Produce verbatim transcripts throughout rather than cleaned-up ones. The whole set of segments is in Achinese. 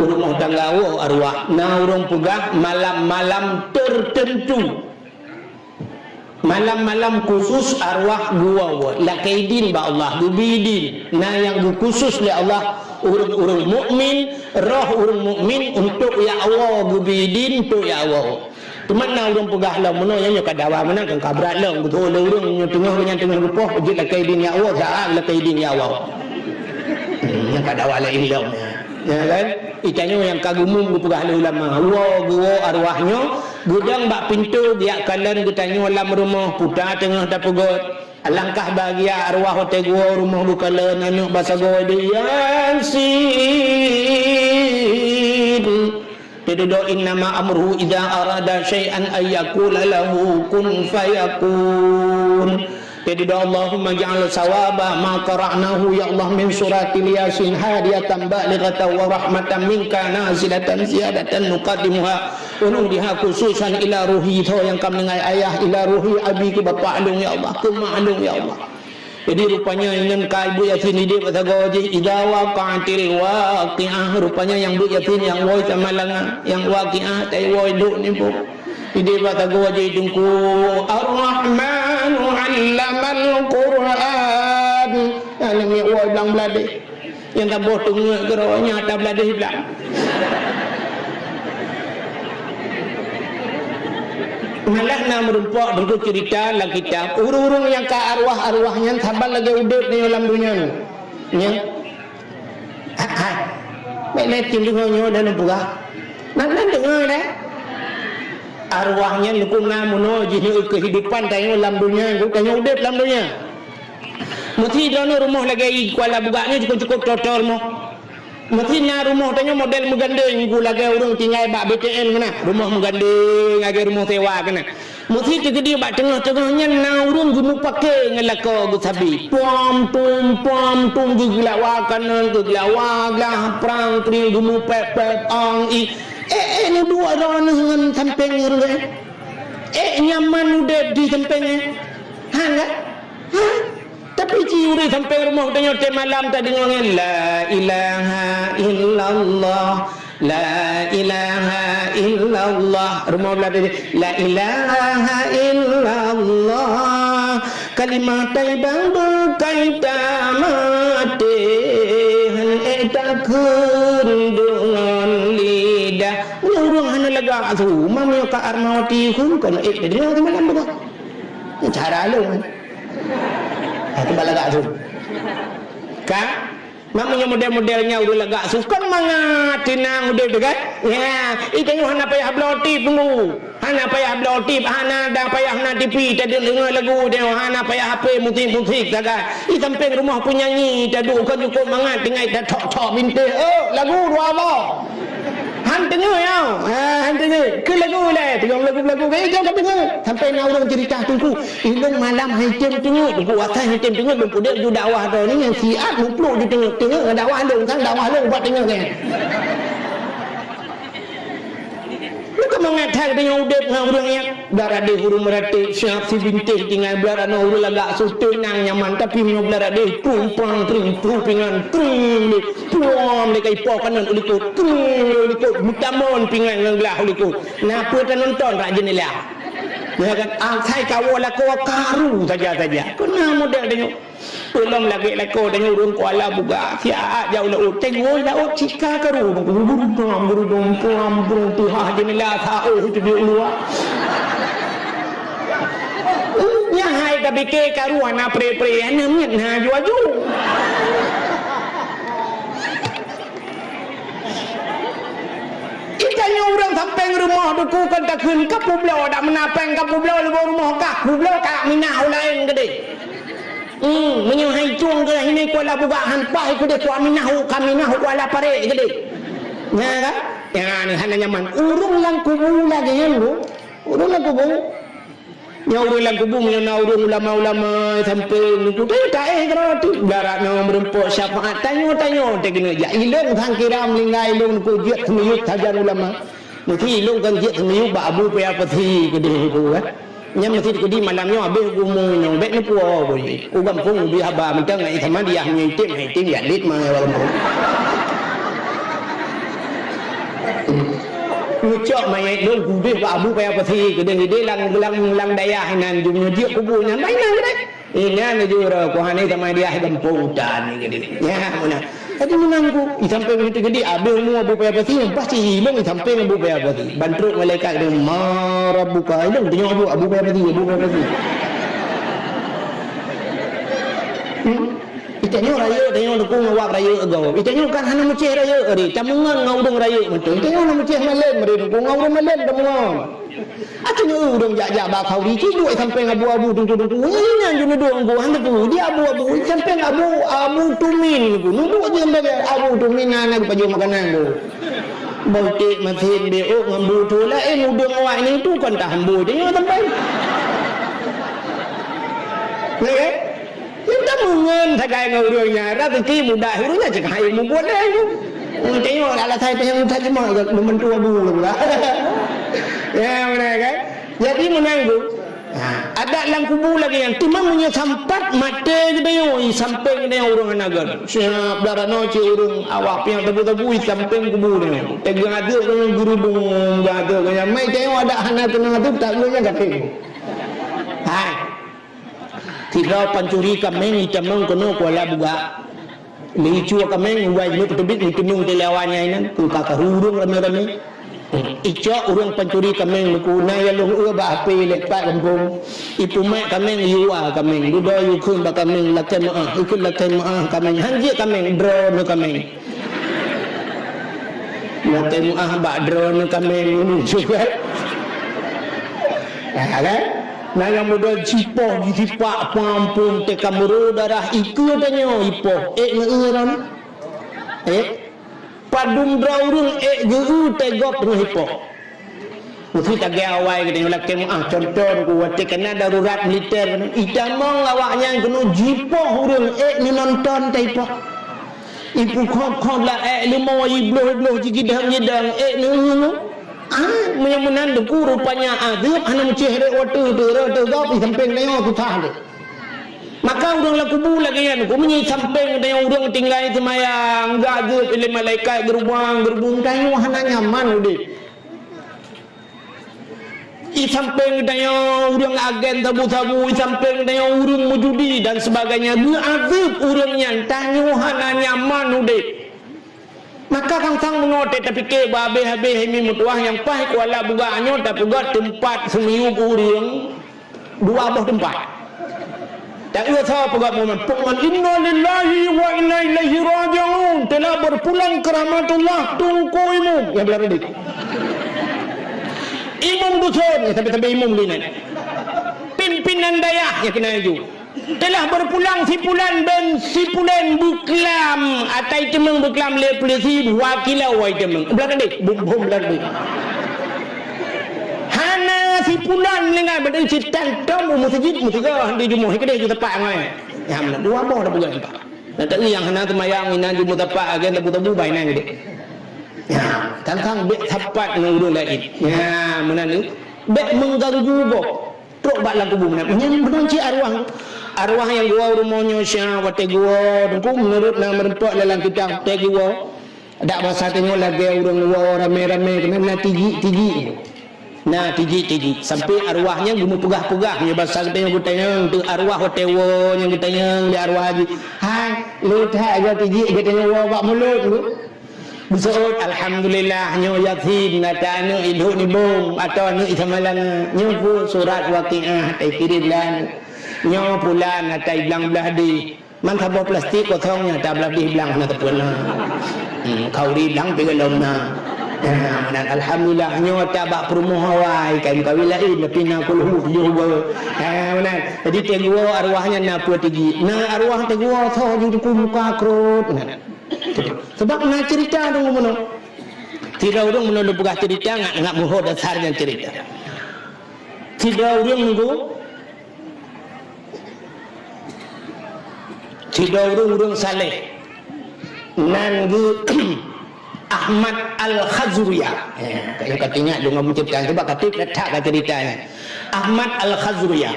Rumoh tangga woe arwah. Na ureuëng peugah malam-malam tertentu. Malam-malam khusus arwah geuwoe-woe. Lakée idin bak Allah, geubri idin. Na nyang geukhusus lé Allah ureuëng-ureuëng mukmin, roh ureuëng mukmin untuk jak woe, geubri idin untuk jak woe. Teuma na ureuëng peugah lom, meunoe nyan nyoe ka dawa meunan, kan ka brat lom. Geuteupeue lé ureuëng nyoe teungoh, nyan teungoh geupoh, jeuet lakée idin jak woe, saát lakée idin jak woe. Hmm, nyan ka dawa laén lom nyan. Ya kan? Itanyoe nyang ka geumum geupeugah lé ulama, woe geuwoe arwah nyoe, geudong bak pintoe, geujak kalon geutanyoe lam rumoh, puta teungoh tapeugöt. Alangkah bahagia arwah watée geuwoe rumoh geukalon aneuk basagoe di Yasin. Teududoe, "Innama amruhu idza arada syai'an an yaqula lahu kun fayakun." Teududoe, "Allahumma ij'al sawaba ma qara'nahu, ya Allah, min suratil Yasin hadiyatan balighatan wa rahmatan minka nazilatan ziyadatan nuqaddimuha wa nuhdiha khususan ila ruhi," tho nyang ka meuninggai ayah, "ila ruhi abi," keu bapak lôn, ya Allah, keu mak lôn, ya Allah. Jadi, rupanya inong ka beuet Yasin idéh bak sagoe jih, "Idza waqa'atil waqi'ah." Rupanya nyang beuet Yasin nyang woe sama langa, nyang waqi'ah tai woe duek nibak. Idéh bak sagoe jih teungku, "Ar-Rahmanu 'allamal Qur'an." Nah, nyang woe blang bladeh. Nyang saboh teungeut keudroe nyan ata bladeh blang. Malah na meurumpok teungku cerita lam kitab, ureuëng-ureuëng nyang ka arwah-arwah nyan saban lagée udeb nyoe lam donya nyoe. Nyan. Hai, hai. Bék lé cit deungoe nyoe dan peugah. Nan, nan deungoe deh. Arwah nyan lukuna meunoe jih nyoe keuhidupan tanyoe lam donya, tanyoe udeb lam donya. Meusi droeneuh rumoh lagée i Kuala Bugak nyoe cukup-cukup toe-toe rumoh. Meusi na rumoh tanyoe model meugandeng, ku lagée ureuëng tinggai bak B T N keunan. Rumoh meugandeng lagée rumoh sewa keunan. Meusi teukeudi bak teungoh-teungoh nyan na ureuëng geumupake ngon lakoe geusabe. Puam tum, puam tum, geugeulawa kanan, geugeulawa glah, prang pring, geumupék-pék ong i. Eh, eh, neuduek droeneuh ngon sampéng ureuëng, eh. Eh, nyaman udeb di sampéng, eh. Han, kan? Tapi ci ureuëng sampéng rumoh tanyoe tiep malam tadeungoe nyan, "La ilaha illallah, la ilaha illallah." Rumoh blah tadi, "La ilaha illallah, kalimah thayyibah bukaitan maté, han ék takheun deungon lidah." Meunyoe ureuëng hana lagak su, meunyoe ka Armawati hum, kon ék tadeungoe tiep malam bukan? Cara lôn. Aku balagak su. Ka? Mak meunyoe model-model nyan ureuëng lagak su, kon mangat teunang udeb teuh kan? Ya, i tanyoe hana payah bloe tip tunggu. Hana payah bloe tip, hana ada payah na T V, tadeungoe lagu tanyoe, hana payah H P musik-musik sagai. I sampéng rumoh peunyanyi taduek kon cukup mangat tinggai tathok-thok bintéh. Oh, lagu dua boh. Han teungoe, ya. Ha, han teungoe. Keu lagu lé, teungoe lagu-lagu. Eh, jangan ka teungoe. Sampai na ureuëng cerita teungku. Ilong malam hai tem teungoe, teungku asai hai tem teungoe, lôn pudek ju dakwah droe ni nyang siat mupluk ju teungoe. Teungoe ngon dakwah lôn, sang dakwah lôn buat teungoe kan. Lôn ka mangat that teungoe udeb ngon ureuëng nyan. Blah radeh ureuëng meuratéb, siap sibintéh tinggai blah ranoe ureuëng lagak su teunang nyaman, tapi meunyoe blah radeh, trumpang, tring, tru pingan, tring, lé, puam, lé kai po kanan u likot, tring, lé u likot, meutamon pingan ngon glah u likot. Na peue tanonton rak jeundela. Ya kan, asai kawoe lakoe karu saja-saja. Keu na model tanyoe. Ulôn lagée lakoe tanyoe ureuëng Kuala Bugak, siat jak u laôt, teungoh laôt cika karu, gurudong, gurudong, puam, puam, tuha jeundela saôh teubiet u luwa. Nyan hai tabike karu hana pre-pre, hana miet na aju-aju. Itanyoe ureuëng sampéng rumoh duku kon takheun, ka peubloe dak meunan péng, ka peubloe lubong rumoh kah, peubloe ka minah u laén keudeh. Hmm, meunyoe hai cung keu hini Kuala Bugak han paih keudeh, Kuala Minah, Kuala Minah, Kuala Parek keudeh. Nyan kan? Nyan hana nyaman. Ureuëng lam kubu lagée nyan, Bu. Ureuëng lam kubu. Nyan ureuëng lam kubu, meunyoe na ureuëng ulama-ulama sampai nunggu, eh, taéh keudroe tu, blah ranoe meureumpok syafaat, tanyoe-tanyoe teuh keuneuk jak. Ilong sang kira meuninggai ilong nunggu jeuet seumiyueb sajan ulama. Meusti ilong kan jeuet seumiyueb bak Abu Paya Peuthi keudeh tu, kan. Nyan meusti teukeudi malam nyoe habéh geumu inong, bék neupuwoe boh jih. U gampông ubé haba mantong ngon Isa Madiyah, meunyoe item, item ya dit ma ngon gampông. Neucok manyét lôn keudeh bak Abu Paya Pasi, keudeh ideh lam, lam, lam dayah inan jeuet kubu nyan, bak inan keudeh. Inan jeuet roh, kuhane sama dia gampông utan ni keudeh. Ya, meunan. Jadi meunan ku, i sampéng itu keudeh, abéh umu Abu Paya Pasi, pasti ilong i sampéng Abu Paya Pasi. Ban trok malaikat keudeh, "Ma rabbuka?" Ilong tanyong Abu, Abu Paya Pasi, Abu Paya Pasi. Hmm? Itanyoe rayeuk, tanyoe dukung awak rayeuk gob. Itanyoe kan hana meucéh rayeuk, ari tameungon ngon ureuëng rayeuk mantong. Itanyoe hana meucéh malém, ari dukung ngon ureuëng malém tameungon. Atanyoe ureuëng jak-jak bak khauri, ci duek sampéng abu-abu tungku-tungku. Nyan jeuet neuduek ngon hana ku. Di abu-abu sampéng abu, abu tumin ku. Nuduek jeuet sampéng abu tumin na, na geupajoh makanan ku. Beutek masin beuk ngon bu tu laén udeueng awak nyan tu kon tahambo tanyoe sampéng. Ya kan? Nyan tameungon sagai ngon ureuëng nyan, rezeki mudah ureuëng nyan cit hai mubuet lé. Tengok alasan teuh nyang that cuma membantu abu lah pula. Ya, benar kan? Jadi meunan ku. Ha, adat lam kubu lagée nyan, teuma meunyoe sampat maté geutanyoe, i sampéng geutanyoe ureuëng hana gét. Siap daranoe cit ureuëng awak piang tabu-tabu i sampéng kubu geutanyoe. Teungoh azeub geutanyoe geurudong, azeub geutanyoe. Mai tanyoe adat hana keunong azeub, tak geutanyoe nyan kafé. Hai. Sidroe pancuri kaméng itamong keunoe Kuala Bugak. Leucue kaméng, wai jeuet teubiet, meuteumong di lawan nyan inan, keu ka karurung ramé-ramé. Icok ureuëng pancuri kaméng leuku, na ya lôn eu bak H P lé pat gampông. Ipeumat kaméng, iyue kaméng, dudoe iyue kheun bak kaméng, lakée meuáh, ikheun lakée meuáh kaméng, hanjeuet kaméng, droeneuh kaméng. Lakée meuáh bak droeneuh kaméng, cuba. Ya kan? Na nyang muda jipoh jisipak pampun teuka meuro darah ikeue tanyoe ipoh. Ék ngeu-eu ron? Ék? Padum droe ureuëng ék geu-eu teugob teungoh ipoh. Meusti tagée awai geutanyoe lakée meuáh contoh ku watée kana darurat militer itamong awaknyan keunoe jipoh ureuëng ék neunonton taipoh. Ipukhot-khot la ék leumo ibloh-ibloh jigidang-gidang ék neu-eu. Ah, meunyoe meunan deungoe rupanya azeub hana meucéh rot watée teuh rot teuh gob i sampéng tanyoe susah deh. Maka ureuëng lam kubu lagée nyan, ku meunyoe sampéng tanyoe ureuëng tinggai seumayang, geuazeub ilé malaikat geurubang geurubung tanyoe hana nyaman udeb. I sampéng tanyoe ureuëng agen sabu-sabu, i sampéng tanyoe ureuëng meujudi dan sebagainya, geuazeub ureuëng nyan tanyoe hana nyaman udeb. Maka sang-sang meunyoe tapike beu habéh-habéh imi meutuwah nyang paih Kuala Bugak nyoe tapeugét teumpat seumiyueb ureuëng dua boh teumpat. Tak iya sa peugah momen, peugah, "Innalillahi wa inna ilaihi raji'un." Telah berpulang ke rahmatullah Teungku Imum. Ya, belah tadi. Imum dusun, ya, sampai-sampai imum linen. Pimpinan dayah, ya, kena ju. Telah berpulang si pulan bin si pulan beuklam, atai teumeng beuklam lé polisi, dua kilo wai teumeng. Belah tadi, bum-bum belah tadi. Hana si pulan meuninggai, berarti si tan tom u meuseujid, meusigoe di jumuh, keudeh ju tepak ngai. Ya, meunan dua boh dah peugah empat. Dan tadi nyang hana teumayang inan ju meutepak agen tabu-tabu bai nang deh. Ya, tantang bek sapat ngon ureuëng laén. Ya, meunan ni. Bek mengganggu boh. Trok bak lam kubu meunan. Nyan meunan cit arwah. Arwah nyang geuwoe rumoh nyoe sya watée geuwoe, teungku meunurot na meureumpok lam kitab watée geuwoe. Dak basa tanyoe lagée ureuëng woe ramé-ramé keunan na tijik-tijik. Na tijik-tijik. Sampai arwah nyan geumeupeugah-peugah nyoe basa geutanyoe geutanyong teuh arwah watée woe nyan geutanyong lé arwah jih. Hai, le that aja tijik geutanyoe woe bak mulod tu. Beuseuôt, alhamdulillah, nyoe Yasin, ata aneuk ilhok nibong, atau aneuk isamalan, nyoe pun surat Waqiah, ata ikirém dan nyoe pulan, ata iblang blah deh. Man saboh plastik kosong nyoe, ata blah deh blang na teupeu na. Hmm, khauri blang pih golom na. Ya, meunan alhamdulillah, nyoe ata bak peurumoh awai, kai meukawen laén, tapi na kulhu tujoh go. Ya, meunan. Jadi, teungoh arwah nyan na peue tijik. Na arwah teungoh soe ju teungku muka krot. Meunan. Sabab na cerita dong bunoe. Sidroe ureuëng bunoe lôn peugah cerita ngat, ngat meuho dasar nyan cerita. Sidroe ureuëng nunggu, sidroe ureuëng, ureuëng saleh. Nan geuh Ahmad Al-Khazruya. Ya, ka ingat dong cerita, cuba katik letak ka cerita nyan. Ahmad Al-Khazruya.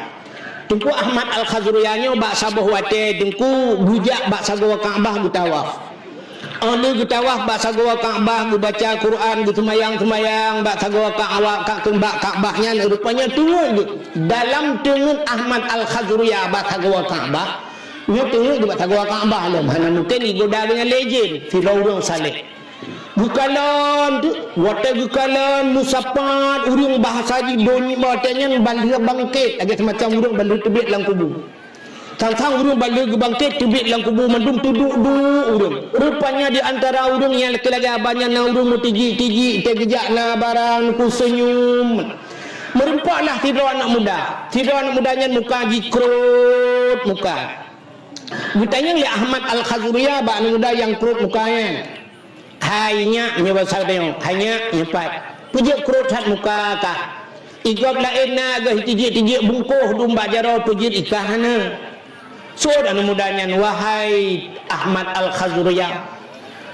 Teungku Ahmad Al-Khazruya nyoe bak saboh watée teungku geujak bak sagoe Ka'bah geutawaf. Óh lheueh geutawaf bak sagoe Ka'bah, geubaca Quran, geuseumayang-seumayang bak sagoe Ka'bah, ka-, bak Ka'bah nyan, rupanya teungeut geuh. Dalam teungeut Ahmad Al-Khazuria bak sagoe Ka'bah, nyoe teungeut geuh bak sagoe Ka'bah lom, hana mungken igoda geuh nyan lé jén, sidroe ureuëng saleh. Geukalon tu, watée geukalon meusapat ureuëng bahasa jih donya watée nyan ban lheueh bangkét, lagée seumacam ureuëng ban lheueh teubiet lam kubu. Sang-sang ureuëng ban lheueh geubangkét teubiet lam kubu mandum teuduek-duek ureuëng. Rupanya di antara ureuëng nyang lagée-lagée abah nyan na ureuëng meutijik-tijik, teugeujak na barang ku seunyum. Meurumpoklah sidroe aneuëk muda. Sidroe aneuëk muda nyan muka jih krot muka. Geutanyong lé Ahmad Al-Khazuria bak aneuëk muda nyang krot muka nyan. "Hai nyak," nyoe basa tanyoe, "hai nyak," nyoe pat, "peue jeuet krot that muka kah? Igob laén na geuh tijik-tijik bungkôh dum bak jaroe, peue jeuet i kah hana?" Seuôt aneuëk muda nyan, "Wahai Ahmad Al-Khazuria,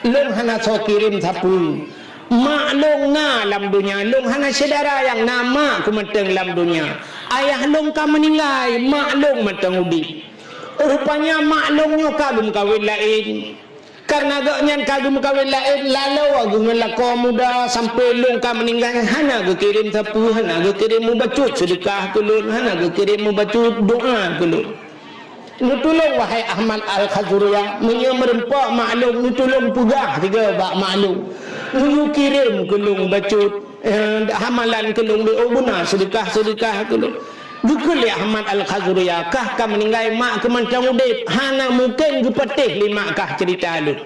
lôn hana soe kirém sapeue. Mak lôn na lam donya, lôn hana syedara nyang na mak keu mantong lam donya. Ayah lôn ka meuninggai, mak lôn mantong udeb. Rupanya mak lôn nyoe ka geumeukawen laén. Kareuna gobnyan ka geumeukawen laén, laloe geuh ngon lakoe muda sampoe lôn ka meuninggai, hana geukirém sapeue, hana geukirém meubacut seudeukah keu lôn, hana geukirém meubacut doá keu lôn. Neutulông, wahai Ahmad Al-Khazuria, meunyoe meurumpok mak lôn, neutulông peugah sigoe bak mak lôn, neuyue kirém keu lôn bacut, eh, hamalan keu lôn, oh, beuna seudeukah-seudeukah keu lôn." Geukheun lé Ahmad Al-Khazuria, "Kah ka meuninggai, mak keu mantong udeb, hana mungken geupatéh lé mak kah ceurita lôn."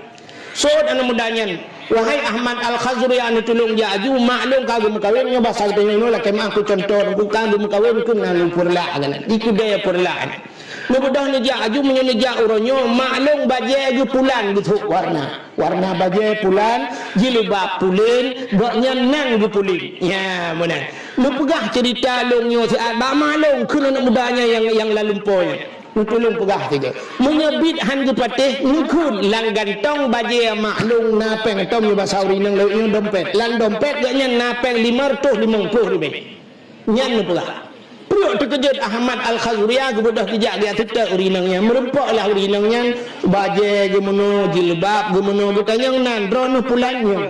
Seuôt aneuëk muda nyan, "Wahai Ahmad Al-Khazuria, neutulông jak aju, mak lôn ka geumeukawen, nyoe basa geutanyoe nyoe lakée meuáh keu cuntoh, ka geumeukawen keu na lôn peureulak keunan, di keudée peureulak nyan. Neubeudôh neujak aju, meunyoe neujak uroe nyoe, mak lôn bajée geuh pulan geusôk warna." Warna bajée pulan, jilbab pulen, gobnyan nan geupulen. Nya, meunan. Neupeugah ceurita lôn nyoe siat bak mak lôn, kheun aneuëk muda nyan nyang, nyang lam lumpoe nyan. Neutulông peugah sigoe. Meunyoe biet han geupatéh, neukheun lam gantong bajée mak lôn na péng, tom nyoe basa ureuëng inong lawét nyoe dompet. Lam dompet gobnyan na péng limong reutôh limong ploh ribée. Nyan neupeugah. Pruet teukeujot Ahmad Al-Khazuria, geubeudôh geujak geujak seutôt ureuëng inong nyan. Meurumpoklah ureuëng inong nyan, bajée geumeunoe, jilbab geumeunoe, geutanyong nan, "Droeneueh pulan nyoe?"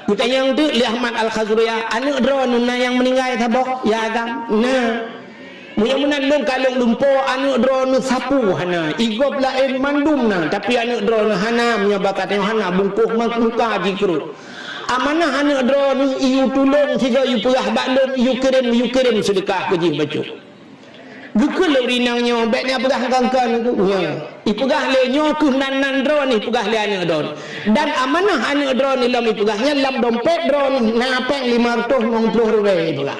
Geutanyong teuk lé Ahmad Al-Khazuria, "Aneuëk droeneueh na nyang meuninggai saboh, ya agam?" "Na." "Meunyoe meunan lôn ka lôn lumpoe, aneuëk droeneueh sapeue hana, igob laén mandum na, tapi aneuëk droeneueh hana, meunyoe basa tanyoe hana, bungkôh muka jih krot. Amanah aneuëk droeneueh iyue tulông sigoe, iyue peugah bak lôn, iyue kirém, iyue kirém seudeukah keu jih bacut." Geukheun lé ureuëng inong nyoe, "Bék na peugah kon-kon keu nyoe. Ipeugah lé nyoe keuh nan-nan droeneueh, ipeugah lé aneuëk droeneueh. Dan amanah aneuëk droeneueh lom ipeugah nyan lam dompet droeneueh na péng limong reutôh limong ploh ribée ipeugah."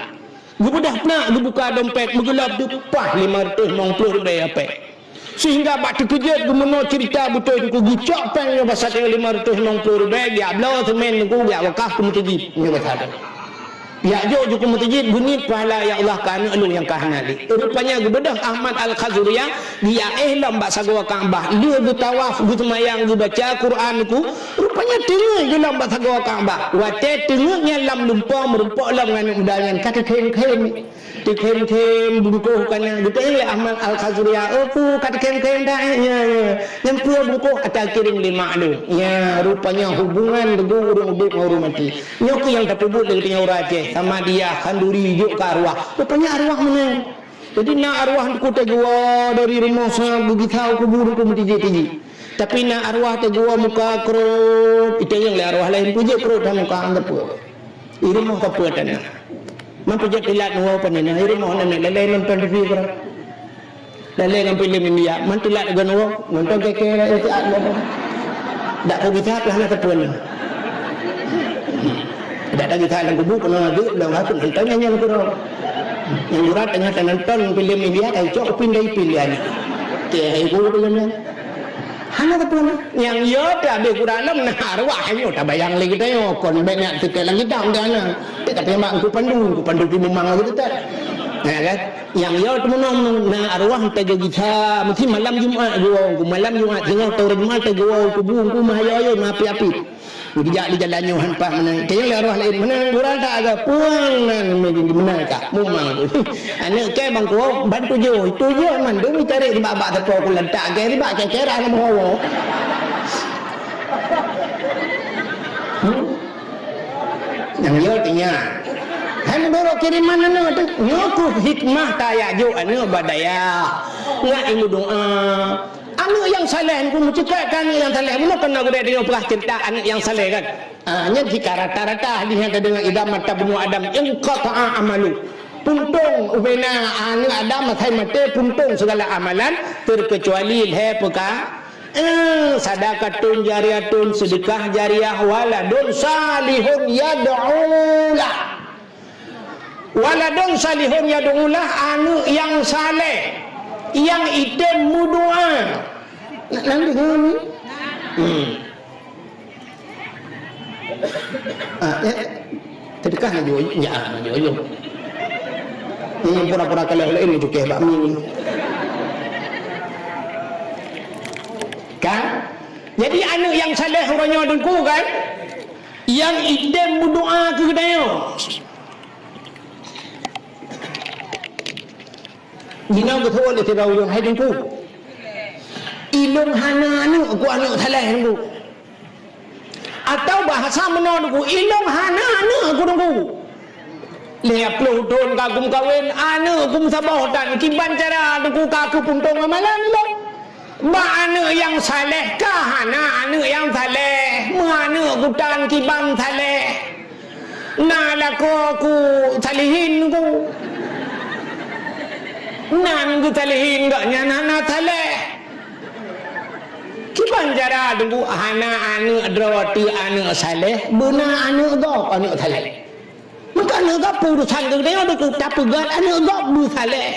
Geubeudôh peunak, geubuka dompet, meugeulop teuk, paih limong reutôh limong ploh ribée péng. Seuhingga bak teukeujot geumeunoe ceurita beutôi teungku, geucok péng nyoe basa tanyoe limong reutôh limong ploh ribée, geujak bloe seumén teungku, geujak wakaf keu meuseujid nyoe basa tanyoe. Geujak jok ju keu meuseujid, geuniet pahala, "Ya Allah, keu aneuëk lôn nyang ka hana lé." Rupanya geubeudôh Ahmad Al-Khazuria, geujak éh lom bak sagoe Ka'bah, lheueh geutawaf, geuseumayang, geubaca Quran teungku, rupanya teungeut geuh lom bak sagoe Ka'bah. Watée teungeut nyan lam lumpoe, meurumpok lom ngon aneuëk muda nyan, ka teukhém-khém. Teukhém-khém bungkôh kana, geutanyong lé Ahmad Al-Khazuria, "Oh, peue ka teukhém-khém that, eh?" "Nya, nya." "Nyan peue bungkôh?" "Ata kirém lé mak lôn." Nya, rupanya hubungan teungku ureuëng udeb ngon ureuëng maté. Nyoe keuh nyang tapeubuet lé geutanyoe ureuëng Aceh, samadiyah, khanduri, jok keu arwah. Rupanya arwah meunan. Jadi na arwah teungku teugoe dari rumoh sa geugisa u kubu teungku meutijik-tijik. Tapi na arwah teugoe muka krot, itanyong lé arwah laén, "Peue jeuet krot that muka, ngon sapeue?" "I rumoh sapeue tan na?" "Man peue jeuet tilat nyoe pane na, i rumoh na lalée nonton T V keurang. Lalée ngon filem India, man tilat geunoe, nonton keke rakyat siat nyoe. Dak peugisa lah na sapeue na." Dak tagisa lam kubu keunoe geuh, lam hakun nonton nyan nyang keudroe. Nyang urat teungoh tanonton filem India, ka icok upin dai upin dia ni. Teuh hai guru filem nyan. Hana sapeue na. Nyang yo teuh abéh gura lom na arwah nyoe tabayang lé geutanyoe kon bék nyak teutek lam kitab dah na. Tapi mak Teungku Pandu, Teungku Pandu pi mumang lagèe teutek. Ya kan? Nyang yo teumeunong na arwah teuh geusa meusti malam Jumat geuwoe, malam Jumat singoh tahu Jumat teuh geuwoe kubu Teungku meuhayo-hayo meuapi-api. Geujak di jalan nyoe han paih meunan. Tanyong lé arwah laén, "Meunan gura tak aga puang nan meunan ka mumang tu." Aneuk kèe bang kuwoe ban tujoh, tujoh mandum icari sibak-bak teupeu kulantak kèe sibak kèe-kèe rah lam hawa. Nyang yo teunya. Hai meudoro kiriman aneuk teuh. Nyoe keuh hikmah tajak jok aneuk bak dayah. Ngat imeudoa. Aneuk nyang saleh, Teungku, meucukop keu aneuk nyang saleh. Bunoe keunoe gurée tanyoe peugah ceurita aneuk nyang saleh kan. Ah, nyan jika rata-rata hadih nyang tadeungoe, "Idza mata ibnu Adam inqata'a amalu." Puntông ubena aneuk Adam asai maté, puntông sigala amalan, terkecuali lhée peuka-, eh, sadaqatun jariyatun, seudeukah jariyah, waladun salihun yad'u lah. Waladun salihun yad'u lah, aneuk nyang saleh, nyang item meudoa. Nak, nak deungoe ni? Hmm. Ah, eh, teudeukah na jok, ya, na jok, jok. Ini pura-pura kalah lain ni cukeh bak mi. Kan? Jadi aneuk nyang saleh uroe nyoe Teungku kan? Nyang item meudoa keu geutanyoe. Jinoe geuseuôt lé sidroe ureuëng, "Hai Teungku, ilôn hana aneuk, ku aneuk saleh Teungku." Atau bahasa meunoe Teungku, "Ilôn hana aneuk ku Teungku. Lhée ploh thon ka kumeukawen, aneuk kumeusaboh tan, kiban cara Teungku ka keupuntông amalan ilôn." Bak aneuk nyang saleh ka hana aneuk nyang saleh, meuaneuk kutan kiban saleh. Na lakoe ku salihin ku. Nan geusalihin gobnyan hana saleh. Kiban cara Teungku hana aneuk droe teuh aneuk saleh, beuna aneuk gob aneuk saleh. Maka aneuk gob peurusan geutanyoe Teungku, tapeugét aneuk gob beusaleh.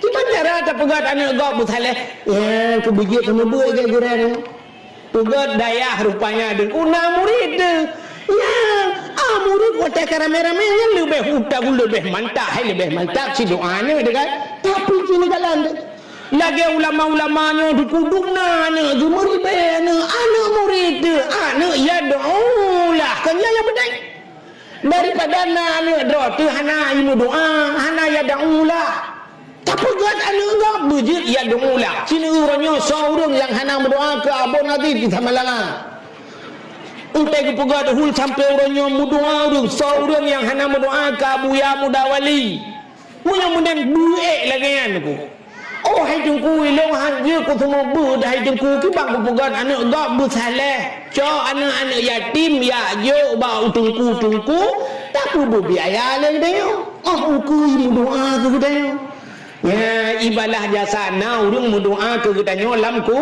Kiban cara tapeugét aneuk gob beusaleh? Ya, keubeujeuet keuneubeuet gurée-gurée nyoe. Peugét dayah rupanya Teungku na murit teuh. Ya, ah, murit watée ka ramé-ramé nyan leubeh utak, leubeh mantap, hai leubeh mantap si doa nyoe deh kan. Tapi sini jalan teuh. Lagée ulama-ulama nyoe Teungku dum na aneuk geuh meuribée aneuk, aneuk murit teuh, aneuk yad'u lah. Kan nyan nyang penting. Daripada na aneuk droe teuh hana imeudoa, hana yad'u lah. Tapeugét aneuk gob beujeuet yad'u lah. Sineuk uroe nyoe soe ureuëng nyang hana meudoa keu Abon Aziz di Samalanga. Utai geupeugét hul sampoe uroe nyoe meudoa ureuëng, soe ureuëng nyang hana meudoa keu Abuya Muda Wali. Meunyoe meunan beuék lagée nyan ku. Oh hai Teungku, ilôn han jeuet ku seumeubeuet hai Teungku, kiban kupeugét aneuk gob beusaleh. Cok aneuk-aneuk yatim jak jok bak teungku-teungku, tapeubeubiaya lé geutanyoe. Oh ukeue meudoa keu geutanyoe. Ya, ibalah jasa na ureuëng meudoa keu geutanyoe lam ku.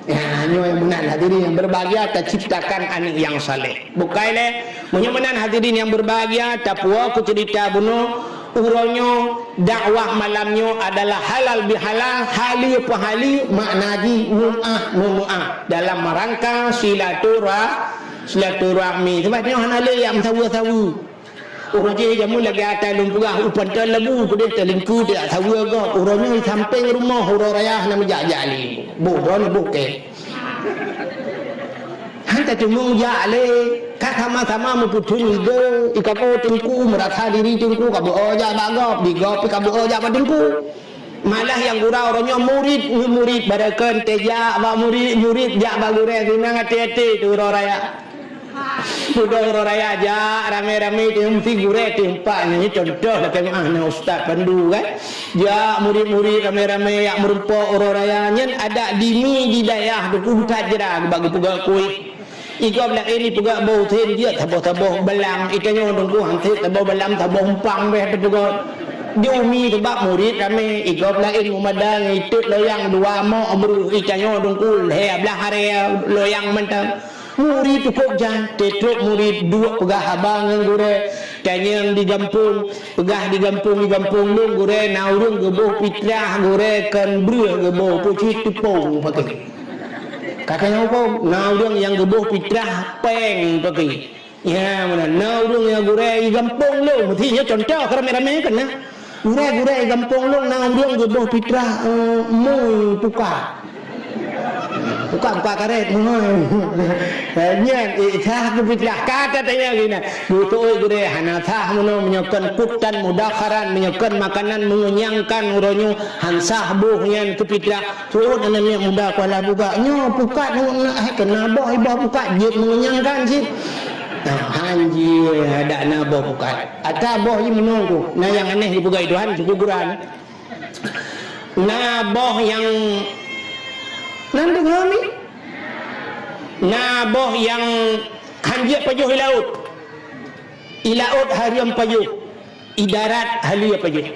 Ya, nyoe meunan hadirin yang berbahagia, taciptakan aneuk yang saleh. Bukai lé, meunyoe meunan hadirin yang berbahagia, tapuwoe keu ceurita bunoe, uroe nyoe, dakwah malam nyoe adalah halal bihalal, haleue peuhaleue, makna jih meu'ah meumeu'ah. Dalam rangka silaturah-, silaturahmi. Sebab nyoe hana lé nyang meusaweue-saweue. Uroe jih jameun lagée ata lôn peugah, u panton labu keudeh talingku teuh saweue gob. Uroe nyoe sampéng rumoh uroe raya hana meujak-jak lé. Boh droeneuh boh kée. Han taceumeung jak lé, ka sama-sama meupeutheun ide, ikaboh teungku, meurasa diri teungku, ka beuo jak bak gob, di gob pih ka beuo jak bak teungku. Malah nyang gura uroe nyoe murit ngon murit, barokon teuh jak bak murit, murit jak bak gurée, sinan até-até teuh uroe raya. Uroe raya jak ramé-ramé teuh, meusti gurée teuh empat nyan, contoh lakée meu'ah na Ustaz Pandu kan. Jak murit-murit ramé-ramé jak meurumpok uroe raya nyan adat dini di dayah Teungku that jra bak geupeugah kueh. Igob laén ipeugah boh usen jeuet saboh-saboh balang, itanyoe Teungku han sép saboh balang saboh umpang beh teupeugah. Di umi teubak murit ramé, igob laén meumada ngon itot loyang dua mok breuh, itanyoe Teungku lhée blaih arée loyang mantong. Murit cukôp jak, teutrok murit duek peugah haba ngon gurée. Tanyong di gampông, peugah di gampông, di gampông lôn gurée na ureuëng geuboh pitrah, gurée kon breuh geuboh, peucit teupông paké. Ka tanyong kong, na ureuëng nyang geuboh pitrah péng paké. Ya, meunan. Na ureuëng nyang gurée di gampông lôn, meusti nyoe contoh keu ramé-ramé kan na. Gurée-gurée gampông lôn na ureuëng geuboh pitrah, eh, mui pukat. Pukat-pukat karet, mui. Eh, nyan, eh, sah keu pitrah. Ka tatanyong geuh na. Geuteuôt gurée hana sah meunoe, meunyoe kon kutan mudakharan, meunyoe kon makanan mengenyangkan uroe nyoe, han sah boh nyan keu pitrah. Teuôt aneuk miet muda kuala buka. Nyoe pukat, eh, keu na boh, iboh pukat, jeuet mengenyangkan cit. Hanjeuet, dak na boh pukat. Ata boh jih meunoe ku, na nyang aneh jipeugah Tuhan, syukur Quran. Na boh nyang, na deungoe ni? Na boh nyang hanjeuet pajoh i laôt. I laôt hareuem pajoh, i darat haleue pajoh.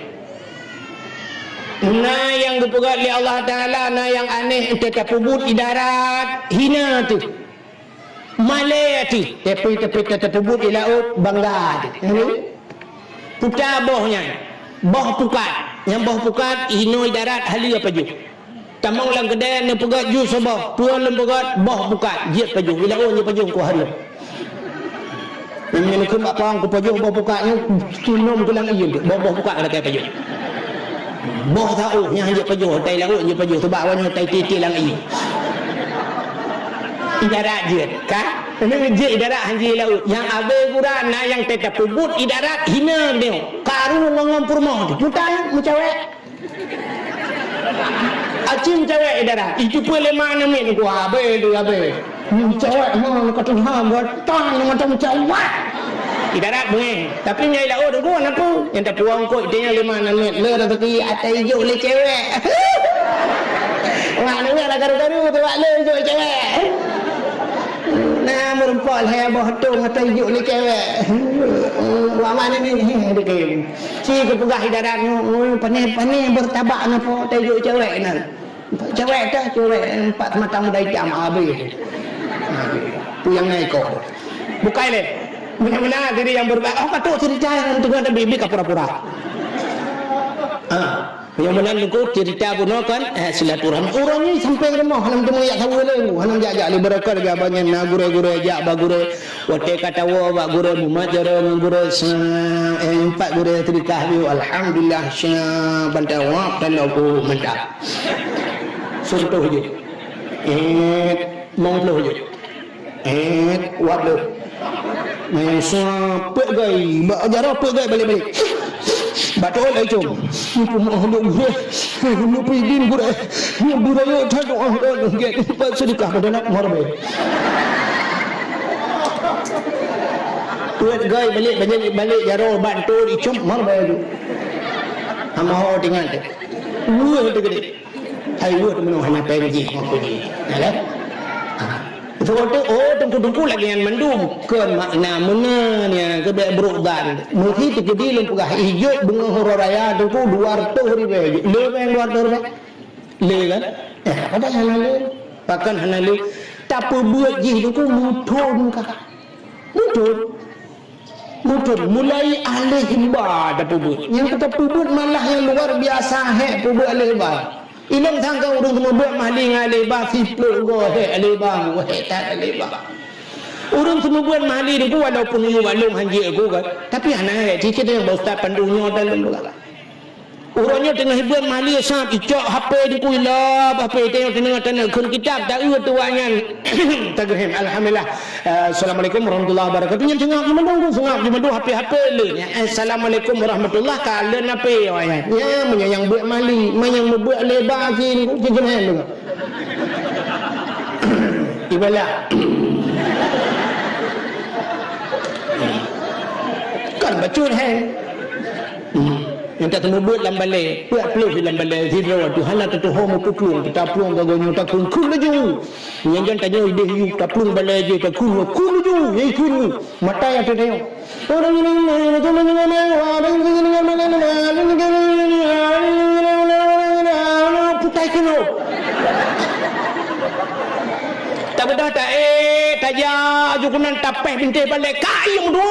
Na nyang geupeugah lé Allah Taala, na nyang aneh, teuh tapeubuet i darat, hina teuh. Malée teuh, tapi, tapi teuh tapeubuet i laôt, bangga teuh. Puta boh nyan, boh pukat. Nyang boh pukat, hinoe i darat haleue pajoh. Tamong lam keudè neupeugöt jus saboh, peue lôn peugöt, boh pukat, jeuet pajoh, i laôt jeuet pajoh ku hareuem. Nyang neukheun bak pawang kupajoh boh pukat nyoe, sinom keulang ié, boh, boh pukat lakèe pajoh. Boh saôh nyang jeuet pajoh, tai laôt jeuet pajoh, sabab awak nyoe tai tiek-tiek lam ié. I darat jeuet, ka? Jeuet i darat hanjeuet i laôt. Nyang abée gura na nyang teuh tapeubuet i darat hina nyoe. Karu ngon, ngon peurumoh teuh. Puta meucawèe. Aci meucawèe i darat. Itu pun lima enam menit ku habéh tu habéh. Meucawèe ha ka tuha batang mata meucawèe. I darat beungéh. Tapi nyang i laôt tu na peue? Nyang tapuang kot itanya lima enam menit. Le rezeki atai jok lé cewek. Wah, ni lah karu-karu tu wak le jok cewek. Nah, meureumpok lhèe boh tong atai jok lé cewek. Wak mana ni? Dikeu. Ci geupeugah i darat nyoe, "Oi, pané-pané beureutabak nyoe po teuh jok cewek nyan." Cewek teuh, cewek empat sematang muda itam, habéh. Peue nyang na iko. Bukai lé. Meunan-meunan diri nyang beureubat, oh, ka trok ceurita nyang teungoh tabi-bi ka pura-pura. Ha. Nyang meunan teungku ceurita bunoe kan, eh, silaturahmi. Ureueng nyoe sampoe rumoh, hana meuteumé jak saweue lé, hana jak-jak lé, barokah lagèe abang nyan na gurèe-gurèe jak bak gurèe. Watèe ka tawoe bak gurèe mumat jaroe ngon gurèe sa-, eh, empat gurèe teudeukah nyoe, alhamdulillah, sya, ban tawoe, dan aku mantap. Contoh je. Eh, mong ploh je. Eh, wat leuh. Meusa peuet gai, bak jaroe peuet gai balek-balek. Batul ai com. Ni pun mau dok gurèe. Ni pun idin gurèe. Ni gurèe yo that doa doa gèt. Pat sedekah pada nak marbé. Peuet gai balek balek balek jaroe bantu dicop marbé tu. Hama ho tinggal tu. Wah tu gede. Hai weueh teumeunoe hana péng jih ngon peue jih. Ya kan? Ha. Seutôt, oh, teungku-teungku lagèe nyan mandum. Kon makna meunan nyan keu bèk brok dan. Meusi teukeudi lôn peugah ijok beungoh uroe raya teungku dua ratus ribèe. Le péng dua ratus ribèe? Le kan? Eh, padahai hana le. Pakon hana le? Tapeubeuet jih teungku meuthon kah? Meuthon. Mungken mulai aleh ba tapeubeuet. Nyang tapeubeuet malah nyang luar biasa hék peubeuet aleh ba. Ilôn sangka ureueng seumeubeuet mahli ngon aleh ba siplôh goe hék aleh ba, hék that aleh ba. Ureueng seumeubeuet mahli teungku walaupun yue bak lôn hanjeuet ku kan, tapi hana hék cit-cit nyang bak ustaz Pandu nyoe dan lôn peugah. Uroe nyoe teungoh beuet mahli sab, icok H P teungku ilop H P teungoh teungoh teungoh kheun kitab, taeu tuwah nyan. Tageurhem, alhamdulillah. Eh, assalamualaikum warahmatullahi wabarakatuh. Nyan seungab jimandum, seungab jimandum H P H P le. Assalamualaikum warahmatullah, ka le H P awak nyan. Ya, meunyoe nyang beuet mahli, meunyoe nyang meubeuet leba sini, jeuh jeuh nyan. Ibalah. Kan bacut hai. Hmm. Nyang tateumeubuet lam balè, peuet ploh lam balè sidroe tu hana tatuho meupuplueng, taplueng gagoe nyoe takheun, "Kheun laju!" Nyang jan tanyoe ideh yu, taplueng balè jih takheun, "Kheun laju!" Nyang kheun mata nyang teudeung. Putai keunoe. Tabeudôh taék, tajak aju keunan tapéh bintéh balè, ka iem dua.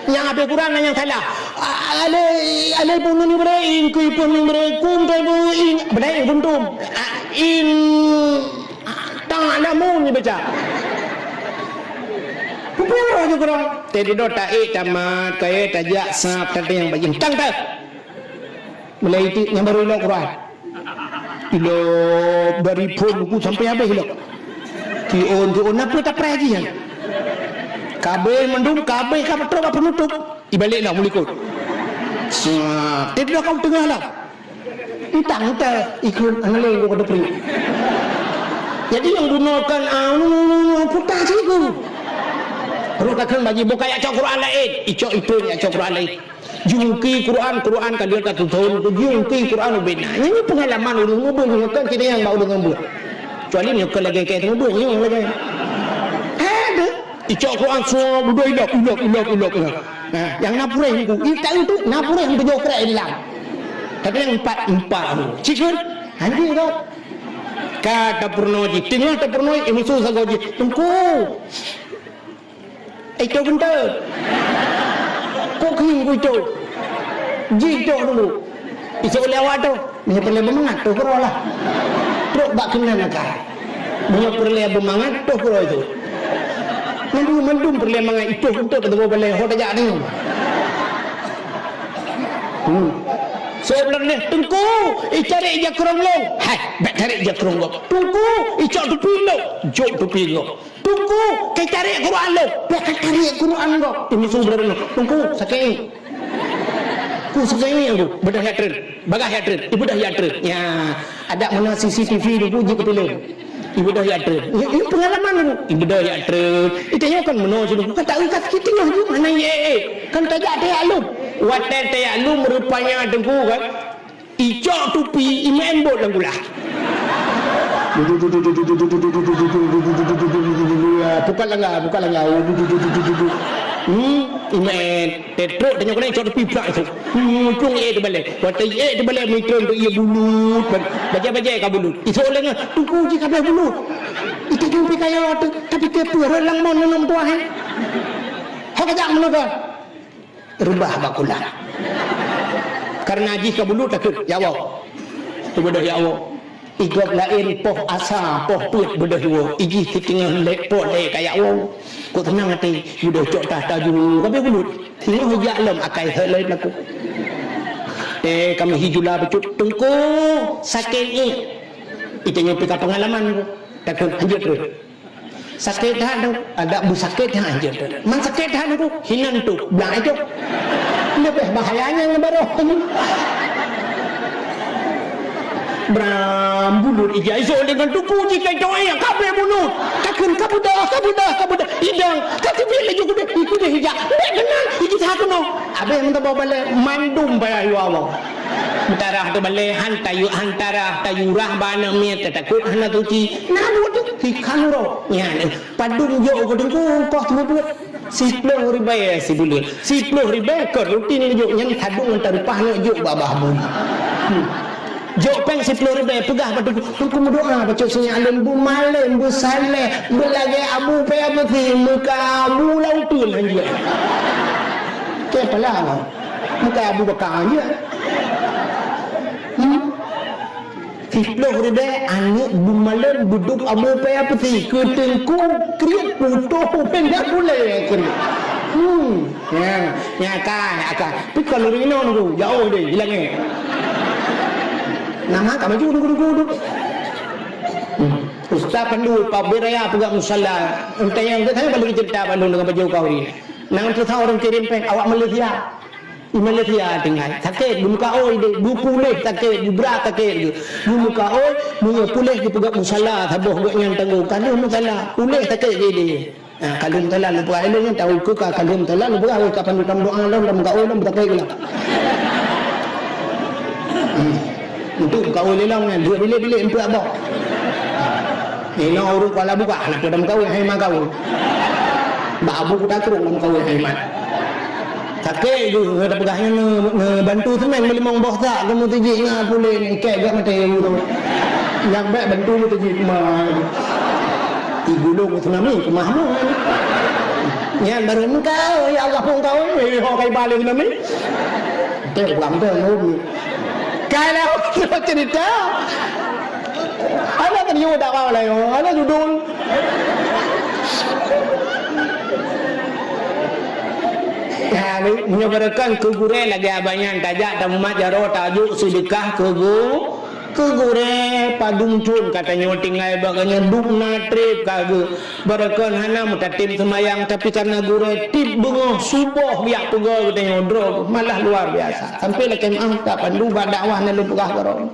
Nyang habéh Quran na nyang salah. Alai, alai pun ni beurai, ingkui pun ni beurai, kum tai pun ing, beurai kuntum. In, tak ada mun ni baca. Pupuk roh je kurang. Tadi dah taék tamat, kaya tajak sab, tadi yang bajing. Tang tak? Mulai itu yang baru ilok Quran. Ilok dari phon buku sampai habéh ilok. Tiun, tiun, apa tak pernah aja yang. Kabeh mandum, kabeh ka betul apa penutup. Ibalik lah mulikut. Sa-, eh, dah kau tengah lah. Entang, entang, ikut, analeng, kau kata peri. Jadi nyang bunoe kan, ah, unu, unu, unu, puta siku. Rot takheun bagi buka jak cok Quran laén, icok itu jak cok Quran laén. Jungki Quran, Quran ka lheueh ka tuthon, jungki Quran ubena. Nyan pengalaman ureueng mubuet nyoe kan kita nyang bak ureueng mubuet. Kecuali nyoe kan lagèe kèe mubuet nyoe lagèe. Ada. Icok Quran semua budoi ilok, ilok, ilok, ilok, ilok. Nah, nyang na purèh niku, ita itu na purèh beujôh krek ilang. Tapi nyang empat, empat tu. Cik kan? Anjing kau. Ka tapeurunoe jih, teungoh tapeurunoe, imusu sagoe jih. Teungku. Itu beutôi. Kok keuh ku itu? Jih itu dulu. Isok lé awak tu. Meunyoe peureulèe beumangat, toh keudroe lah. Trok bak keunan akai. Meunyoe peureulèe beumangat, toh keudroe itu. Mandum, mandum peureulèe mangat, itu beutôi, beutôi balèe, ho tajak ni. Hmm. Sôk leueh, "Teungku, itarek jakrong lôn." "Hai, bèk tarek jakrong gob." "Teungku, icok tupi lôn." "Jok tupi gob." "Teungku, keu tarek Quran lôn." "Bèk keu tarek Quran gob." Imusu breuh nyoe. "Teungku, sakét." "Ku sakét nyan, Teungku." "Beudôh jak treun." "Bagah jak treun." Ibeudôh jak treun. Ya, adak meunan C C T V Teungku jih keu filem. Ibeudôh jak treun. Ini, ini pengalaman Teungku. Ibeudôh jak treun. Itanyoe kan meunoe sidroe. Kata eukat kitu nyoe mana ye, eh. Kan tajak tajak lom. Watèe tajak lom rupanya Teungku kan. Icok tupi, imen bot lam gulah. Pukat langga, pukat langga. Hmm, imen. Tetrok tanyong kena icok tupi prak itu. Hmm, cung eh tebalai. Watèe eh tebalai mitron tu ia bulut. Bajai-bajai ka bulut. Isok lé ngan, tuku ji kabeh bulut. Itu jumpi kaya tu, tapi tepeureulang mon nenom tuah, eh. Ho kajak meuleuga. Reubah bak kulah. Karena jih ka bulut takheun, ya Allah. Ibeudôh ya Allah. Igob laén poh asa, poh peuet beudôh iwoe. Ijih siteungoh lé poh lé kaya woe. Kok seunang até, ibeudôh cok tah taju, kabeh bulut. Teungoh jak lom akai hek laén laku. Eh, kami hijula becut, Teungku, sakét ngiek. Itanyoe pih ka pengalaman. Takheun hanjeuet terus. Sakét that tu, adak beusakét that hanjeuet that. Man sakét that tu, hinan tu, blang itu. Leubeh bahaya nyan baroe. Bram bulut ija iso dengan tuku jika itu ayah kabeh bulut. Takheun ka beudah, ka beudah, ka beudah. Idang, ka teubiet laju kudeh, ikudeh ija. Bèk keunan, iji that keunoe. Abeh meutabah balek, mandum payah iwa Allah. Meutarah teubalek, han tayue, han tarah, tayue rah bak aneuk miet, tatakot hana suci. Na buet tu, si khanro. Nyan, padum jok keu teungku, ongkoh teumeubuet. Siploh ribèe sibuleuen. Siploh ribèe kon rutin jok, nyan sadong ngon tarupah neuk jok bak babah bui. Hmm. Jok péng siploh ribèe, peugah bak teungku, "Teungku meudoa bacut sinyak lôn, beumalém, beusaleh, beulagèe Abu Paya Beusi, meuka Abu Lauteun hanjeuet." Keu pala Allah. Meuka Abu Bakar hanjeuet. Hmm? Siploh ribèe aneuk beumalém beudôh Abu Paya Beusi keu teungku kriet putôh pindah gulèe keu. Hmm. Nya, nya ka, nya ka. Pi kon lôn inoe nunggu, jauh deh, hilang eh. Nama ka maju nunggu-nunggu tu. Hmm. Ustaz Pandu, Pak Biraya peugah musala. Entah yang kita balik cerita Pandu dengan baju kau ni. Nang tu tahu orang kirim peng awak Malaysia. Di Malaysia tinggai. Sakét, geumeukaôi deh, geupuléh sakét, geubra sakét geuh. Geumeukaôi, meunyoe puléh geupeugah musala, saboh gobnyan tanggong. Ka lheueh musala, puléh sakét jih deh. Ha, ka lheueh musala, lôn peugah lôn nyan, tahu keu ka, ka lheueh musala, lôn peugah, "Weh, kapan lôn tameudoa lôn, tameukaôi lôn, beusakét geuh lah." Hmm. Untuk meukaôi lé lôn nyan, duek bilék-bilék eumpeuk abah. Inoe ureueng kuala buka, hana peue tameukaôi, hai ma kaôi. Bak abu kuta trok lam kaôi, hai ma. Sakét geuh, geuh tapeugah nyan neu-, neubantu seumén meulimong boh sak, keu meuteujeuet ngon puléh, ikèk gak maté ureueng. Nyak bèk bantu meuteujeuet ma. Igulong tsunami keumah meuh. Nyan barô meukaôi, ya Allah, phôn kaôi, eh, ho kai balèe tsunami. Teuh, pulang teuh, ngum. Kalau cerita, ada kan yue dakwah laén, ada judul. Ya, ni, meunyoe barokon keu gurèe lagèe abah nyan tajak tamumat jaroe tajok seudeukah keu gu-, keu gurèe padum thôn ka tanyoe tinggai bak gobnyan dum na trép ka geuh. Barokon hana meutatém seumayang, tapi kareuna gurèe tiep beungoh suboh jak peugöt geutanyoe droe, malah luar biasa. Sampai lakèe meu'ah ka Pandu bak dakwah na lôn peugah baroe.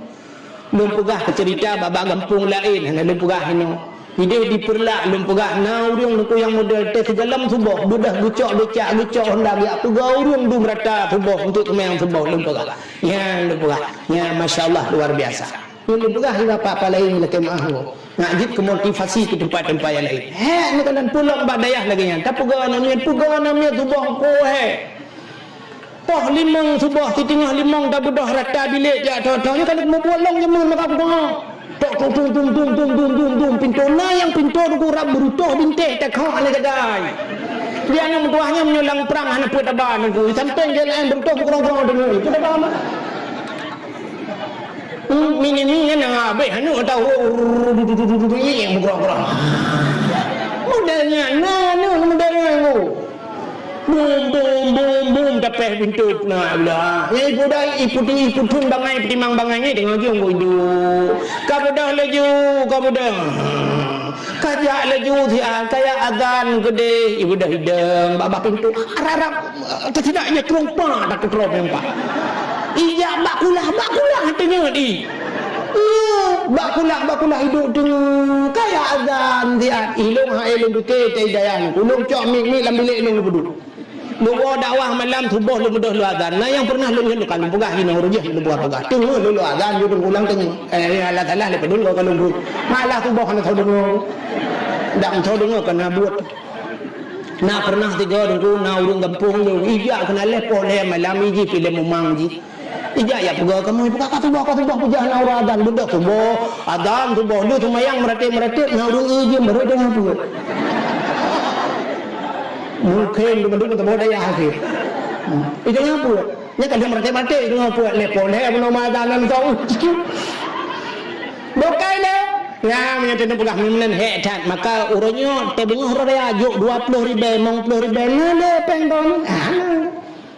Lôn peugah keu ceurita bak-bak gampông laén, hana lôn peugah inoe. Ideh di Peureulak lôn peugah na ureuëng Teungku nyang model teuh sigohlom suboh, beudôh geucok becak, geucok honda geujak peugah ureuëng dum rata suboh untuk seumayang suboh lôn peugah. Nyan lôn peugah. Nyan masya Allah luar biasa. Nyan lôn peugah di bapak-bapak laén lakée meuáh. Nak jeuet keu motivasi keu teumpat-teumpat nyang laén. Hék, neukalon peulom bak dayah lagée nyan. Tapeugah aneuk miet, peugah aneuk miet suboh ko hék. Poh limong suboh, siteungoh limong tabeudôh rata bilék jak tho-tho. Nyoe ka lheueh mubuet lông jameun maka peugah. Tok tung tung tung tung tung tung tung tung, pintoe na nyang pintoe Teungku rab beurutoh bintéh takhok hana jagai. Di aneuk meutuwah nyan meunyoe lam prang hana peuet aba Teungku. Sampéng J L M beurutoh beukrong-krong deungoe. Peuet aba mah. Hmm, mini-mini nyan nyang abéh aneuk tahu nyang beukrong-krong. Model nyan, na aneuk model nyan Teungku. Bum, bum, bum, bum, tapéh pintoe na bila. Nyang ipuda, iputi, iputhun bangai, peutimang bangai nyan teungoh jong iduek. Ka beudôh laju, ka beudôh. Ka jak laju siat, ka jak azan keudeh, ibeudôh idong, bak, bak pintoe. Arab-arab, teusidak nyan trumpah, tak keutrom nyang pat. Ijak bak kulah, bak kulah teungeut i. Iya, bak kulah, bak kulah iduek teungeut. Ka jak azan siat, ilong hai lôn pike, teu hidayah lôn. Ulôn cok mik-mik lam bilék lôn lôn peuduek. Lôn woe dakwah malam suboh lôn beudôh lôn azan. Na nyang pernah lôn nyan lôn kalon peugah inoe ureuëng jih lôn peugah-peugah. Teungoh lôn, lôn azan judong ulang teungoh. Eh, alah salah lé padum lôn kalon group. Malah suboh hana tho deungoe. Dak tho deungoe kana buet. Na pernah tiga Teungku na ureuëng gampông lôn. Ijak keunan lhée poh lhée malam iji pilih mumang jih. Ijak ya peugah kamoe peugah ka suboh, ka suboh peugah na ureuëng azan beudôh suboh, azan suboh lheueh seumayang meuratéb-meuratéb na ureuëng ijiem baru deungoe peuet. Mungken teuma-teuma teuboh dayah akhé. Hmm. Itu ngapa? Nya kan dia meuratéb-meuratéb itu ngapa? Lepo lé bunoe mata nan tau. Bukai lé. Nya meunyo teuneuk peugah meunan hék that, maka uroe nyoe teubeungoh uroe raya jok dua ploh ribée, limong ploh ribée, na lé péng don. Ah.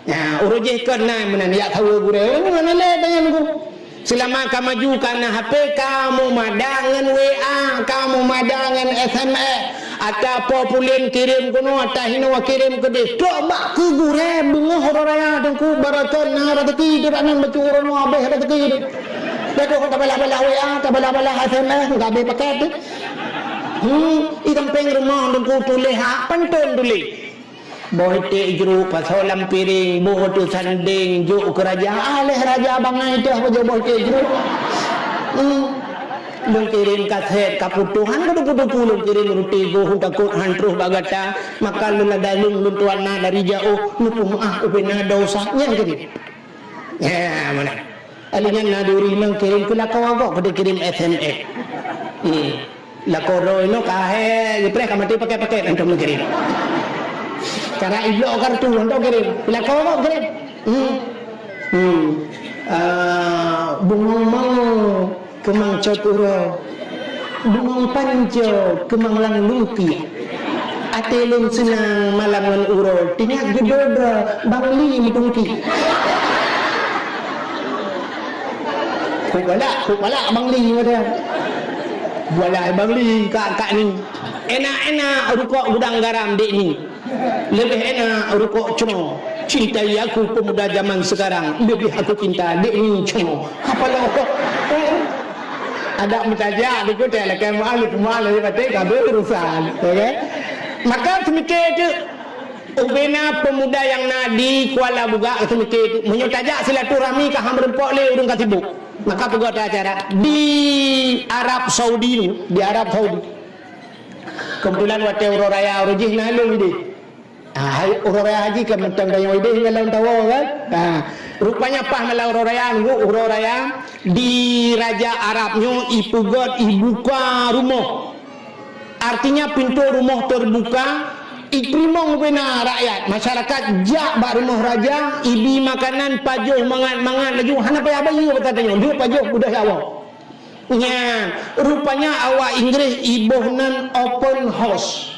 Nya, uroe jih kon na meunan yak saweue gurée. Ureuëng ngon lé tanyan ku. Seulama ka maju ka na H P, ka mumada ngon W A, ka mumada ngon S M S. Ata po pulen kirém keunoe, ata hinoe kirém keudeh. Trok bak keu gurée beungoh uroe raya Teungku, barokon na rezeki, teurak nan bacut uroe nyoe habéh rezeki. Dah tu tabalah-balah W A, tabalah-balah S M S, enggak habéh paket tu. Hmm, i sampéng rumoh Teungku tuléh hak pantôn tuléh. Boh iték jroh pasoe lam piréng, boh teusandéng jok keu raja. Aléh raja bangai teuh pajoh boh iték jroh. Hmm. Lôn kirém kasét ka putôh, han ka duku-duku lôn kirém ruti goh, takot han troh bak gata. Maka lôn ladai lôn, lôn tuan na dari jaoh, neupeumeuáh ubé na desya. Nyan kirém. Ya, meunan. Alinyan na duri nang kirém keu lakoe gob, keu kirém S M S. Hmm. Lakoe droe nyoe ka hai, geupreh ka maté pakai-pakai antom kirém. Cara iblok kartu antom kirém. Lakoe gob kirém. Hmm. Hmm. Ah, bungong mau keumang cot uroe. Bungong panco keumang lam lumpia. Até lôn seunang malam ngon uroe, teuingat geudroe-droe Bang Li meutungki. Kok galak, kok galak Bang Li kata. Bualah Bang Li kak, kak ni. Enak-enak rukok gudang garam dek ni. Leubeh enak rukok cuma. Cintai aku pemuda zaman sekarang, lebih aku cinta dek ni cuma. Apa lo? Ada meutajak di kota lakée mualif, mualif baté ka beurusan, ya kan? Maka seumiké tu, ubena pemuda nyang na di Kuala Bugak seumiké tu, meunyoe tajak silaturahmi ka han meureumpok lé ureuëng ka sibuk. Maka peugah acara di Arab Saudi, di Arab Saudi. Kebetulan watée uroe raya uroe jih na lôn idéh. Ah, hai, uroe raya haji kan mantong tanyoe idéh ngon lôn tawoe kan. Ah, rupanya paih malam uroe raya, nunggu uroe raya di raja Arab nyoe ipeugét ibuka rumoh. Artinya pintoe rumoh teubuka, iteurimong ubena rakyat, masyarakat jak bak rumoh raja, ibi makanan pajoh mangat-mangat laju hana payah bayeue bak tanyoe, duek pajoh beudôh awak. Nyan, rupanya awak Inggris iboh nan open house.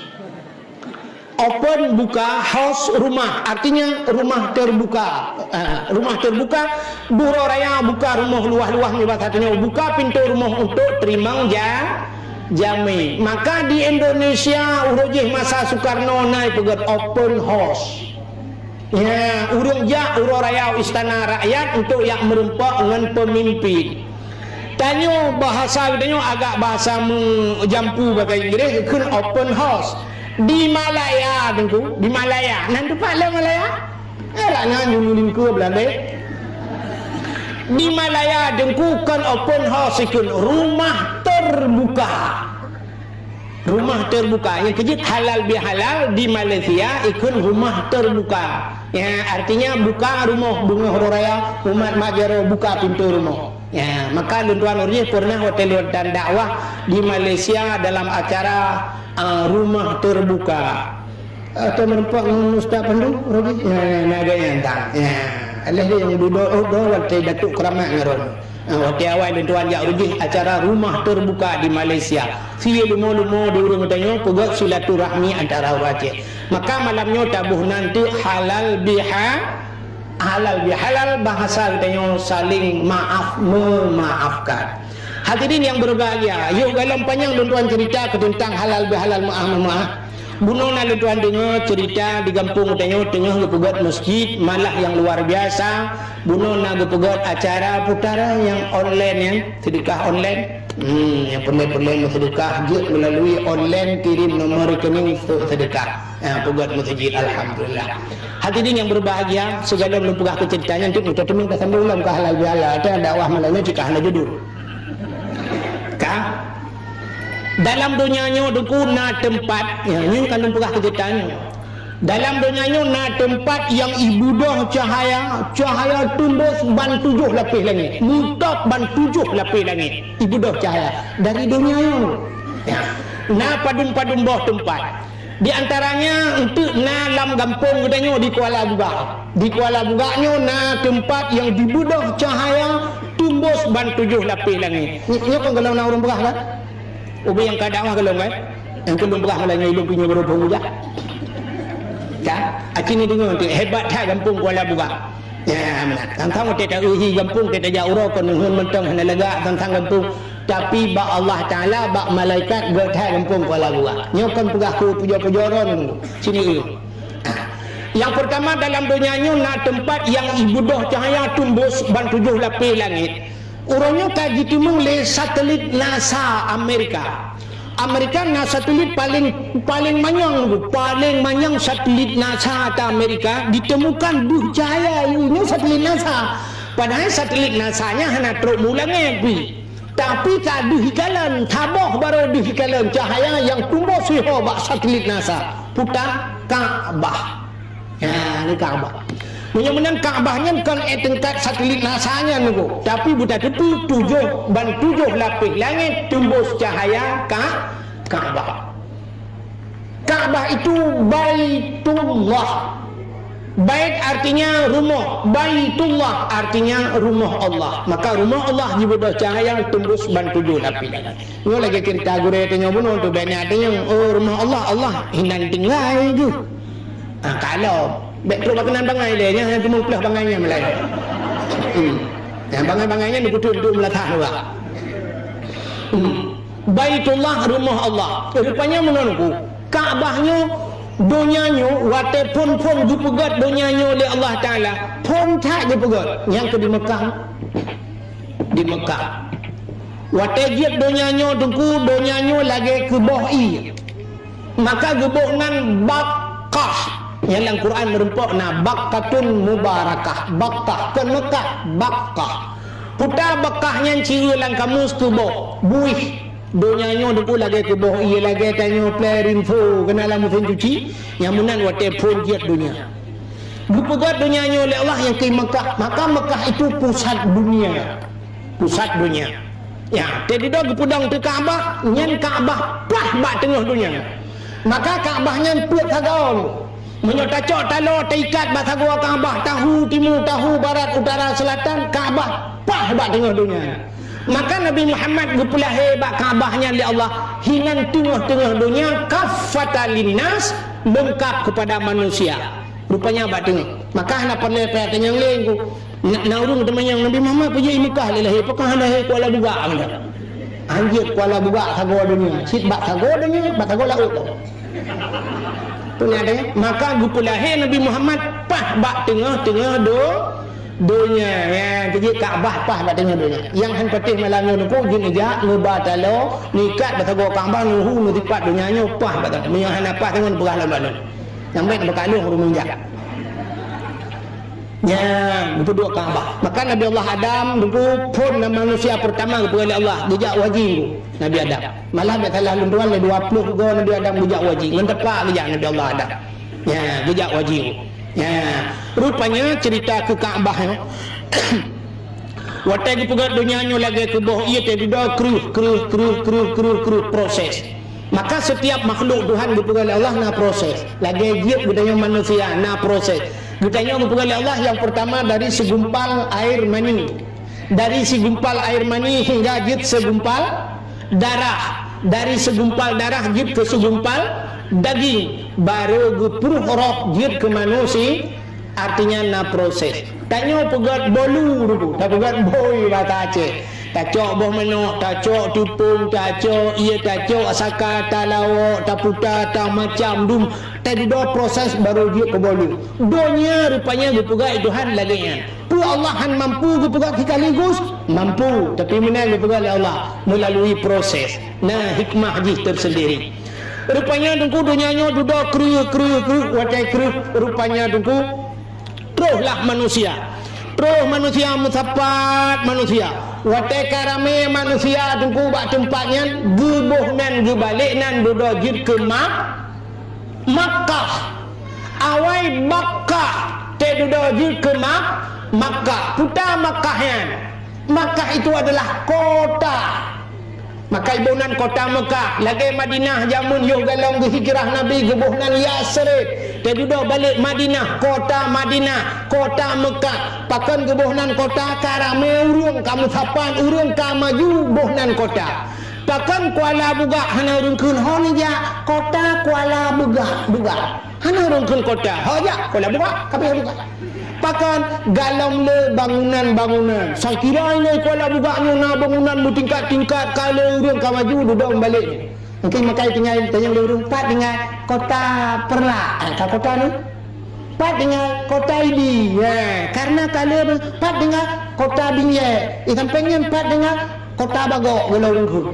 Open buka, house rumah, artinya rumah terbuka. Ah, rumah terbuka, uroe raya buka rumoh luwah-luwah nibak tanyoe, buka pintoe rumoh untuk teurimong ja-, jamé. Maka di Indonesia uroe jih masa Soekarno na ipeugét open house. Ya, ureuëng jak uroe raya istana rakyat untuk jak meureumpok ngon peumimpin. Tanyoe bahasa geutanyoe agak bahasa meujampu bahasa Inggréh, kheun open house. Di Malaya, Teungku, di Malaya. Nan teumpat le Malaya? Eh, lak nyan julu lingkue Belanda. Di Malaya, Teungku, kon open house, kheun rumah terbuka. Rumah terbuka. Nyang keujeuet halal bihalal di Malaysia ikheun rumah terbuka. Ya, artinya buka rumoh beungoh uroe raya, umat mak jaroe buka pintoe rumoh. Ya, maka lôn tuan ureueng pernah watèe lôn dan dakwah di Malaysia dalam acara, ah, rumah terbuka. Atau meureumpok ngon Ustaz Pandu, Robi? Ya, ya, na agak nyan tan. Ya, aléh dia nyang dudoe, oh, doe watèe Datuk Keramat ngon Ah, watèe awai lôn tuan jak uroe jih acara rumah terbuka di Malaysia. Siye leumo-leumo di ureueng geutanyoe peugöt silaturahmi antara ureueng Aceh. Maka malam nyoe taboh nan teuk halal biha-, halal bihalal, bahasa geutanyoe saling maaf memaafkan. Hadirin yang berbahagia, yôh galom panyang lôn tuan cerita keu teuntang halal bihalal maaf memaaf. Bunoe na lôn tuan deungoe cerita di gampông geutanyoe teungoh geupeugöt masjid, malah nyang luar biasa. Bunoe na geupeugöt acara putaran nyang online nyan, seudeukah online. Hmm, nyang peureulèe-peureulèe meuseudeukah jeuet meulalu online, kirim nomor rekening untuk seudeukah. Ha, peugöt masjid, alhamdulillah. Hadirin yang berbahagia, sigohlom lôn peugah keu cerita nyan, teuk meuteumèe tasambong lom keu halal bihalal, dakwah malam nyoe cit ka hana judul. Ka? Dalam donya nyoe Teungku na teumpat, ya, nyoe ka lôn peugah keu geutanyoe. Dalam donya nyoe na teumpat nyang ibeudôh cahaya, cahaya teumbôh ban tujoh lapéh langèt. Meuntôb ban tujoh lapéh langèt ibeudôh cahaya dari donya nyoe. Ya. Na padum-padum boh teumpat. Di antaranya, eunteuk na lam gampông geutanyoe di Kuala Bugak. Di Kuala Bugak nyoe na teumpat nyang jibeudôh cahaya teumbôh ban tujoh lapéh langèt. Nyoe, nyoe kon golom na ureueng peugah kan? Ubé nyang ka dakwah golom kan? Nyang golom peugah malam nyoe ilôn punya baru phôn ujah. Kan? Aci ni deungoe tu, hebat that gampông Kuala Bugak. Ya, meunan. Tang-tang watèe ta-eu hi gampông, watèe tajak uroe kon neuheun mantong hana lagak tang-tang gampông. Tapi bak Allah Taala, bak malaikat, göt that gampông Kuala Bugak. Nyoe kon peugah keu pujoe-pujoe droe nyoe. Sini eu. Nyang peurtama, dalam donya nyoe na teumpat nyang ibeudôh cahaya teumbôh ban tujoh lapéh langèt. Uroe nyoe ka jiteumeung lé satelit NASA Amerika. Amerika na satelit paleng, paleng manyang, paleng manyang satelit NASA ata Amerika ditemukan deuh cahaya, nyoe satelit NASA. Padahai satelit NASA nyan hana trôk mu langèt pih. Tapi ka deuh ikalon, saboh barô deuh ikalon cahaya nyang teumbôh siho bak satelit NASA. Peue tan? Ka'bah. Ha, ni Ka'bah. Meunyoe meunan Ka'bah nyan kon ék teungkat satelit NASA nyan, Teungku. Tapi beutateupeue tujoh ban tujoh lapéh langèt teumbôh cahaya Ka-, Ka'bah. Ka'bah itu Baitullah. Bait artinya rumoh, Baitullah artinya rumoh Allah. Maka rumoh Allah jibeudôh cahaya teumbôh ban tujoh lapéh langèt. Nyoe lagèe cerita gurèe tanyoe bunoe tu, bèk na tanyong, "Oh, rumoh Allah, Allah hinan tinggai geuh." Ah, kalau bèk trôk bak keunan bangai lé, nyan hana teumeupeuleueh bangai nyan meulayeue. Hmm. Nyan bangai-bangai nyan dikutu untuk meulatah dua. Hmm. Baitullah, rumoh Allah. Eh, rupanya meunan ku. Ka'bah nyoe, donya nyoe, watèe phôn-phôn geupeugöt donya nyoe lé Allah Taala, phôn that geupeugöt. Nyang keu di Mekah. Di Mekah. Watèe jeuet donya nyoe, Teungku, donya nyoe lagèe keu boh ié. Maka geuboh nan Bakkah. Nyang lam Quran meureumpok na Bakkatun Mubarakah. Bakkah, kon Mekah, Bakkah. Peue tan Bakkah nyan sireue lam kamus keu boh, buih. Donya nyoe Teungku lagèe keu boh ié, lagèe tanyoe plèh rinso keunan lam meusén cuci, nyang meunan watèe phôn jeuet donya. Geupeugöt donya nyoe lé Allah nyang keu Mekah, maka Mekah itu pusat dunia. Pusat dunia. Ya, teudidoe geupeudong teu Ka'bah, nyan Ka'bah paih bak teungoh donya. Maka Ka'bah nyan peuet sagoe. Meunyoe tacok taloe teuikat bak sagoe Ka'bah, tahu timu, tahu barat, utara, selatan, Ka'bah paih bak teungoh donya. Maka Nabi Muhammad geupeulahé bak Ka'bah nyan lé Allah, hinan teungoh-teungoh donya, kaffatan linnas, leungkap keupada manusia. Rupanya bak teungoh. Maka hana peureulèe payah tanyong lé ku. Na, na ureueng teumanyong Nabi Muhammad peue jeuet i Mekah lé lahé, pakon hana lahé Kuala Bugak, kata. Hanjeuet Kuala Bugak sagoe donya, cit bak sagoe donya, bak sagoe laôt. Peue nyan deh, maka geupeulahé Nabi Muhammad paih bak teungoh-teungoh do-, Donya, ya, keujeuet Ka'bah paih bak teungoh donya. Nyang han patéh malam nyoe Teungku, jeuet neujak, neuba taloe, neuikat bak sagoe Ka'bah, neuhu, neusipat donya nyoe paih bak teungoh. Meunyoe hana paih teungoh, neupeugah lom bak lôn. Nyang bèk bak lôn ureueng jak. Nyan, geupeuduek Ka'bah. Maka Nabi Allah Adam, Teungku, phôn na manusia peurtama geupeugah lé Allah, geujak u haji, Teungku, Nabi Adam. Malah bèk salah lôn tuan, lé dua ploh goe Nabi Adam geujak u haji. Ngon teumpat geujak Nabi Allah Adam. Nyan, geujak u haji. Nyan, rupanya cerita keu Ka'bah nyoe. Watèe geupeugah donya nyoe lagèe keuboh ié teududoe kreueh, kreueh, kreueh, kreueh, kreueh, kreueh, proses. Maka setiap makhluk Tuhan geupeugah lé Allah na proses. Lagèe jeuet geutanyoe manusia na proses. Geutanyoe geupeugah lé Allah nyang peurtama dari segumpal air mani. Dari segumpal air mani hingga jeuet segumpal darah. Dari segumpal darah jeuet keu segumpal daging. Barô geupruh roh jeuet keu manusia. Artinya na proses. Tanyoe peugöt bolu dulu, tapeugöt bôi basa Aceh. Tacok boh manok, tacok teupông, tacok ié, tacok saka, talawok, taputa, tamacam dum. Teududoe proses barô jeuet keu bolu. Donya rupanya geupeugöt Tuhan lagèe nyan. Peue Allah han mampu geupeugöt sikaligus? Mampu, tapi meunan geupeugöt lé Allah meulalu proses. Na hikmah jih teusendiri. Rupanya Teungku donya nyoe dudoe kreueh, kreueh, kreueh, watèe kreueh. Rupanya Teungku, troh lah manusia. Troh manusia meusapat manusia. Watèe ka ramé manusia Teungku bak teumpat nyan, geuboh nan geubalek nan dudoe jeuet keu Mak-, Makkah. Awai Bakkah, teududoe jeuet keu Mak-, Makkah. Peue ta Makkah nyan? Makkah itu adalah kota. Maka geuboh nan kota Mekah, lagèe Madinah jameun yoh galom geuhijrah Nabi geuboh nan Yasrib. Teududoe balek Madinah, kota Madinah, kota Mekah. Pakon geuboh nan kota? Ka ramé ureueng, ka meusapat ureueng, ka maju boh nan kota. Pakon Kuala Bugak hana ureueng kheun ho neujak kota Kuala Bugak, Bugak. Hana ureueng kheun kota, ho jak Kuala Bugak, ka pih Bugak. Pakon galom le bangunan-bangunan. Sangkira ilèe Kuala Bugak nyoe na bangunan meutingkat-tingkat, ka le ureueng ka maju dudoe meubalek. Mungkin makai tinggai tanyong le ureueng, pat tinggai kota Peureulak, eh, ka kota ni. Pat tinggai kota Idi, eh, karena ka le pat tinggai kota Binjai. Eh, sampéng nyan pat tinggai Kota Bagok, gohlom ureueng kheun.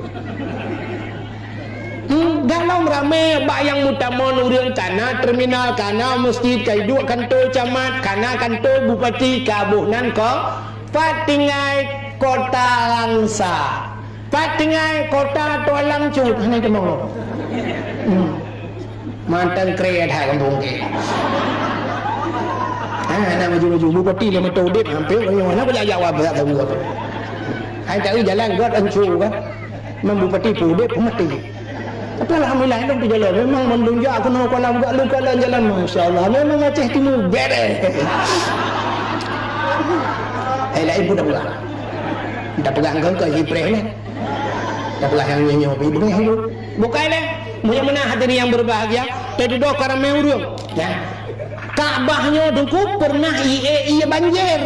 Hmm, galom ramé bak nyang meutamong ureueng, kana terminal, kana meuseujid, ka iduek kantô camat, kana kantô bupati, ka boh nan ko, pat tinggai kota Langsa. Pat tinggai kota Tualang Cut, hana itamong lom. Hmm. Mantong krè that gampông kèe. Ha, hana maju-maju. Bupati lé mantong udép, hampir nyoe. Hana kujak jawab, tak tahu apa. Hai, tak jalan gèt ancu kan. Memang bupati pun udép, pun mati. Tapi alhamdulillah, lôn teujalan. Memang mandum jak keunoe Kuala Bugak lôn kalon jalan, masya Allah. Memang Aceh Timur, bèrèh. Eh, laén pun dah peugah. Dah peugah engkau, engkau jipreh ni. Dah peugah nyang nyoe-nyoe, bèk beungèh lôn. Bukai lé, meunyoe meunan hadirin yang berbahagia, teududoe ka ramé ureueng. Ya. Ka'bah nyoe Teungku pernah ié-ié banjir.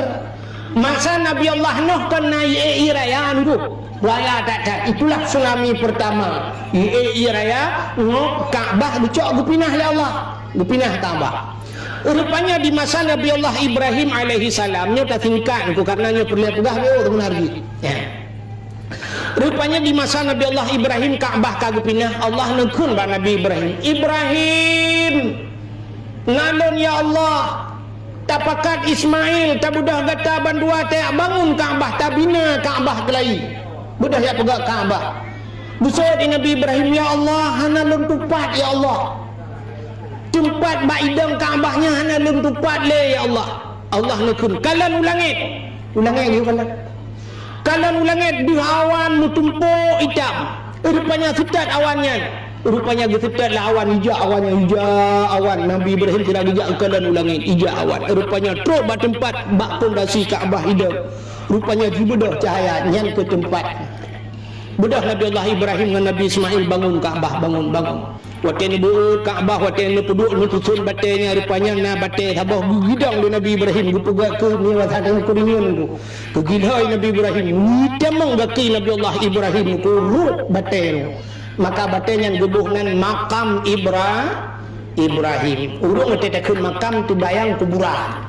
Masa Nabi Allah Nuh kon na ié-ié raya nyoe. Raya that-that. Itulah tsunami pertama. Ié-ié raya, nyoe Ka'bah geucok geupinah lé Allah. Geupinah Ka'bah. Rupanya di masa Nabi Allah Ibrahim alaihi salam, nyoe tasingkat Teungku, karena nyoe peureulèe peugah, nyoe sebenarnya. Ya. Rupanya di masa Nabi Allah Ibrahim Ka'bah ka geupinah, Allah neukheun bak Nabi Ibrahim, "Ibrahim, na lôn ya Allah, tapakat Ismail, tabeudôh gata bandua tajak bangun Ka'bah, tabina Ka'bah keulayi. Beudôh jak peugöt Ka'bah." Beuseuôt di Nabi Ibrahim, "Ya Allah, hana lôn tupat ya Allah. Teumpat bak idong Ka'bah nyan hana lôn tupat lé ya Allah." Allah neukheun, "Kalon u langèt." U langèt geuyue kalon. Kalon u langèt deuh awan meutumpôk itam. Rupanya seutôt awan nyan. Rupanya geuseutôt lé awan, ijak awan nyan, ijak awan. Nabi Ibrahim sira geujak geukalon u langèt, ijak awan. Rupanya trôk bak teumpat, bak pondasi Ka'bah idong. Rupanya jibeudôh cahya nyan keu teumpat. Beudôh Nabi Allah Ibrahim ngon Nabi Ismail bangun Ka'bah, bangun, bangun. Watèe neubeuet Ka'bah, watèe neupeuduek, neususun batèe nyan, rupanya na batèe saboh geugidong lé Nabi Ibrahim, geupeugah keu nyoe watèe nyan keu deungon tu. Geugilhôi Nabi Ibrahim, neutamong gaki Nabi Allah Ibrahim keu rot batèe nyan. Maka batèe nyan geuboh nan makam Ibra-, Ibrahim. Ureueng watèe takheun makam teubayang kuburan.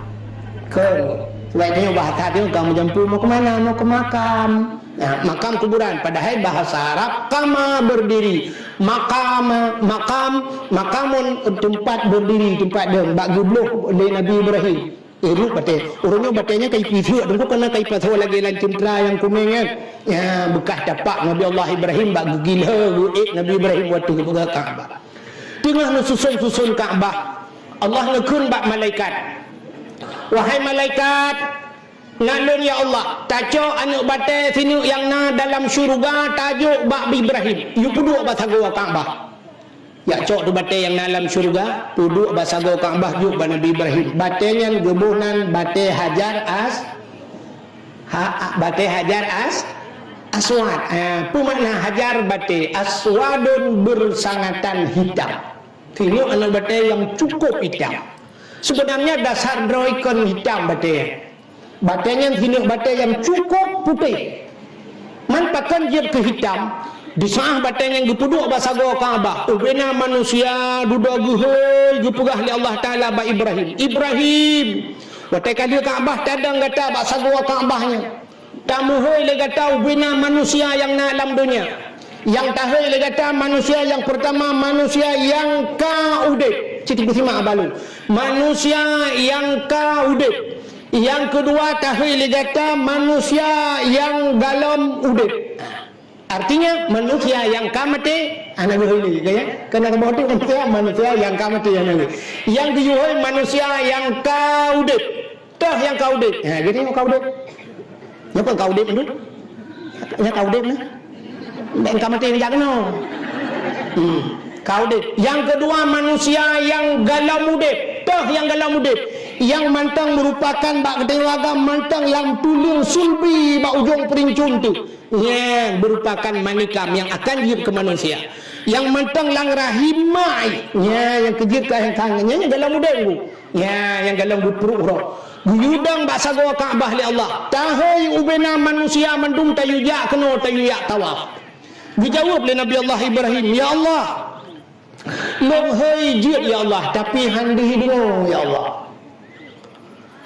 Kheun. Baik, tanyoe bahasa tanyoe ka meujampu, mau ke mana? Mau ke makam. Nah, makam kuburan. Padahai bahasa Arab kama berdiri. Makam, makam, makamun tempat berdiri, tempat diem. Bak geubloh lé Nabi Ibrahim. Eh, ruek batée. Ureuëng nyoe batée nyan ka ipisuek teungku keunan ka ipasoe lagée lam ceuntra nyang kunéng nyan. Ya, beukah tapak Nabi Allah Ibrahim bak geugilhé geuék Nabi Ibrahim watée geupeugah Ka'bah. Teungoh neususon-suson Ka'bah, Allah neukheun bak malaikat, "Wahai malaikat, na lôn ya Allah, tacok aneuëk batée sineuk nyang na dalam syeuruga tajok bak Ibrahim, yue peuduek bak sagoe Ka'bah." Jak cok tu batée nyang na lam syeuruga, peuduek bak sagoe Ka'bah jok bak Nabi Ibrahim. Batée nyan geuboh nan batée Hajar As-, ha, ha, batée Hajar As-, Aswad. Ha, peue makna Hajar batée? Aswadun bersangatan hitam. Singoh aneuëk batée nyang cukup hitam. Sebenarnya dasar droe kon hitam batée. Batée nyan sineuek batée nyang cukup putéh. Man pakon jeuet keu hitam, disaáh batée nyan geupeuduek bak sagoe Ka'bah. Ubena manusia dudoe geuhôi geupeugah lé Allah Taala bak Ibrahim, "Ibrahim, watée ka lheueh Ka'bah tadong gata bak sagoe Ka'bah nyan, tameuhôi lé gata ubena manusia nyang na lam donya." Nyang tahôi lé gata manusia nyang peurtama, manusia nyang ka udeb. Cit teusimak balu. Manusia nyang ka udeb. Nyang keudua tahôi lé gata manusia nyang galom udeb. Artinya manusia nyang ka maté, hana geuhôi lé, ya. Keunan ka maté manusia, manusia nyang ka maté, hana geuhôi. Nyang geuyue hôi manusia nyang ka udeb. Toh nyang ka udeb. Ha, jadi nyang ka udeb. Nyang ka udeb tu? Nyang ka udeb na? Nyang ka maté jak keunoe. Hmm. Ka udeb. Nyang keudua manusia nyang galom udeb. Toh nyang galom udeb. Nyang mantong meurupakan bak geutanyoe agam mantong lam tuleueng sulbi bak ujong peurincon tu. Nyan meurupakan manikam nyang akan jeuet keu manusia. Nyang mantong lam rahim mak, nyan nyang keu jeuet keu nyang kang, nyan nyang galom udeb tu. Nyan nyang galom geupeuruek uroe. Geuyue dong bak sagoe Ka'bah lé Allah. Tahôi ubena manusia mandum tayue jak keunoe tayue jak tawaf. Geujaweueb lé Nabi Allah Ibrahim, "Ya Allah, lôn hôi jeuet ya Allah, tapi han deuh deungoe ya Allah.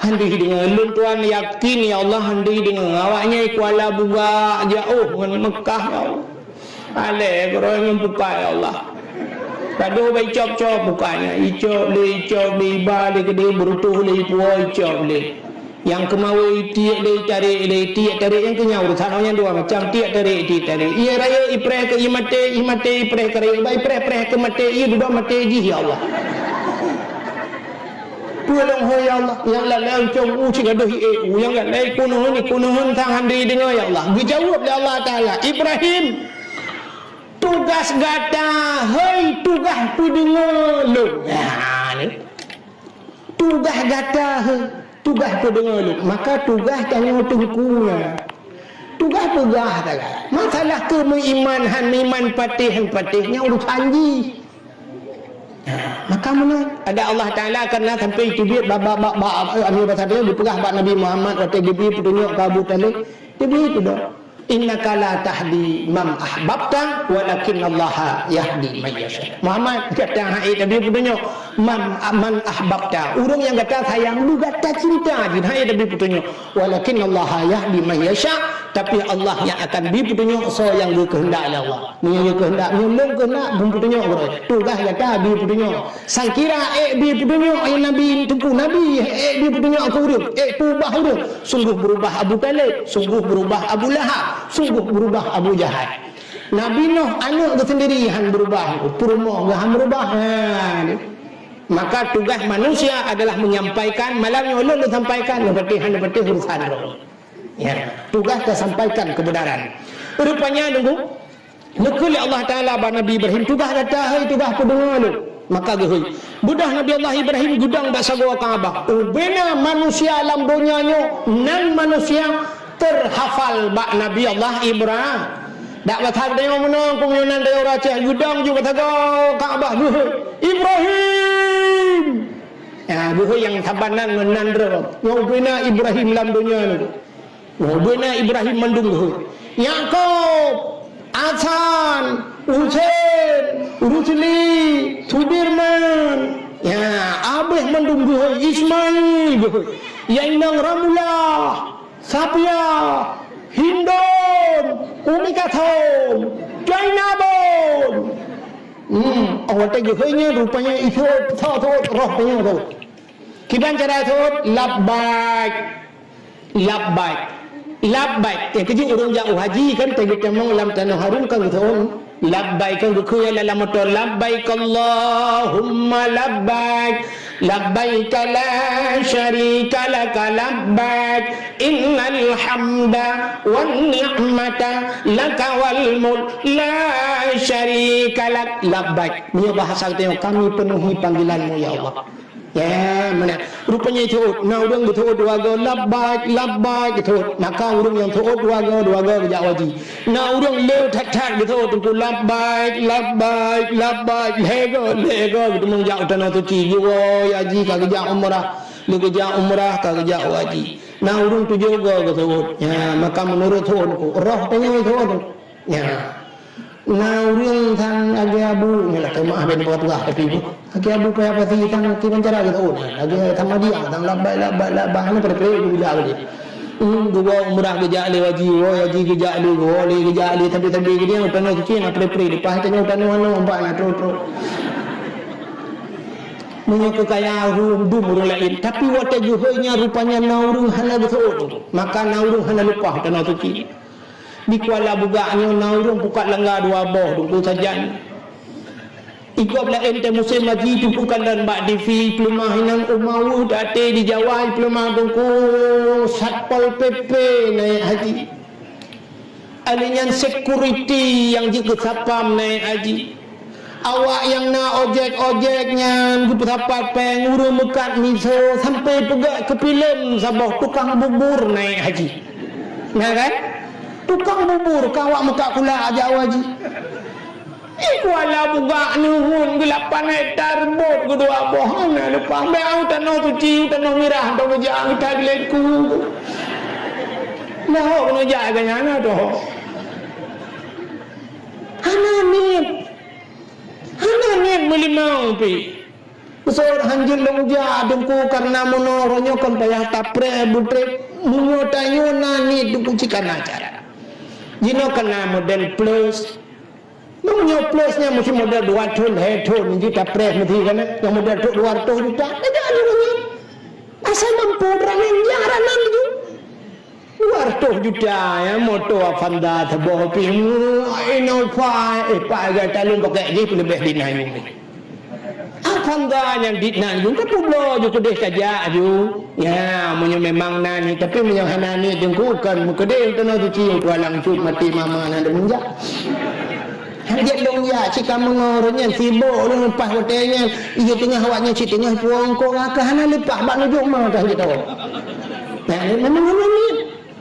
Han deuh deungoe, lôn tuan yakin ya Allah han deuh deungoe. Awaknyan i Kuala Bugak jiôh ngon Meukah ya Allah." Alèh keudroe ngon bukai ya Allah. Padub bak icop-cop bukai nyan. Icop lé, icop lé, iba lé keudéh, beurutoh lé, ipuwoe icop lé. Nyang keumawe itiek lé, itarek lé, itiek tarek nyang keunyan urusan awaknyan dua macam, tiek tarek, itiek tarek. Ié rayeuk ipreh keu ié maté, ié maté ipreh keu rayeuk, bak ipreh-preh keu maté, ié dudoe maté jih ya Allah. Peue lôn hôi ya Allah, nyang lalai uncong u cit gadôh ié u, nyang lalai kuneuheun, kuneuheun sang han deuh deungoe ya Allah. Geujaweueb lé Allah Taala, Ibrahim, tugaih gata hôi tugaih peudeungoe lôn. Nah, ni. Tugaih gata hôi tugaih peudeungoe lôn. Maka tugaih tanyoe teungku nyan. Tugaih peugah sagai. Masalah keu meuiman han meuiman patéh han patéh nyan urusan jih. Nah, maka meunan ada Allah Taala karena sampai teubiet bak, bak, bak, bak, eh, Nabi Muhammad Nabi Muhammad watée geubri peutunyok keu Abu Thalib, teubiet tu dah. "Innaka la tahdi man ahbabta, walakinnallaha yahdi man yasha." Muhammad, gata han ék tabri peutunyok man, man ahbabta. Ureuëng nyang gata sayang, nyang gata cinta jih han ék tabri peutunyok. "Walakinnallaha yahdi man yasha," tapi Allah nyang akan bri peutunyok soe nyang geukeuheundak lé Allah. Meunyoe geukeuheundak, meunyoe lôn keuheundak, bri peutunyok keudroe. Tugaih gata bri peutunyok. Sangkira ék bri peutunyok, eh, Nabi, teungku Nabi, ék bri peutunyok keu ureuëng, ék peubah ureuëng. Sungguh beurubah Abu Thalib, sungguh beurubah Abu Lahab, sungguh beurubah Abu Jahal. Nabi Nuh aneuëk geuh sendiri han beurubah, peurumoh geuh han beurubah. Ha, ni. Maka tugaih manusia adalah menyampaikan, malam nyoe ulôn sampaikan, leupah han leupah urusan droe. Ya, tugaih tasampaikan kebenaran. Rupanya nunggu, neukheun lé Allah Taala bak Nabi Ibrahim, "Tugaih gata hôi tugaih peudeungoe lôn." Maka geuhôi. Beudôh Nabi Allah Ibrahim geudong bak sagoe Ka'bah. Ubena manusia lam donya nyoe nan manusia terhafal bak Nabi Allah Ibrahim. Dak masa deungoe meunan, keu meunyoe nan deungoe ureuëng Aceh geudong ju bak sagoe Ka'bah geuhôi, "Ibrahim!" Ya, geuhôi nyang saban nan ngon nan droe. Nyoe ubena Ibrahim lam donya nyoe. Nyoe ubena Ibrahim mandum geuhôi. Yakub, Hasan, Husein, Rusli, Sudirman. Ya, abéh mandum geuhôi, Ismail geuhôi. Ya inong Ramulah, Sapiah, Hindon, Umi Kathom, Jainabon. Hmm, oh, watèe geuhôi nyan rupanya ithôt, thôt, thôt, roh tanyoe thôt. Kiban cara thôt, labbaik. Labbaik. Labbaik. Nyang keujeuet ureueng jak u haji kan, teumong lam tanoh hareuem kan geuthôt. Labbaik kan geukheun lam moto, "Labbaik Allahumma labbaik, labbaik la syarika laka labbaik, innal hamda wan ni'mata laka wal mulk la syarika lak." Labbaik. Meunyoe bahasa geutanyoe, "Kami penuhi panggilan-Mu, ya Allah." Ya, meunan. Rupanya ithôt, na ureueng geuthôt dua goe, "Labbaik, labbaik," geuthôt. Maka ureueng nyang thôt dua goe, dua goe geujak u haji. Na ureueng le that-that geuthôt teungku, "Labbaik, labbaik, labbaik," lhèe goe, lhèe goe geuteumong jak u Tanoh Suci. Geuwoe haji ka geujak umrah, lheueh geujak umrah ka geujak u haji. Na ureueng tujoh goe geuthôt. Ya, maka meunurot thôt teungku, roh tanyoe thôt. Ya. Na ureueng sang lagèe abu, nyoe lakèe meu'ah bèk peugah-peugah, tapi lagèe abu payah pasi sang kiban cara geuthôt. Lagèe Samadiyah, sang labbaik, labbaik, labbaik, hana preh-preh geubila lé. Hmm, geuwoe umrah geujak lé haji, woe haji geujak lé, geuwoe lé geujak lé, sabe-sabe geudiang u Tanoh Suci na preh-preh, leupah tanyoe u tanoh aneuk, empat na trok-trok. Meunyoe keu kaya dum ureueng laén, tapi watèe geuhôi nyan rupanya na ureueng hana geuthôt, maka na ureueng hana leupah u Tanoh Suci. Di Kuala Bugak nyoe na ureueng pukat langga dua boh teungku sajan. Igob laén teuh musém haji teungku kalon bak T V, peuleumah inan u Mawu, até di Jawa peuleumah teungku Satpol P P naik haji. Alèh nyan security nyang jeuet keu satpam naik haji. Awak nyang na ojek-ojek nyan geupeusapat pèng, ureueng meukat miseue sampoe peugöt keu filem saboh tukang bubur naik haji. Na kan? Tukang bubur ka awak meukat kulak jak haji. Di Kuala Bugak neuhun geulapan hektar bot keudua boh, hana leupah. Bèk u Tanoh Suci, u Tanoh Mirah, tong geujak, geuta geuleku. Lahok keuneuk jak keu nyan na toh. Hana niet. Hana niet meulimong pih. Sot hanjeuet lôn jak teungku, kareuna meunoe uroe nyoe kon payah tapreh beutrép. Meunyoe tanyoe na niet teungku cit kana cara. Jinoe kana model plus. Meunyoe plus nyan meusti model dua thon, lhèe thon, jeuet tapreh meusti kana. Nyang model trok dua reutôh juta. Tajak lôn nyan. Asai mampu droeneuh jak ranan ju. Dua reutôh juta, ya, moto Avanza saboh pih. Innova, eh, pagai taleueng pakèk jih peuleubèh di Nayung ni. Avanza nyang di Nayung, ka peubloe ju keudeh tajak ju. Ya, meunyoe memang na niet, tapi meunyoe hana niet, teungku kon meukeudeh u Tanoh Suci, u Tualang Cut maté mama na deungon jak. Hanjeuet lôn jak cit ka meungoh, uroe nyan sibok lôn leupah watèe nyan. Ie teungoh awak nyan cit teungoh puwong ko ka hana leupah bak nujoh ma ka hanjeuet awak. Nah, memang hana niet.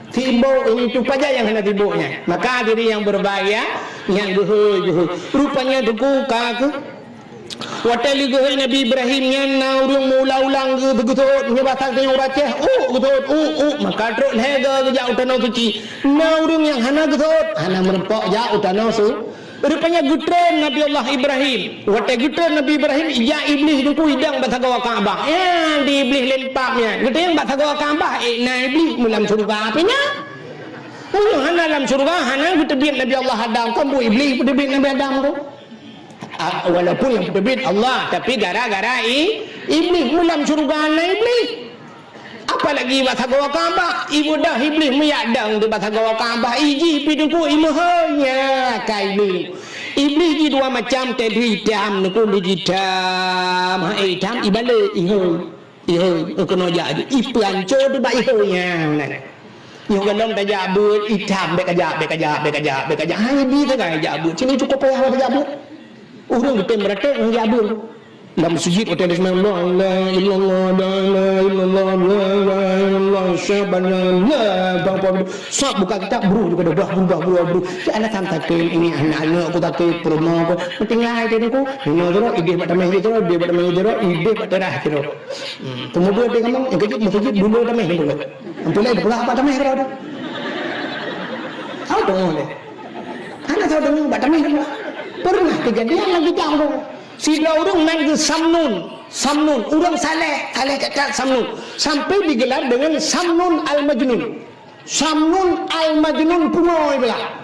Sibok itu pajan nyang hana sibok nyan. Maka hadirin yang berbahagia, nyang geuhôi-geuhôi. Rupanya teungku ka keuh. Watèe lheueh geuhôi Nabi Ibrahim nyan na ureueng meuulang-ulang geu-, geuthôt, nyoe basa tanyoe ureueng Aceh, "Uk," geuthôt, "Uk, uk." Maka trok lhèe goe geujak u Tanoh Suci. Na ureueng nyang hana geuthôt, hana meurumpok jak u Tanoh Su-, Rupanya geutreun Nabi Allah Ibrahim. Watèe geutreun Nabi Ibrahim, ijak Iblih teungku idong bak sagoe Ka'bah. Ya, di Iblih lempap nyan. Geuteueng bak sagoe Ka'bah, eh, na Iblih meulam syeuruga pih nyan. Meunyoe hana lam syeuruga, hana geuteubiet Nabi Allah Adam. Kon buet Iblih peuteubiet Nabi Adam tu. Ah, walaupun nyang peuteubiet Allah, tapi gara-gara i-, Iblih meulam syeuruga na Iblih. Apalagi bak sagoe Ka'bah, ibudah Iblih meuyak dong di bak sagoe Ka'bah, ijih pih teungku imeuhôi nya ka Iblih. Iblih jih dua macam, teuh itam teungku, lheueh itam, ha itam ibalek ihôi. Ihôi, keunoe jak ju. Ipeuancô di bak ihôi nya. Nyoe gohlom tajak beuet itam, bèk kajak, bèk kajak, bèk kajak, bèk kajak. Ha, ibi sagai jak beuet. Sini cukup payah tajak beuet. Ureueng geutem meuratéb ngon jak beuet. Lam sujud watèe diseumayang, "La ilaha illallah, la ilaha illallah, la ilaha illallah, asyhadu an la ilaha illallah." Sab buka kitab, bru juga dah, bru, bru, bru. Cak alasan sakét, ini anak-anak aku sakét, peurumoh aku. Tinggai tadi aku, nyoe terus, idéh bak tameh terus, idéh bak tameh terus, idéh bak teras terus. Hmm, kemudian dia ngomong, yang kejut, yang kejut, dulu tameh dulu. Yang pulai, pula apa tameh terus tu? Apa tu ngomong dia? Hana tahu dengar bak tameh terus. Pernah kejadian lagi jauh tu. Sidroe ureueng nan geusamnun. Samnun, ureuëng saleh, saleh that-that Samnun. Sampai digelar dengan Samnun Al-Majnun. Samnun Al-Majnun pungo ibarat.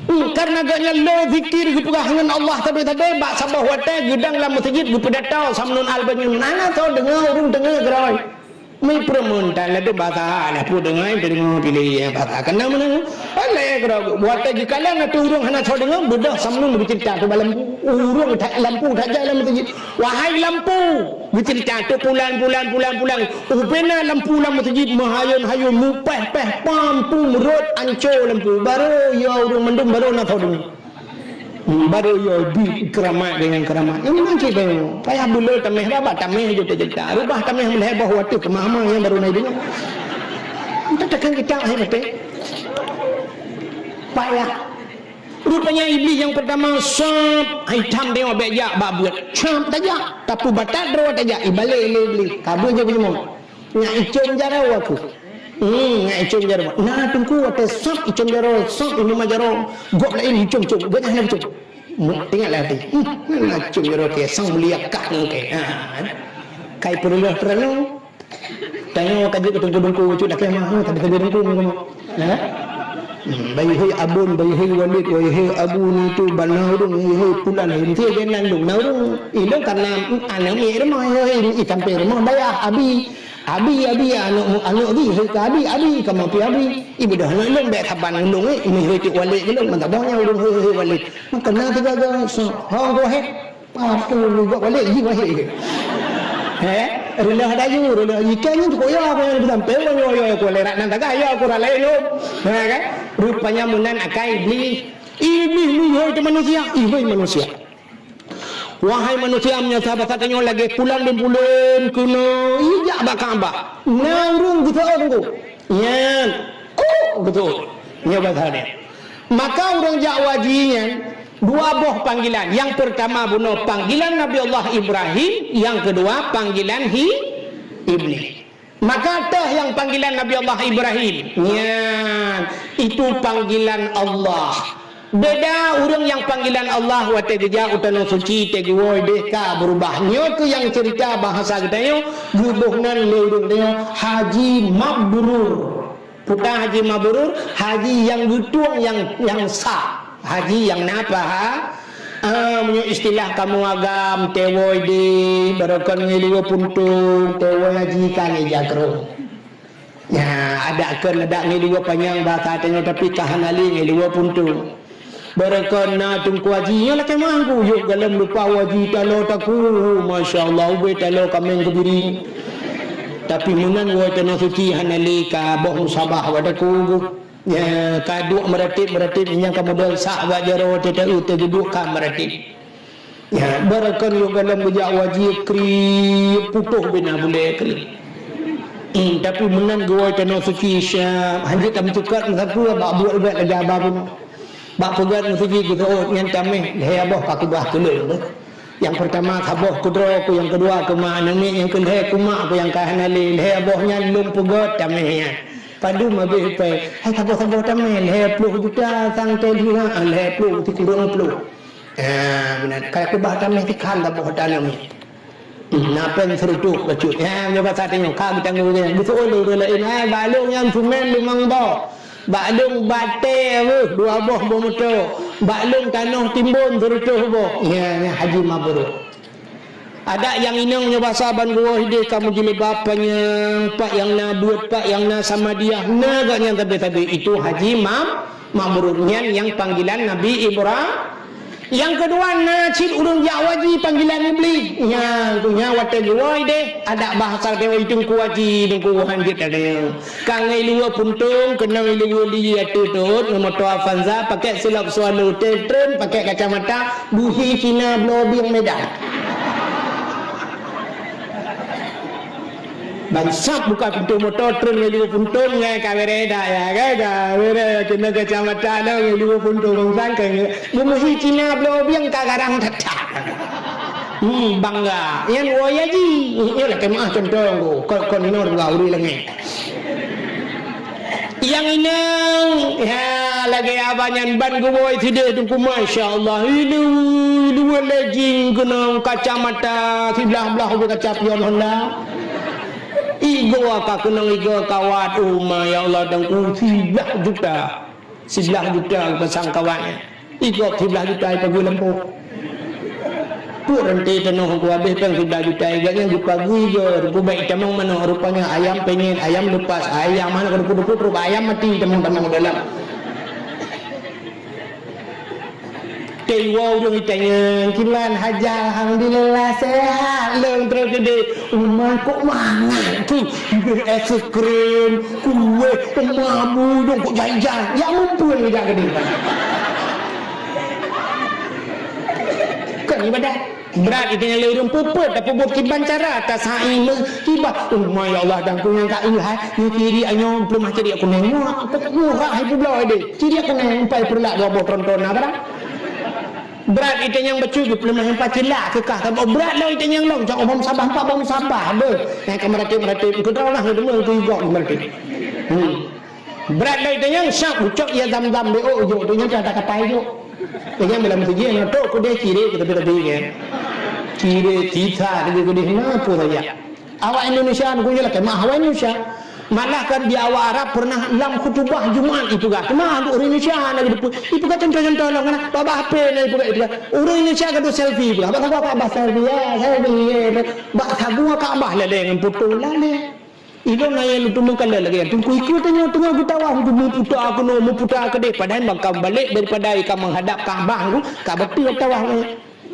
Hmm, karena gobnyan le zikir geupeugah ngon Allah sabe-sabe, bak saboh watée geudong lam meuseujid geupeudata Samnun Al-Majnun. Hana soe deungoe, ureuëng deungoe keudroe. Mi peureumeun tan ladum basa, nah peue deungoe, peue deungoe piléh basa. Keunan meunan, alah keudroe. Watée geukalon ateueh ureuëng hana soe deungoe, beudôh Samnun geuceurita keu bak lampu. Ureuëng that lampu that jai lam meuseujid. Wahai lampu, geuceurita ateueh pulan, pulan, pulan, pulan. Ubena lampu lam meuseujid meuhayôn-hayôn, mupéh-péh, pam, pum, rot, anco lampu. Barô yo ureuëng mandum barô na soe deungoe. Hmm, barô yo bi keuramat deungon keuramat. Ini mungkin payah, payah buleue taméh babah, taméh jo teuceurita. Rubah taméh meulhée boh watée keumah-mah nyang barô na deungoe. Entah takkan kita hai maté. Payah. Rupanya Iblih nyang pertama sab, hai tham deungoe bék jak bak buet. Sab tajak, tapi batat droe tajak, ibalek lé Iblih. Kabeuet je beujeumoe. Nyak icom jaroe aku. Hmm, nyak icom jaroe. Nah, teungku watée sab icom jaroe, sab imeuma jaroe. Gob laén icom-com, gobnyan hana icom. Mu-, ingat lah hati. Hmm, nah icom jaroe ke sang mulia kah ngon ke. Ha. Kai peureuloh teurang. Tanyoe ka jeuet keu teungku-teungku cut lakée mah, ha, tapi teungku ngon. Ha? Hmm, bai hei abon, bai hei walid, wai hei abu ni tu bana ureuëng, hei hei pulan, hei hei genan dong. Na ureuëng, ilong karena aneuk miet rumoh, hei hei itampe rumoh bayah abi. Abi, abi, aneuk mu-, aneuk bi, hei ka abi, abi, kamoe pi abi. Ibu dah aneuk lôn bék saban lôn, eh, mi hei cit walid ke lôn, mantap boh nyan ureuëng hei, hei walid. Maka na tiga ga so, ha go hei. Apa lu gok walid ji wahid. Hei, reuloh dayuh, reuloh ikan nyan cukup ya, aku yang bilang, "Pe, yo, yo, yo, aku lerak nan taga, yo, aku ralai lom." Ha kan? Rupanya meunan akai Iblih. Iblih mi hei tu manusia, Iblih manusia. Wahai manusia, meunyoe sahabat tanyoe lagée pulan dum buleuen keunoe ijak bak Ka'bah. Na ureuëng geuseuôt teungku. Nyan. Oh, geuseuôt. Nyoe bahasa dia. Maka ureuëng jak haji nyan dua boh panggilan. Yang pertama bunoe panggilan Nabi Allah Ibrahim, yang kedua panggilan hi Iblih. Maka teuh nyang panggilan Nabi Allah Ibrahim. Nyan, itu panggilan Allah. Beda ureuëng nyang panggilan Allah watée geujak u Tanoh Suci, teuh geuwoe deh ka beurubah. Nyoe keuh nyang ceurita bahasa geutanyoe, geuboh nan lé ureuëng tanyoe Haji Mabrur. Peue ta haji mabrur, haji nyang geutueng nyang, nyang sah. Haji nyang na paha. Ah, meunyoe istilah kamoe agam, teuwoe deh, barokon ngon luweue puntông, teuwoe haji ka ngon ija krông. Nya, adak kheun adak ngon luweue panyang bahasa tanyoe, tapi ka hana lé ngon luweue puntông. Barokon na teungku haji, nyoe lakée meuangku, yôh galom lupa haji taloe takue, masya Allah, ubé taloe kaméng keubiring. Tapi meunan woe Tanoh Suci hana lé ka boh musabah bak takue. Nya, ka duek meuratéb-meuratéb nyang ka model sak bak jaroe teuta-, teuduek ka meuratéb. Ya, barokon yôh galom geujak haji kriet putôh bina bulée kriet. Hmm, tapi meunan geuwoe Tanoh Suci Syam, hanjeuet tameucukot meusapeue bak buet-buet lagée haba bunoe. Bak peugét meuseujid geuseuôt nyan taméh lhée boh ka keubah keu lôn. Nyang peurtama saboh keudroe ku, nyang keudua keu ma aneuk miet, nyang keulhée keu mak ku nyang ka hana lé. Lhée boh nyan lôn peugét taméh nyan. Padum habéh pèng, hai saboh-saboh taméh lhée ploh juta sang teuh lheueh, lhée ploh sikureueng ploh. Ah, meunan. Ka keubah taméh tikhan saboh aneuk miet. Na pèng sireutoh bacut. Nyan, nyoe basa tanyoe, ka geutanggong nyan. Geuseuôt lé ureueng laén, "Hai, bak lôn nyan seumén limong boh. Bak lôn batèe, weueh, dua boh boh moto. Bak lôn tanoh timbon sireutoh boh." Nyan, nyan haji mabrur. Adak nyang inong nyoe basa ban geuwoe idéh ka meujilbab panyang, pat nyang na beuet, pat nyang na samadiah, na gobnyan sabe-sabe. Itu haji ma-, mabrur. Nyan nyang panggilan Nabi Ibra-, Nyang keudua, na cit ureueng jak haji panggilan Iblih. Nyan, nyan watèe geuwoe deh, adak bahasa dewa teungku haji, teungku hanjeuet tadi. Ka ngon luweue puntông, keunong luweue li ateueh tôt, ngon moto Avanza, pakèk silop swallow, teuh treun, pakèk kacamata, buhi Cina, bloe bieng Medan. Bangsat buka pintoe moto, treun ngon luweue puntông, nyan ka bereh dak ya, kan? Ka bereh, keunoe kacamata nyoe ngon luweue puntông, bangsat ka nge-, geumeuhi Cina bloe bieng ka garang that-that. Hmm, bangga. Nyan woe haji. Nyoe lakèe meu'ah contoh, kon, kon inoe dua ureueng langèt. Nyang inong, ya, lagèe abah nyan ban geuwoe sideh Teungku, masya Allah. Ilu, ilu lejing keunong kacamata siblah-blah ubé kaca pion Honda. Igoe ka keunong igoe kawat, oh ma, ya Allah, Teungku, siblah juta. Siblah juta geupasang kawatnya. Igob siblah juta ipageue lampôh. Peuet ranté tanoh ku habéh péng siblah juta, igob nyan geupageue igoe, geupeubek tamong manok, rupanya ayam penyet, ayam lepas, ayam hana keudukut-dukut, rupa ayam mati tamong-tamong dalam. Teuwoe ureueng itanyong, "Kiban haja?" "Alhamdulillah, sehat." Lôn troh keudeh, "Uma, kok mangat tu? Ibeh es krim, kueh, uma bu dong kok jai-jai." Ya mumpun geujak keudeh. Kon ibadat. Brat itanyong lé ureueng peuet-peuet, tapeubuet kiban cara, tasai meukiban. "Uma, ya Allah, Teungku nyang ka eu hai, nyoe ciri nyoe, peuleumah ciri kunèng." Wah, kok murah hai peubloe deh. Ciri kunèng, empai peureulak dua boh tronton na barang. Brat itanyong bacut, peuleumah empat cilak keu kah. Brat lom itanyong lom, jak bom sabah, empat bom sabah, beuh. Nyang ka meuratéb-meuratéb, keu droe lah, keu deungoe, keu igob meuratéb. Hmm. Brat lom itanyong, syak ucok ya zam-zam, B O jok, itanyong tu ada kapai jok. Itanyong dalam sijil, nah, tu kudeh ciri, keu tepi-tepi, kan. Ciri, cita, kudeh, kudeh, na, apa saja. Awak Indonesia, aku je lah, kemah awak Indonesia. Malah kan di awak Arab pernah lam khutubah Jumat ipeugah. Cuma untuk ureueng Indonesia hana geuteupeue. Ipeugah contoh-contoh lom kana. Bak, bak H P na ipeugah, ipeugah. Ureueng Indonesia gadoh selfie ipeugah. Bak sagoe ka bah selfie, ya, selfie, ya. Bak sagoe ka bah lalé ngon foto lalé. Ilôn na nyang lôn teumeung kalon lagèe nyan. Teungku ikeu tanyoe teungoh geutawaf, meuputa keunoe, meuputa keudeh. Padahai bang ka balek daripada ka menghadap Ka'bah tu, ka bateue tawaf nyan.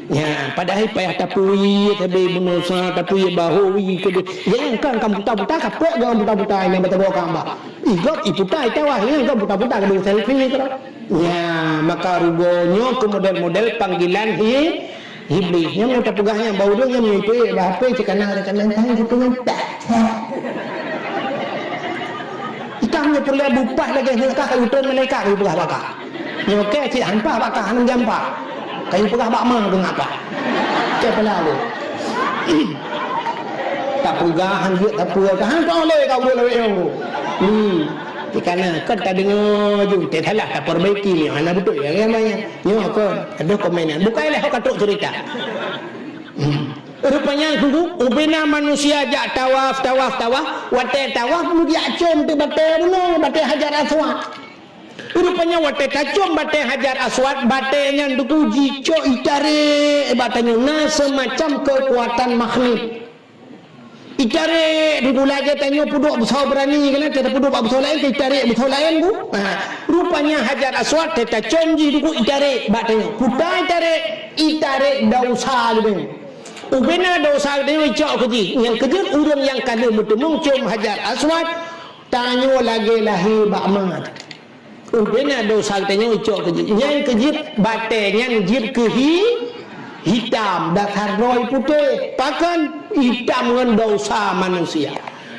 Nya, padahai payah tapui, tabe bunoe sa, tapui bahu, wi keudeh. Nyang kan ka buta-buta, ka pek ngon buta-buta nyang bak sagoe Ka'bah. Igob iputa, itawah, nyang kan buta-buta, ka selfie keudroe. Nya, maka rugoe nyoe keu model-model panggilan hi-, Iblis. Nyan meunyoe tapeugah nyan bak ureueng nyan meunyoe ipeuék bak H P, cit kana, kana, kana, kana, kana. Ikah meunyoe peureulèe bupah lagèe nyoe kah, ka geutreun malaikat, ka geupeugah bak kah. Nyoe kèe cit han paih bak kah, hana jampa. Ka geupeugah bak ma geuh ngapa. Kèe pala lé. Tapeugah han jeuet tapeue ka, han toh lé ka ureueng lawét nyoe. Hmm. Dikana kon tadeungoe ju, teusalah tapeurbaiki nyoe, hana beutôi ya, ya, ya. Nyoe kon, adoh komenan. Bukai lé ho ka trok cerita. Hmm. Rupanya guru, ubena manusia jak tawaf, tawaf, tawaf. Watèe tawaf, meujak com teuh batèe bunoe, batèe Hajar Aswad. Rupanya watèe tacom batèe Hajar Aswad, batèe nyan teungku jicok itarek bak tanyoe, na seumacam keukuatan magnet. Itarek teungku lagèe tanyoe peuduek beusoe beurani keunan, kita peuduek bak beusoe laén, itarek beusoe laén bu. Ha, rupanya Hajar Aswad tacom jih teungku itarek bak tanyoe. Peue itarek? Itarek desya geutanyoe. Ubena desya geutanyoe icok keu jih. Nyang keujeuet ureueng nyang ka lheueh meuteumeung com Hajar Aswad, tanyoe lagèe lahé bak ma. Ubena desya geutanyoe icok keu jih. Nyang keujeuet batèe nyan jeuet keu hi-, hitam, dasar droe putéh. Pakon? Hitam ngon desya manusia.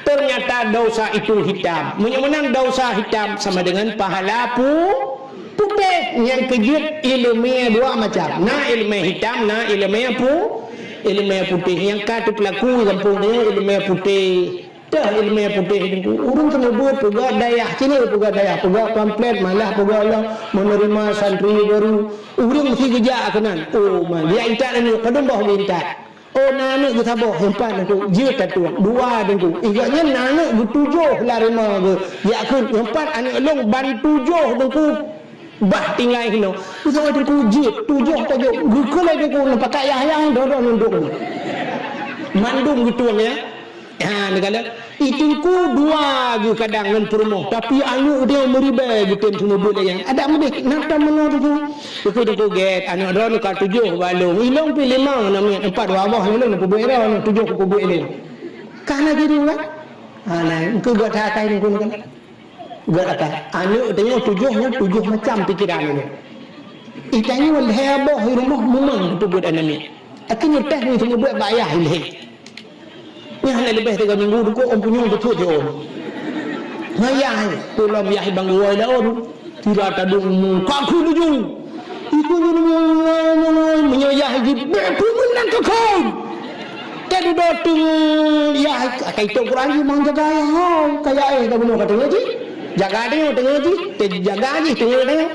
Ternyata desya itu hitam. Meunyoe meunan desya hitam sama dengan pahala pu-, putéh. Nyang keujeuet iéleumé dua macam. Na iéleumé hitam, na iéleumé pu-, iéleumé putéh. Nyang ka teupeulaku gampông tanyoe iéleumé putéh. Teuh iéleumé putéh teungku. Ureueng seumeubeuet peugah dayah cit, peugah dayah, peugah pamflet, malah peugah lom menerima santri baru. Ureueng meusti geujak keunan. Oh, ma, jak intat aneuk, padum boh geuintat. Oh, na aneuk geuh saboh, nyang pat teungku, jeuet tatueng. Dua teungku. Igob nyan na aneuk geuh tujoh lam rumoh geuh. Jak kheun, nyang pat aneuk lôn ban tujoh teungku. Bah tinggai hinoe. Geusaboh teungku jeuet, tujoh tajok. Geukheun lé teungku, neupakat yah-yah, droe-droe nundok. Mandum geutueng ya. Ha, neugala. I teungku dua geuh kadang ngon peurumoh, tapi aneuk dia meuribèe geutem seumeubeuet lé nyan. Adak meudeh, na tam meunoe teungku. Teungku, teungku gèt, aneuk droeneuh ka tujoh bak lôn. Ilôn pih limong, na miet empat, dua boh lôn peubuet droeneuh, tujoh peubuet lé. Ka na jadi kan? Ha, na, engkau buat hak kai teungku kan? Gata, aneuk tanyoe tujoh nyan tujoh macam pikeran nyoe. Itanyoe lhèe boh i rumoh mumang teupeubuet aneuk miet. Akhé nyoe teuh nyoe teupeubuet bak yah ilhèe. Nyan hana leubeh tiga minggu teungku ôn punyueng teutôt di ôn. Ngon yah, tulom yah i bang geuwoe laôn. Tira tadong mu, ka kheun laju. Ikeu nyoe, nyoe, nyoe, nyoe, meunyoe yah jih, bèk peue meunan keu kheun. Ka dudoe teungoh yah, ka itôb Quran jih mang jaga yah, ho, kaya éh ka bunoe ka teungoh jih. Jaga tanyoe teungoh jih, teujaga jih teungoh tanyoe.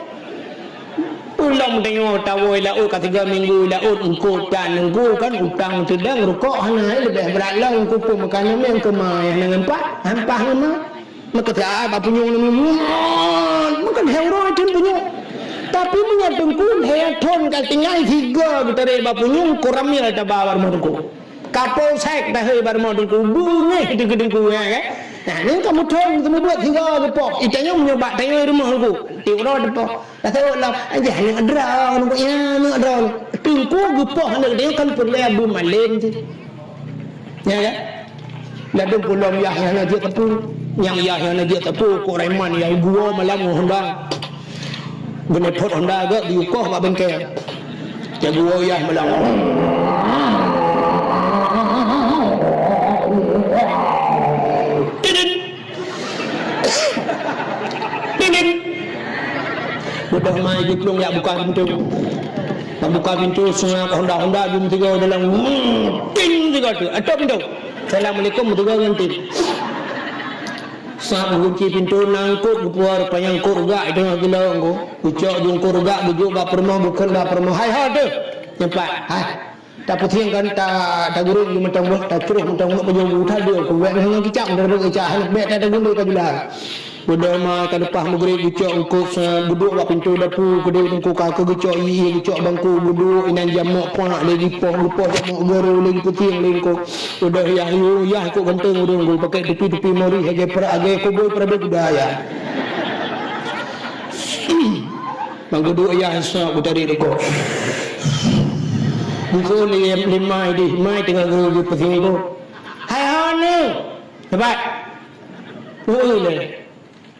Ulôn tanyoe tawoe laôt ka tiga minggu laôt eungkôt tan eungkôt kan utang seudang rukok hana leubeh brat lom eungkôt pun meukanan meukeumah nyang ngon pah, hampah ngon ma. Meukeuseuat bak punyueng nyoe, meukeuseuat uroe thon punyueng. Tapi meunyoe teungku lhèe thon ka tinggai sigoe geutarek bak punyueng, koramil taba bak rumoh teungku. Kapolsek tahôi bak rumoh teungku, beungéh teuh keu teungku, ya kan? Nah, nyoe ka muthon, teumubuet sigoe geupoh. Itanyoe meunyoe bak tanyoe rumoh teungku, tiep uroe teupoh. Taseuôt lom, "Jah, aneuk droeneuh, ya, aneuk droeneuh." Teungku geupoh aneuk tanyoe kan peureulèe beumalém cit. Ya kan? Ladôm peulom yah nyang na jeuet teupeu. Nyang yah nyang na jeuet teupeu, kok reman yah geuwoe malam ngon Honda. Geunepot Honda geuh diukoh bak bengkel. Nyang geuwoe yah malam. Tidit. Ding, ding. Beudôh mai jiplueng jak buka pintoe. Bak buka pintoe, seungab Honda-Honda jeuem tiga dalam. Ting tiga tu. Atau pintoe. Assalamualaikum, tiga ngon ting. Seungab geukunci pintoe, na eungkôt geupeugah, rupanya eungkôt rugak, itu ngon gila eungkôt. Geucok ju eungkôt rugak, geujok bak peurumoh, geukheun bak peurumoh. Hai, ho tu. Nyempat. Hai. Tapeusieng kan, ta-, tagureueng di mantong boh, tacroh mantong boh, pajoh bu, tadeueng ku, bèk ngon kicap, daripada kicap, hana bèk ta-, tagureueng ka jula. Beudôh ma ka leupah meugreb, geucok eungkôt sa, geuduek bak pintoe dapu, keudeh teungku ka keu geucok ie, geucok bangku, geuduek inan jamok, pak, lé jipoh, geupoh jamok, geurô, lé geupusieng, lé eungkôt. Beudôh yah yu, yah kok ganteng ureueng, geupakèk tupi-tupi mori, lagèe pra-, lagèe koboi peurabot kuda yah. Meugeudok yah sôk geutarek rukok. Bukon lé, lé mai deh, mai teungoh geu-, geupeusieng rukok. Hai hana. Sabat. Ui lé.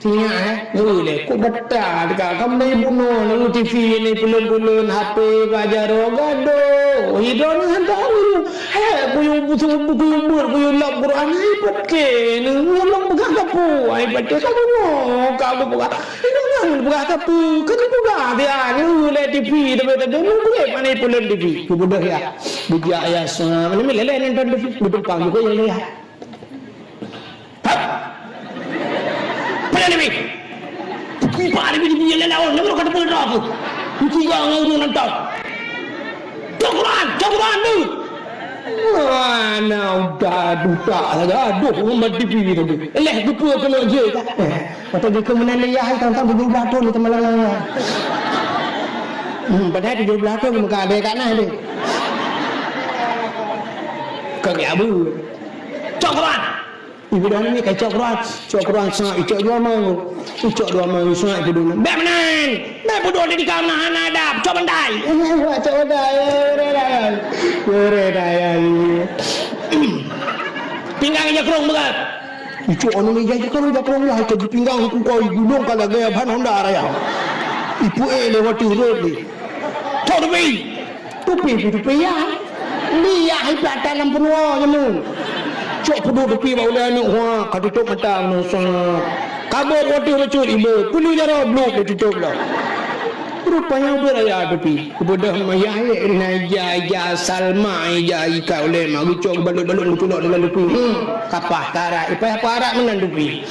Sinyak, eh. Ui lé. Kok bata teuka. Kamoe bunoe nang T V ni peulon-peulon, H P, bajaro, gadoh. Hidroe ni hantom. Hai, kuyue busuk, kuyue buet, kuyue lop Quran. Hai, paké. Nang lom peugah sapeue. Hai, paké. Kamoe nyoe. Ka geupeugah. Inong nyan peugah sapeue, ka geupeugah siat nyoe lé T V, tapi teudeungoe beureukat mani peulon T V. Geubeudôh yah. Geujak yah sa, mana lé-lé nonton T V, geutumpang juga yah lé yah. Hap! Peulon T V. T V, T V, T V, lé lawan, nyoe ka teupeue droe aku. Meusigoe ngon ureueng nonton. Cok Quran, cok Quran tu. Wah, na udah dudak sagai. Aduh, ureueng ba T V tadi. Leh geupeu keuneuk jeuet. Eh, mata jeuet keu meunan lé yah, tang-tang tujoh blaih thon lé teuma lagèe nyan. Hmm, padahai tujoh blaih thon meuka adèe ka na deh. Keu ngiak bu. Cok Quran. Ibu dah ni kai cok Quran, cok Quran sa, icok dua mau. Icok dua mau sa, ibu dah. Bèk meunan. Bèk bodoh di kaum na hana adab. Cok bantai. Eh, wah, cok bantai. Eh, re, re, re. Re, re, re. Pinggang ija krong beugah. Icok anu meja ija krong, ija krong ya, icok di pinggang aku kau gulung ka lagèe ban Honda raya. Ipu eh lewat tu road ni. Cok demi. Tupi pih tupi yah. Li yah ipat lam peunoh nyoe. Cok peuduek tupi bak ulèe aneuk, hua, ka tutup mata meunoe sa. Kabot watèe bacut ibe, peulu jaroe bluek ditutup lom. Rupanya beuraya tupi. Geubeudôh ma yah, na ija, ija Salma, ija ikat ulèe ma, geucok geubalot-balot geuculok dalam tupi. Hmm, kapah karat, ipah-pah arat meunan tupi.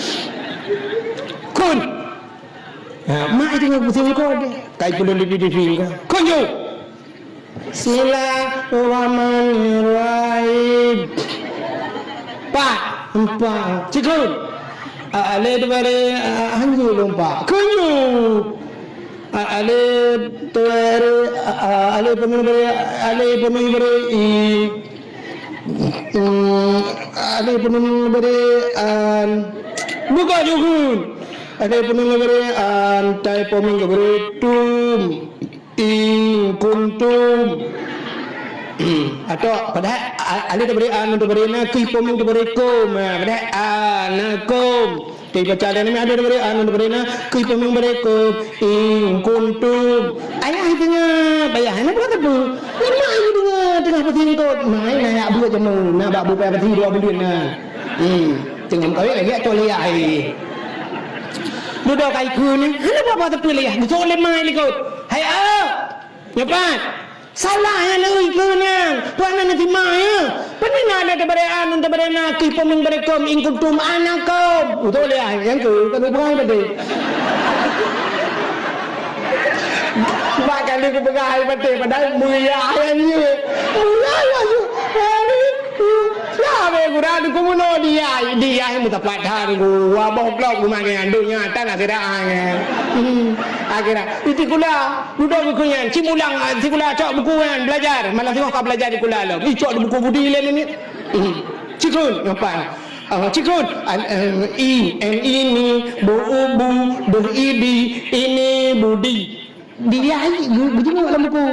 Kun. Ha, mak itu ngon pusing kau deh. Kai peulon tupi-tupi kau. Kun ju. Bismillahirrahmanirrahim. Empat, empat. Cikun. A, alif tu bare, a, hanji lompat. Kunyu. A, alif tu bare, a, a, alif penuh bare, alif penuh bare, i. Hmm, alif penuh bare, an. Buka jukun. Alif penuh bare, an. Tai poming bare, tum. In kuntum. Atau padahai a-, alif teubri a, nun teubri na, keu ipom nun teubri kum. Ha, padahai anakum. Tapi baca ada nama ada teubri a, nun teubri na, keu ipom nun teubri kum. In kuntum. Ayah itu nya, payah na buat apa? Nama itu dengar tengah pesingkot. Mai na yak buat jamu, na bak bupai peti dua bulan na. Hmm, tengah kawin lagi atau liah ai. Dudoe kai keu ni, hana apa-apa teupeu liah. Geucok lé mai likot. Hai a! Nyoe pat! Salah nyang neuikeue nyan, peue hana neusimak, ya. Peue na lé teubri an, teubri nakeuh, peumeng bri kaum, in kuntum anakum. Beutôi lé, ah, nyang keu, kan bukan tadi. Bak kali kupeugah hai maté, padahai mulia ayah nyoe. Mulia ayah nyoe. Hari, ya, be gura duku muno dia, dia mutapat har, gua boh blok rumah nyan, dunia tan akhirat, ah, nyan. Hmm, akhirat. Itikula. Dudoe buku nyan, simulang, ah, sikula cok buku nyan, belajar. Malah singoh ka belajar sikula lom. Ih, cok di buku budi lé ni. Hmm. Cikun, apa? Ah, cikun. An, eh, i, en ini, bu, ubu, deh, idi, ini, budi. Dia ai, gu-, gujingok lam buku.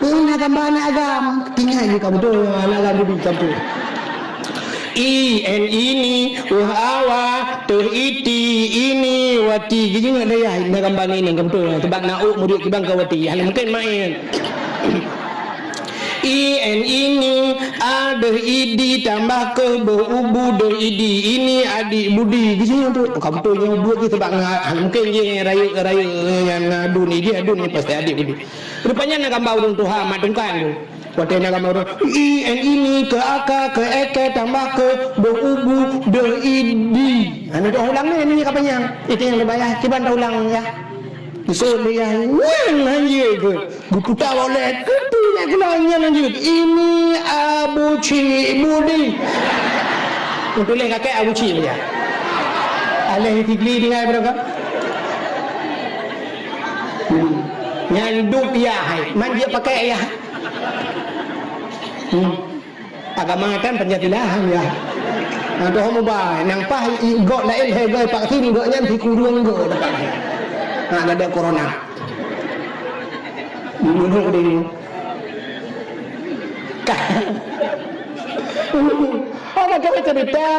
Ini gambar anak agam. Tinggai ni kamu tu, anak agam budi kamu tu. I, en ini, wah awa, teh iti, ini, wati. Geuingat dayah, na gambar ni, na gambar tu. Sebab na uk murit kibang ka wati. Hana mungkin main. I, en ini, a, deh idi, tambah keu, beh ubu, deh idi. Ini adik budi. Geuingat tu. Ka beutôi nyoe buet je sebab na, hana mungkin je rayeuk-rayeuk nyang na dun idi, adun ni pasti adik budi. Rupanya na gambar ureueng tuha mat tungkang tu. Watèe na gambar ureueng, i, en ini, keu aka, keu eke, tambah keu, deh ubu, deh idi. Ha, nyoe ulang ni, ni ka panyang. Itu nyang leubeh yah, kiban taulang yah. Geuseuôt lé yah, nyang hanjeuet keu. Geuputa oleh, keutu nyang keunoe nyan hanjeuet. Ini Abu Cik Budi. Tuléh kakek Abu Cik ya. Aleh tigli tinggai berapa? Hmm. Nyan duek yah hai. Man jeuet pakai yah. Hmm. Agama kan Pancasila, ya. Nah, tu hom ubah. Nang paih i-, gok laén hai goi vaksin gok nyan sikureueng gok dapat. Ha, ada corona. Bunuh diri. Apa kau cerita?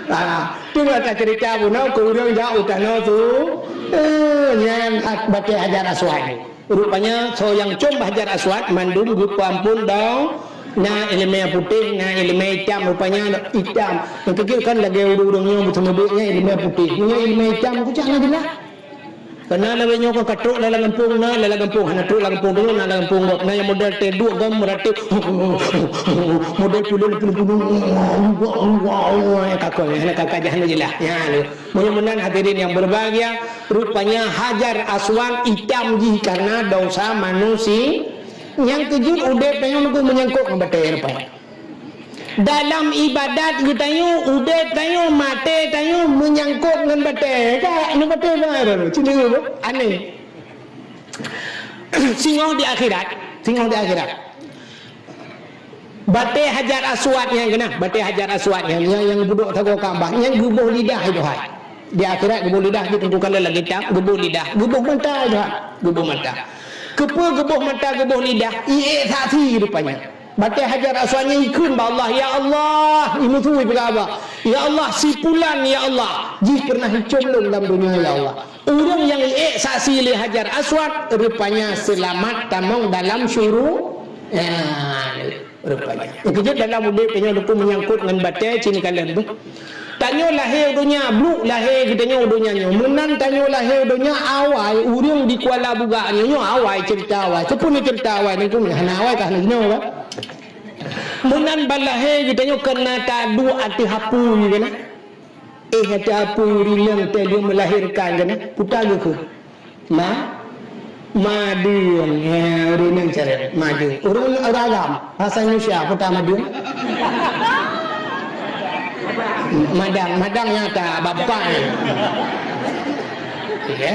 Ah, tu kata cerita bunoe ke ureueng jak u tanoh tu. Eh, nyan at-, batèe Hajar Aswad. Rupanya, soe nyang com bak Hajar Aswad, mandum geupeuamphon dong, na ileumèe putéh, na ileumèe itam, rupanya itam. Nyang keu jeuet kan lagèe ureueng-ureueng nyoe beuseumeubeuet nyan ileumèe putéh. Nyoe ileumèe itam, kujak na jeulaih. Karena lawét nyoe kan ka trok lam gampông na, lam gampông hana trok lam gampông tanyoe, na lam gampông gob. Na nyang model teuduek gam meuratéb, model tuleueng peunuh-peunuh, kakak, hana kakak, hana jeulaih. Nyan lé. Meunyoe meunan hadirin yang berbahagia, rupanya Hajar Aswad itam jih karena dosa manusia. Nyang keu jeuet udép tanyoe nyoe menyangkut ngon batèe rupanya. Dalam ibadat geutanyoe, udép tanyoe, maté tanyoe menyangkut ngon batèe. Ka, ngon batèe bangai baru. Cina aneh. Singoh di akhirat, singoh di akhirat. Batèe Hajar Aswad nyan keunan, batèe Hajar Aswad nyan, nyang, nyang budok sagoe Ka'bah, nyang geuboh lidah itu hai. Di akhirat geuboh lidah, ditentukan dalam kitab, geuboh lidah, geuboh mata itu hai, geuboh mata. Keupeue geuboh mata, geuboh lidah? Iék saksi rupanya. Batèe Hajar Aswad nyan ikheun bak Allah, "Ya Allah," imeusui peugah bak, "Ya Allah, si pulan, ya Allah, jih pernah icom lôn lam dunia, ya Allah." Ureueng nyang iék saksi lé Hajar Aswad, rupanya seulamat tamong dalam syuru-, ya, rupanya. Nyang keu jeuet dalam udép tanyoe teungku menyangkut ngon batèe cit kalon tu. Tanyoe lahé u donya, bluek lahé geutanyoe u donya nyoe. Meunan tanyoe lahé u donya awai, ureueng di Kuala Bugak nyoe, nyoe awai cerita awai. Keupeue cerita awai teungku? Hana awai ka hana jinoe kan? Meunan ban lahé geutanyoe keunan taduek ateueh apui kan? Eh, ateueh apui rinang teuh lheueh melahirkan kan? Puta geuh keuh. Ma-, madeueng, ya, ureueng inong carông, madeueng. Ureueng, ureueng agam, bahasa Indonesia, apa ta madeueng? Madang, madang nyata, bapak. Ya.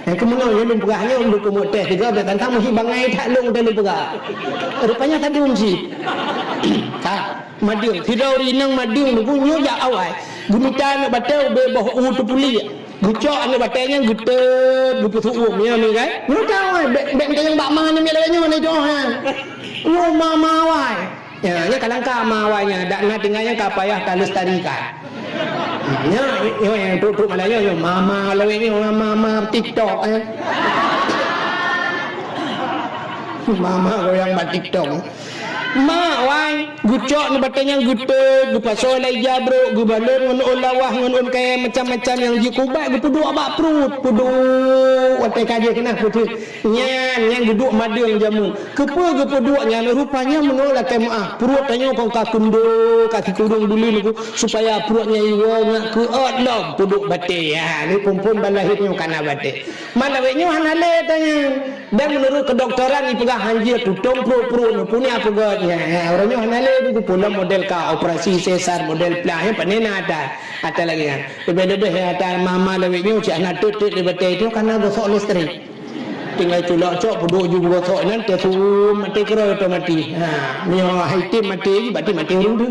Nyang keumeunyoe, ya, lôn peugah nyoe, lôn keumeung teh, tiga belas tantang meuhi bangai that lôn dan lôn peugah. Rupanya tadi umsi. Ha. Madeueng, sidroe ureueng inong madeueng nyoe jak awai. Geumita aneuk batèe ubé boh u teupuléh. Geucok aneuk batèe nyan geutet, geupeuseuuem, nyan ni kan? Nyoe ka awai, bèk, bèk tanyong bak ma aneuk miet lagèe nyoe, nyoe ka awai. Nyoe ma, ma awai. Ya, nyan ka langka ma awai nyan, dak na tinggai nyan ka payah talestarikan. Nyoe, nyoe, nyoe, trok-trok Malayu nyoe, ma, ma lawét nyoe, ma, ma TikTok, eh. Ma, ma goyang bak TikTok. Mak, wai, geucok nibak batée nyang geuteuk, geupasoe lam ija brok, geubalot ngon ôn lawah, ngon ôn kayée macam-macam nyang jikubat, geupeuduek bak pruet, peuduek watée ka jih keunan peuteuk. Nyan nyang geuduek madeueng jameun. Keupeue geupeuduek nyan? Rupanya meunoe lakée meuáh, pruet tanyoe kon ka keundo, ka sikureueng buleuen nyoe, supaya pruet nyan iwoe ngat keuôt lom peuduek batée. Ha, ni phon-phon ban lahé nyoe kana batée. Man awaknyoe hana lé tanyoe. Dan meunurot keudoktoran ipeugah hanjeuet tutong pruet-pruet nyoe, peue nyang peugah nyan. Ha, uroe nyoe hana lé, geupeubuet model ka operasi sesar, model plah, nyan pane na ata, ata lagée nyan. Leubeh-leubeh ata mama lawét nyoe cit hana teut-teut lé batée nyoe kana gosok listrik. Tinggai culok cok peuduek ju beugosok nyan, teusuem maté keurôi otomatis. Ha, meunyoe hai tem maté, berarti maté ureuëng tu.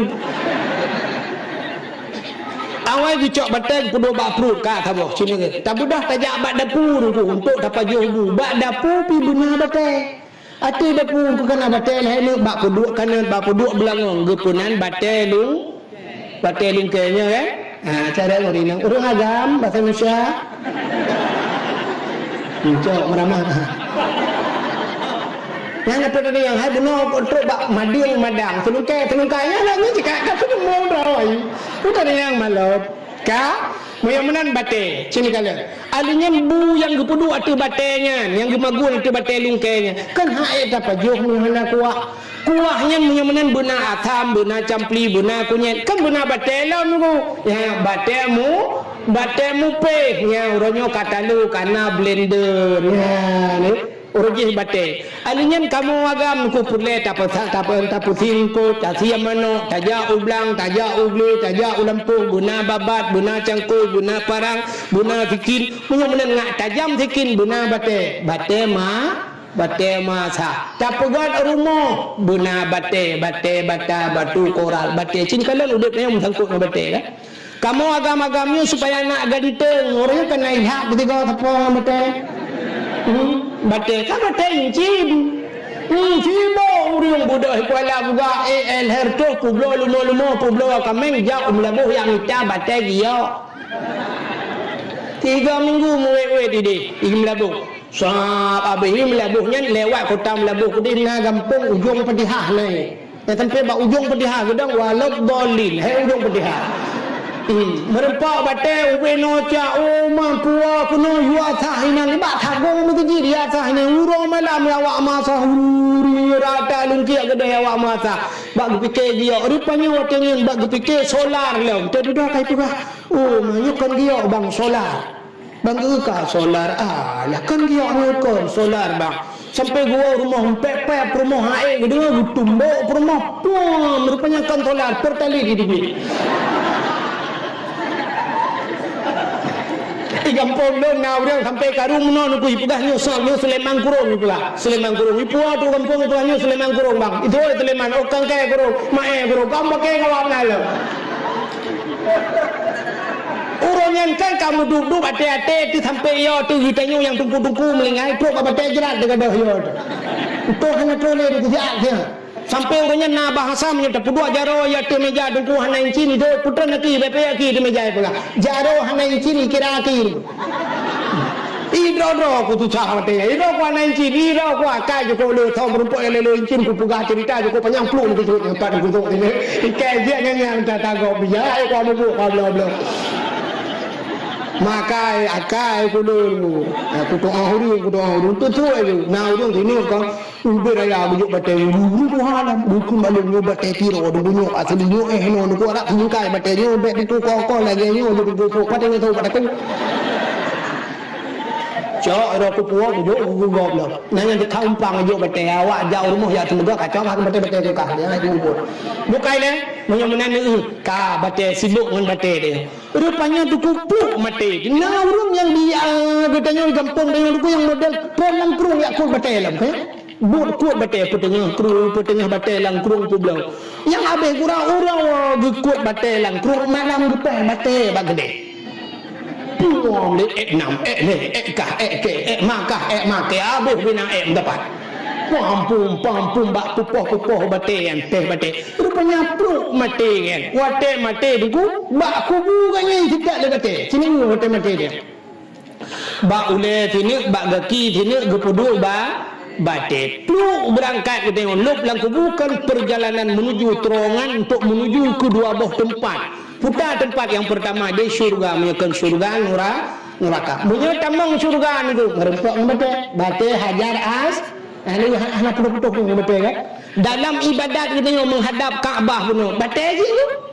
Awai geucok batée peuduek bak pruet ka saboh sinoe. Tabeudôh tajak bak dapu nungku untuk tapajoh bu. Bak dapu pi beuna batée. Ateueh dapu nungku kana batée lhée neuk bak peuduek kanan, bak peuduek beulangong geupeunan batée lung. Batée lungkée nyoe, eh? Ha, cara ureuëng inong. Ureuëng agam, bahasa Indonesia. Cok, meramah. Nyang ateueh tadi nyang hai bunoe trok bak madeueng madang. Seulungkée, seulungkée nyan lah nyan cekak ka seudeumoe droe. Udah nyang malop. Ka, meunyoe meunan batée, sini kala. Ahli nyan bu nyang geupeuduek ateueh batée nyan, nyang geumagun ateueh batée lungkée nyan. Kan hak ék tapajoh meuhana kuah. Kuah nyan meunyoe meunan beuna asam, beuna campli, beuna kunyét, kan beuna batée lom nyoe. Ya, batée mu, batée mupéh. Ya, uroe nyoe ka talu kana blender. Ya, ni. Uroe jih batée. Ahli nyan kamoe agam ku peureulée tapeusa-, tapeu-, tapeusingkot, tasiam manok, tajak u blang, tajak u glé, tajak u lampôh, beuna babat, beuna cangkôi, beuna parang, beuna sikin. Meunyoe meunan ngat tajam sikin, beuna batée. Batée ma Batée masa. Tapeugét rumoh, beuna batée, batée bata, batu koral, batée. Cit kalon udeb nyoe meusangkot ngon batée, kan? Kamoe agam-agam nyoe supaya nak ganteng, ureuëng kan na ihak beutiga sapo ngon batée. Hmm, batée kan batée incin. Hmm, sibok ureuëng beudôh kuala buga, eh, eh, leher toh, peubloe lumoe-lumoe, peubloe kaméng, jak u Meulaboh jak mita batée giok. Tiga minggu meuwét-wét idéh, i Meulaboh. Sab abéh nyan Meulaboh nyan lewat kota Meulaboh keudeh na gampông Ujong Padihah nyan. Nyang sampai bak Ujong Padihah geudong waladhdallin, hai Ujong Padihah. Hmm, meureumpok batée ubé noe cak, oh, mampu keunoe yue asah inong nibak sagong meukeujih yue asah inong uroe malam ya awak masa huri rata lungkiek geudeh ya awak masa. Bak geupike giok, rupanya watée nyan bak geupike solar lom. Teududoe kai peugah, oh, meunyoe kon giok bang solar. Bang geuka solar, ah, lah kan giok nyoe kon solar, bang. Sampai geuwoe rumoh, mpék-pék peurumoh aé geudeungoe geutumbok peurumoh, puam, rupanya kan solar, pertalite di duit. Di gampông lôn na ureuëng sampai karu meunoe nungku ipeugah nyoe soe, nyoe Sulaiman Kurong ipeugah. Sulaiman Kurong. Ipuwoe tu gampông ipeugah nyoe Sulaiman Kurong, bang. Itu Sulaiman, oh kangkai Kurong, maé Kurong, bang pakai ngawak na lom. Uroe nyan kan ka meudup-dup até-até teuh sampoe yo teuh geutanyoe nyang tungku-tungku meulinggai trok bak batée jrat teugadôh yo teuh. Entôh hana trok lé di keusiat siat. Sampoe uroe nyan na bahasa meunyoe tapeuduek jaroe ya teuh méja tungku hana incin idôk putra naki bepea ki teuh méja peugah. Jaroe hana incin ikira ki. Idroe-droe kutusah watée nyan. Idroe ku hana incin, idroe ku akai jukôk le thon meurumpok nyang lelo incin kupeugah cerita jukôk panyang pluek ni kusut nyang pat kusut ni. Ikai jiak nyang nyang tatagok bijak ai ku mubuk ka bloe-bloe. Makai akai ku le. Aku doa ureuëng, aku doa ureuëng tu tu aja. Na ureuëng sini kau Ubé raya geujok batée, uru-uru tuha lam. Bukon balum nyoe batée tiro, dum bunyok asli nyoe, eh, nyoe, nyoe, arak singkai batée nyoe, bék ditukong-kong lagée nyoe, jeuet geucok, patéh nyoe, patéh nyoe. Cok, iro kupuwoe, geujok, geugop lom. Nyan nyang teuka umpang geujok batée, awak jak u rumoh, jak teumeugah, kacau, ka batée-batée teuka, ya, itu ubot. Bukai lé, meunyoe meunan, eh, ka batée, sibok ngon batée teuh. Rupanya teuku pluek maté. Na ureuëng nyang di, ah, geutanyoe di gampông tanyoe teuku nyang model peuet langkrueng jak kuet batée lom, eh. Buet kuet batée peuteungoh kru-, peuteungoh batée langkrueng peubloe. Nyang abéh gura uroe geukuet batée langkrueng malam geupéh batée bak keudeh. Puwong lé ék nam, ék lhée, ék kah, ék kée, ék makah, ék makée, abéh bina ék meudapat. Pampum, pampum bak pupoh-pupoh batée nyan, péh batée. Rupanya pluek maté nyan. Watée maté teuku, bak kubu geuh nyan sitak lé batée. Sineuk watée maté nyan. Bak ulée sineuk, bak gaki sineuk geupeuduek ba-, Batée. Pluk beurangkat geutanyoe lôb lam kubu, kon peurjalanan menuju, teurongan untuk menuju keu dua boh teumpat. Peue teumpat nyang peurtama di syeuruga, meunyoe kon syeuruga, nura-, nuraka. Meunyoe tamong syeuruga nyoe, meureumpok ngon batée. Batée Hajar As-, hana, hana putôh-putôh ngon batée kan. Dalam ibadat geutanyoe meuhadab Ka'bah bunoe, batée jih nyoe.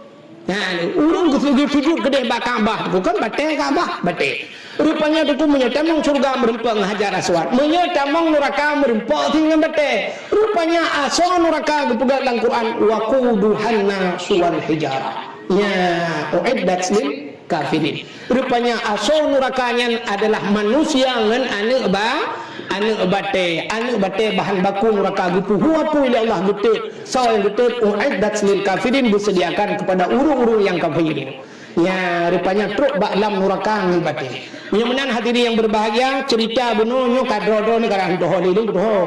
Nah, ureuëng geusujut-sujut keudeh bak Ka'bah, bukan batée Ka'bah, batée. Rupanya teungku, meunyoe tamong syeuruga meureumpok ngon Hajar Aswad, meunyoe tamong nuraka meureumpok si ngon batée. Rupanya asoe nuraka geupeugah lam Quran, "Waquduhan nasu wal hijarah." Nya, uiddat lil kafirin. Rupanya asoe nuraka nyan adalah manusia ngon aneuëk ba-, aneuëk batée. Aneuëk batée bahan baku nuraka geupeuhu apui lé Allah, geutot. Soe nyang geutot? Uiddat lil kafirin, disediakan kepada ureuëng-ureuëng nyang kafir. Nya, rupanya trok bak lam nuraka ngon batée. Meunyoe meunan hadirin yang berbahagia, cerita bunoe nyoe ka droe-droe nyoe ka rhah toho lé lôn toho.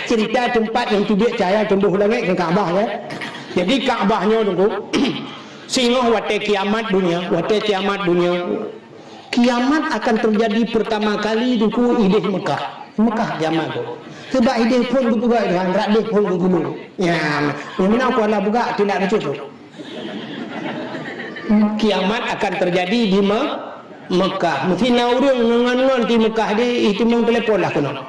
Cerita teumpat nyang teubiet cahya teumbôh langét ngon Ka'bah, ya. Jadi Ka'bah nyoe teungku, singoh watée kiamat dunia, watée kiamat dunia, kiamat akan terjadi pertama kali teungku ideh Mekah. Mekah kiamat tu. Sebab ideh phon geupeugah Tuhan, rot deh phon geugulong. Ya, meunan Kuala Bugak tindak lucu tu. Kiamat akan terjadi di Me-, Mekah. Meusti na ureuëng ngon-ngon di Mekah di itimong telepon lah keunoe.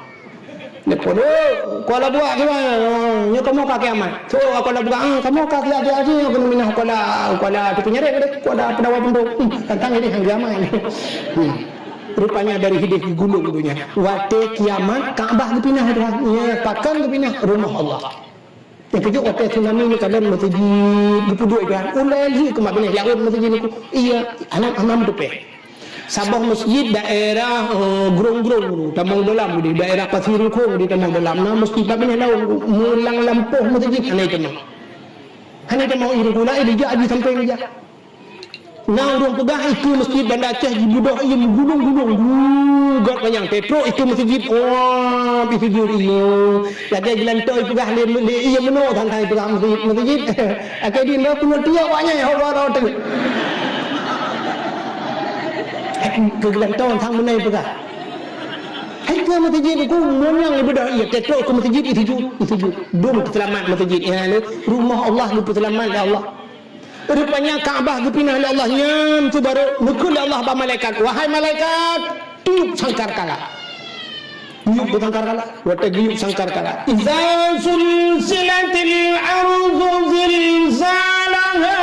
Telepon, "Oh, Kuala Bugak kiban, nyoe kamoe ka kiamat." "Oh, Kuala Bugak, ah, kamoe ka kiamat, kiamat, kiamat, keunoe minah Kuala, Kuala Tepi Nyareng deh, Kuala Pendawa Bendong." Hmm, tantang ini hang kiamat. Hmm. Rupanya dari hideh geugulong dunia. Watée kiamat, Ka'bah geupinah dah. Ya, pakon geupinah? Rumoh Allah. Nyang keujeuet watée tsunami nyoe kadang meuseujid geupeuduek kan. Ulée lheueh keumat binéh laôt meuseujid nyoe. Iya, anak amam teupée. Saboh meuseujid daerah, eh, Grong-Grong dulu, tamong dalam di daerah Pasir Rukong di tamong dalam. Na meuseujid bak binéh laôt meulang lampôh meuseujid hana tamong. Hana tamong ié gula, ié dijak di sampéng dijak. Na ureuëng peugah ikeue meuseujid Banda Aceh jibeudôh ié meugulong-gulong. Geuh, gét manyang, teutrok ikeue meuseujid, wah, pi sujud ié. Lagée geulantoe peugah lé, lé ié meunoe, than-than peugah meuseujid, meuseujid. Akhé di nyoe keuneuk tiok awaknyan, ho, ho, ho, teuh. Keu geulantoe thang meunoe peugah. Hai keu meuseujid ku monyang ibeudôh ié, teutrok keu meuseujid, pi sujud, pi sujud. Dum peuseulamat meuseujid, ya, lé rumoh Allah geupeuseulamat lé Allah. Rupanya Ka'bah geupinah lé Allah nyan, teubarô neukheun lé Allah bak malaikat, "Wahai malaikat, tiup sangkakala." Tiup sangkakala, watée geuyueb sangkakala. "Idza zulzilatil ardu zilzalaha."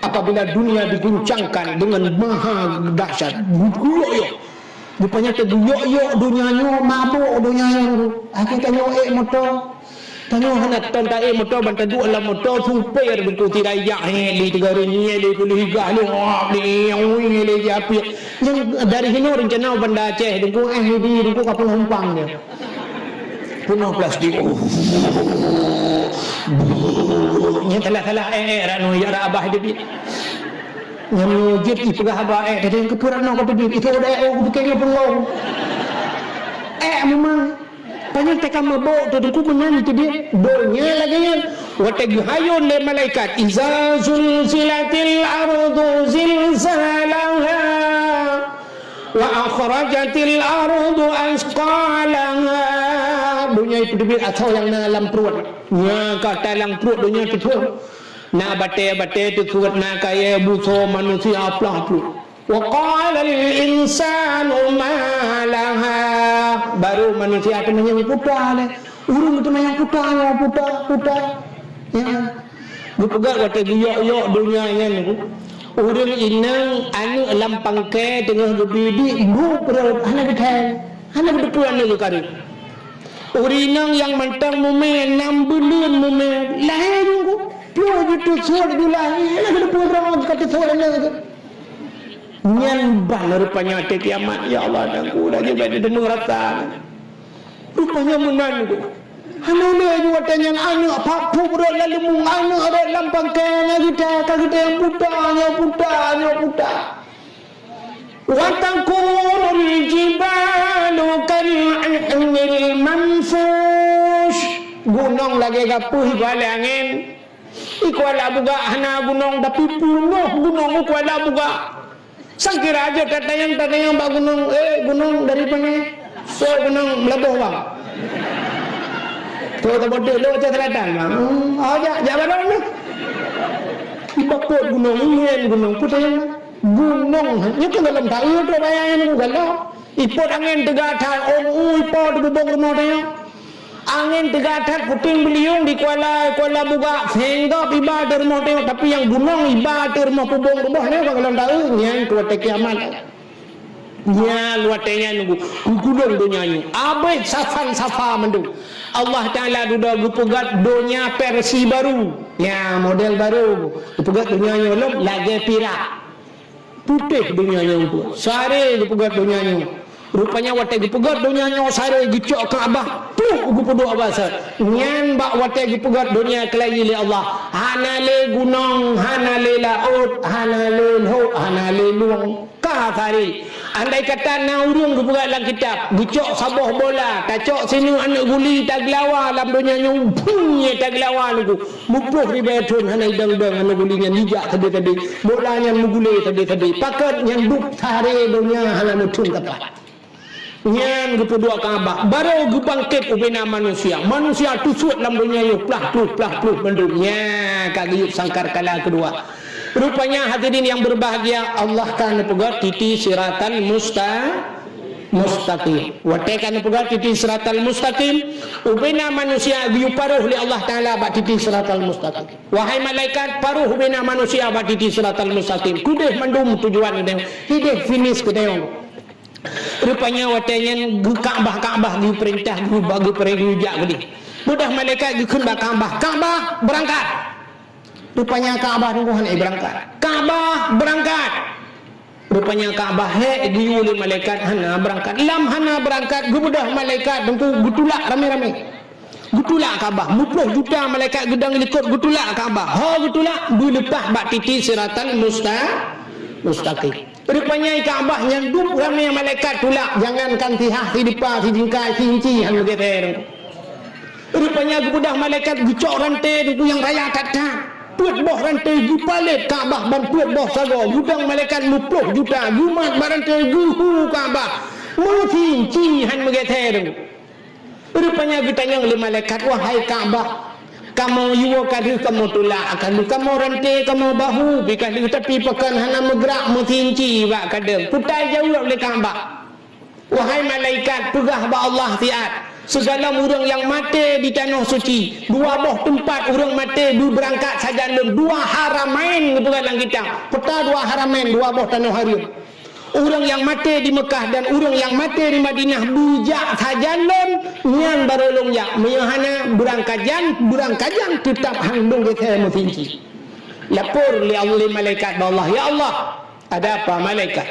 Apabila dunia diguncangkan dengan maha dahsyat, geuyok-yok. Rupanya teuguyok-yok donya nyoe, mabök donya nyoe. Akhé tanyoe ék moto. Tanyoe hana ton taék moto, ban taduek lam moto, supir bungkôh tirai jak, hé, lé tiga ringgit, lé puluh tiga, lé wap, lé nyang wui, lé japiek. Nyang dari hinoe rencana Banda Aceh, dungku, eh, di dungku ka peunumpang dia. Peunoh plastik. Oh. Nyang salah-salah, eh, eh, rak nyoe, ya rak abah dia. Nyan jeuet ipeugah haba, eh, tadi nyang keupeue rot nyoe ka teubiet, itu udah, oh, bukan nyoe peungong. Eh, memang. Panyang teuka mabök tu, teungku meunan teubiet. Donya lagée nyan. Watée geuhayôn lé malaikat, "Iza zulzilatil ardu zilzalaha, wa akhrajatil ardu asqalaha." Donya itu teubiet atau nyang na lam pruet. Nya ka talang pruet donya teupeu. Na batée-batée teusuet, na kayée busoe manusia plah pluek. Wa qalal insanu ma laha. Baru manusia teumanyong puta lé. Ureuëng teumanyong puta nyoe, puta, puta. Ya. Geupeugah watée geuyok-yok donya nyan. Ureuëng inong aneuëk lam pangkai teungoh geubidik, bu perut, hana geuthai. Hana geuteupeue aneuëk geukareueng. Ureuëng inong nyang mantong mumé, nam buleuen mumé, lahé nyoe ku, piôh jiteusuet ju lahé, hana geuteupeue droe ka teusuet aneuëk geuh. Nyan ban rupanya watée kiamat, ya Allah, dan ku lagée bèk teudeungoe rasa. Rupanya meunan ku. Hana lé ju watée nyan aneuëk pap-pup rot lam leumung, aneuëk rot lam pangkai, na geuta, ka geuta nyang puta, nyoe puta, nyoe puta. Wa takunul jibalu kal ihnil manfush. Gunong lagée gapeuh ikuala angén. Ikuala bugak hana gunong, tapi peunoh gunong ikuala bugak. Sangkira jeuet tatanyong-tatanyong bak gunong, "Eh, gunong dari pane?" Soe gunong Meulaboh, bang? Soe tabodeh lo Aceh Selatan, bang? Hmm, oh, jak, jak barang tu. Iba pot gunong, ngieng gunong, peue tayang? Gunong, nyoe kan dalam taeu tu bayang nyoe galak. Ipot angén teuga that, ong u ipo di bubong rumoh tayang. Angén teuga that puting beliung di Kuala, Kuala Bugak, sehingga iba di rumoh tayang, tapi nyang gunong iba di rumoh bubong rumoh nyoe kan dalam taeu, nyan tu watée kiamat. Nyan watée nyan nunggu, geugulong donya nyoe. Abéh safan-safa mandum. Allah Taala dudoe geupeugét donya versi baru. Nya model baru. Geupeugét donya nyoe lom lagée pirak. Putéh donya nyoe tu. Saré geupeugét donya nyoe. Rupanya watée geupeugét donya nyoe saré geucok Ka'bah, pluh geupeuduek basa. Nyan bak watée geupeugét donya keulayi lé Allah. Hana lé gunong, hana lé laôt, hana lé lhok, hana lé luwang. Ka saré. Andai kata na ureuëng geupeugah lam kitab, geucok saboh bola, tacok sineuk aneuëk guli tageulawa lam donya nyoe, phung, nyang tageulawa nunggu. Muploh ribée thon hana idong-dong aneuëk guli nyan jijak sabe-sabe. Bola nyan mugulé sabe-sabe. Pakon nyan duek saré donya hana meuthon teumpat. Nyan geupeuduek Ka'bah, barô geubangkét ubena manusia. Manusia teusuet lam donya nyoe plah pluh, plah pluh mandum. Nya ka geuyue sangkar kala keudua. Rupanya hadirin yang berbahagia, Allah ka neupeugét titi siratal musta-, mustaqim. Watée ka neupeugét titi siratal mustaqim, ubena manusia geuyue paroh lé Allah Taala bak titi siratal mustaqim. Wahai malaikat, paroh ubena manusia bak titi siratal mustaqim. Keudeh mandum tujuan keudeh, keudeh finish keudeh. Rupanya watée nyan geu-, Ka'bah, Ka'bah geupeurintah, geu-, ba-, geupeurintah jak keudeh. Beudôh malaikat geukheun bak Ka'bah, "Ka'bah, beurangkat!" Rupanya Ka'bah teungku hana beurangkat. "Ka'bah, beurangkat!" Rupanya Ka'bah hék geuyue lé malaikat hana beurangkat. Lam hana beurangkat, geubeudôh malaikat teungku geutulak ramé-ramé. Geutulak Ka'bah, muploh juta malaikat geudong likot geutulak Ka'bah. Ho geutulak, beuleupah bak titi siratal musta-, mustaqim. Rupanya Ka'bah nyan duek ramé malaikat tulak, jangankan sihah, sidipa, sijingkai, siinci han meugeser. Rupanya geubeudôh malaikat geucok ranté teungku nyang raya that-that. Peuet boh ranté geupalét Ka'bah ban peuet boh sagoe, geudong malaikat muploh juta, geumat bak ranté geuhu Ka'bah. Meusinci han meugeser teungku. Rupanya geutanyong lé malaikat, "Wahai Ka'bah, kamoe yue ka lheueh kamoe tulak, ka lheueh kamoe ranté, kamoe bahu, pi ka lheueh, tapi pakon hana meugrak meusinci bak kadeueng?" Peutai jaweueb lé Ka'bah, "Wahai malaikat, peugah bak Allah siat, sigohlom ureuëng nyang maté di tanoh suci, dua boh teumpat ureuëng maté beubeurangkat sajan lom, dua haramain," geupeugah lam kitab. Peuta dua haramain, dua boh tanoh hareuem. Ureuëng nyang maté di Meukah dan ureuëng nyang maté di Madinah beujak sajan lom, nyan barô lôn jak. Meunyoe hana, beurangkajan, beurangkajan teutab han lôn geusée meusinci. Lapor lé Allah, lé malaikat bak Allah, "Ya Allah, ada apa malaikat?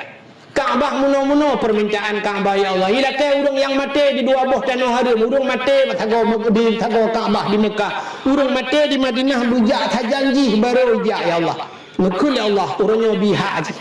Ka'bah meunoe-meunoe peumintaan Ka'bah, ya Allah. Ilakée ureuëng nyang maté di dua boh tanoh hareuem, ureuëng maté bak sagoe Mek-, di sagoe Ka'bah di Meukah, ureuëng maté di Madinah beujak sajan jih barô jak, ya Allah." Neukheun lé Allah, "Uroe nyoe bihak jih."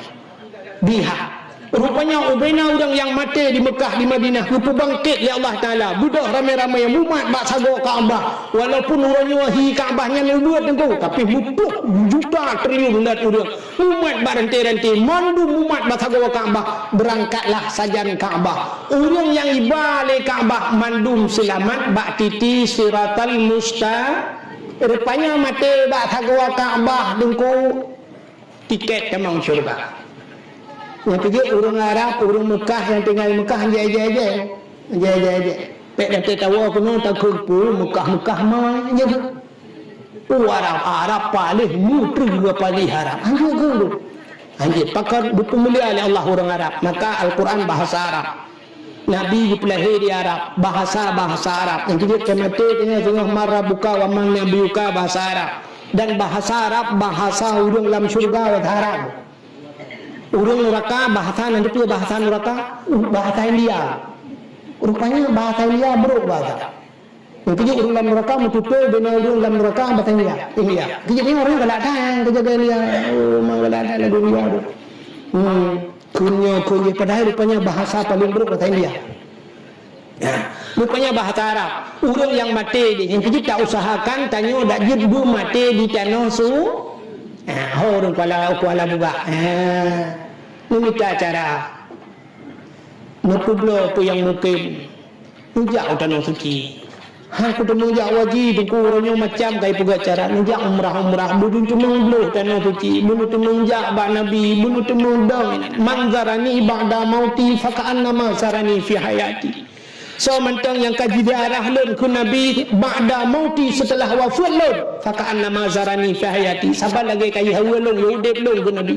Bihak. Rupanya ubena ureuëng nyang maté di Meukah, di Madinah, geupeubangkét lé Allah Taala. Beudôh ramé-ramé mumat bak sagoe Ka'bah. Walaupun uroe nyoe hi Ka'bah nyan ubeuet teungku, tapi muploh juta triliun that ureuëng mumat bak ranté-ranté, mandum mumat bak sagoe Ka'bah. Beurangkatlah sajan Ka'bah. Ureuëng nyang iba lé Ka'bah mandum seulamat bak titi siratal musta-, rupanya maté bak sagoe Ka'bah teungku. Tiket tamong syeuruga. Nyang keujeuet ureuëng Arab, ureuëng Meukah nyang tinggai di Meukah, jai-jai-jai. Jai-jai-jai. Pék gata tawoe keunoe takheun peue Meukah-Meukah ma, nyan. Oh, Arab, Arab paléh mutreuh geupaléh Arab. Anjeuet keuh tu. Anjeuet, pakon geupeumulia lé Allah ureuëng Arab. Maka Al-Quran bahasa Arab. Nabi geupeulahé di Arab, bahasa-bahasa Arab. Nyang keujeuet ka maté teungoh, teungoh "Man rabbuka wa man nabiyyuka" bahasa Arab. Dan bahasa Arab, bahasa ureuëng lam syeuruga bahasa Arab. Ureuëng nuraka bahasa, na teupeue bahasa nuraka? Uh, bahasa India. Rupanya bahasa India brok bahasa. Nyang keujeuet ureuëng lam nuraka meututoe bina ureuëng lam nuraka bahasa India. India. Keujeuet nyoe ureuëng galak that, keujaga India. Oh, memang galak that lam dunia tu. Hmm. Kheun nyoe, kheun jih, padahai rupanya bahasa paléng brok bahasa India. Nah, rupanya bahasa Arab. Ureuëng nyang maté jih, nyang keujeuet ta usahakan tanyoe dak jeuet beumaté di tanoh su-, nah, ho ureuëng Kuala, Kuala Bugak. Nah, neumita cara. Neupeubloe peue nyang mungken. Neujak u tanoh suci. Han kuteumeung jak haji, Teungku, uroe nyoe macam ka ipeugah cara. Neujak umrah-umrah, beuteumeung bloh tanoh suci, beuteumeung jak bak Nabi, beuteumeung dong. "Man zarani ba'da mauti faka'annama zarani fi hayati." Soe mantong nyang ka jiziarah lôn keu Nabi ba'da mauti, seuteulah wafeuet lôn, faka'annama zarani fi hayati, saban lagèe ka jihawa lôn, udép lôn keu Nabi.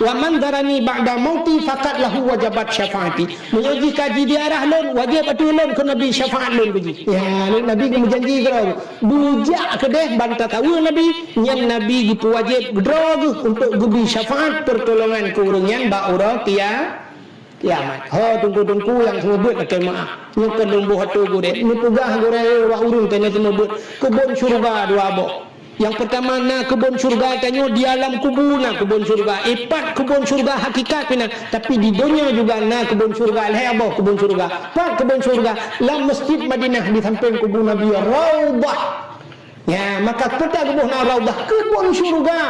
"Wa man zarani ba'da mauti faqad lahu wajabat syafaati." Meunyoe jih ka jiziarah lôn, wajéb ateueh lôn keu Nabi syafaat lôn keu jih. Ya, Nabi geumeujanji keudroe, beujak keudeh ban tasaweue Nabi, nyan Nabi geupeuwajéb droe geuh untuk geubri syafaat, peurtolongan keu ureueng nyan bak uroe kia-, kiamat. Ho, teungku-teungku nyang seumeubeuet lakèe meu'ah. Nyoe keuh lôn boh ateueh gurèe. Neupeugah gurèe bak ureueng tanyoe seumeubeuet, keubon syeuruga dua boh. Nyang peurtama na keubon syeuruga tanyoe di alam kubu na keubon syeuruga. Eh, pat keubon syeuruga hakikat pih na, tapi di donya juga na keubon syeuruga, lhèe boh keubon syeuruga. Pat keubon syeuruga, lam Masjid Madinah di sampéng kubu Nabi, raudhah. Ya, maka peue geuboh na raudhah, keubon syeuruga.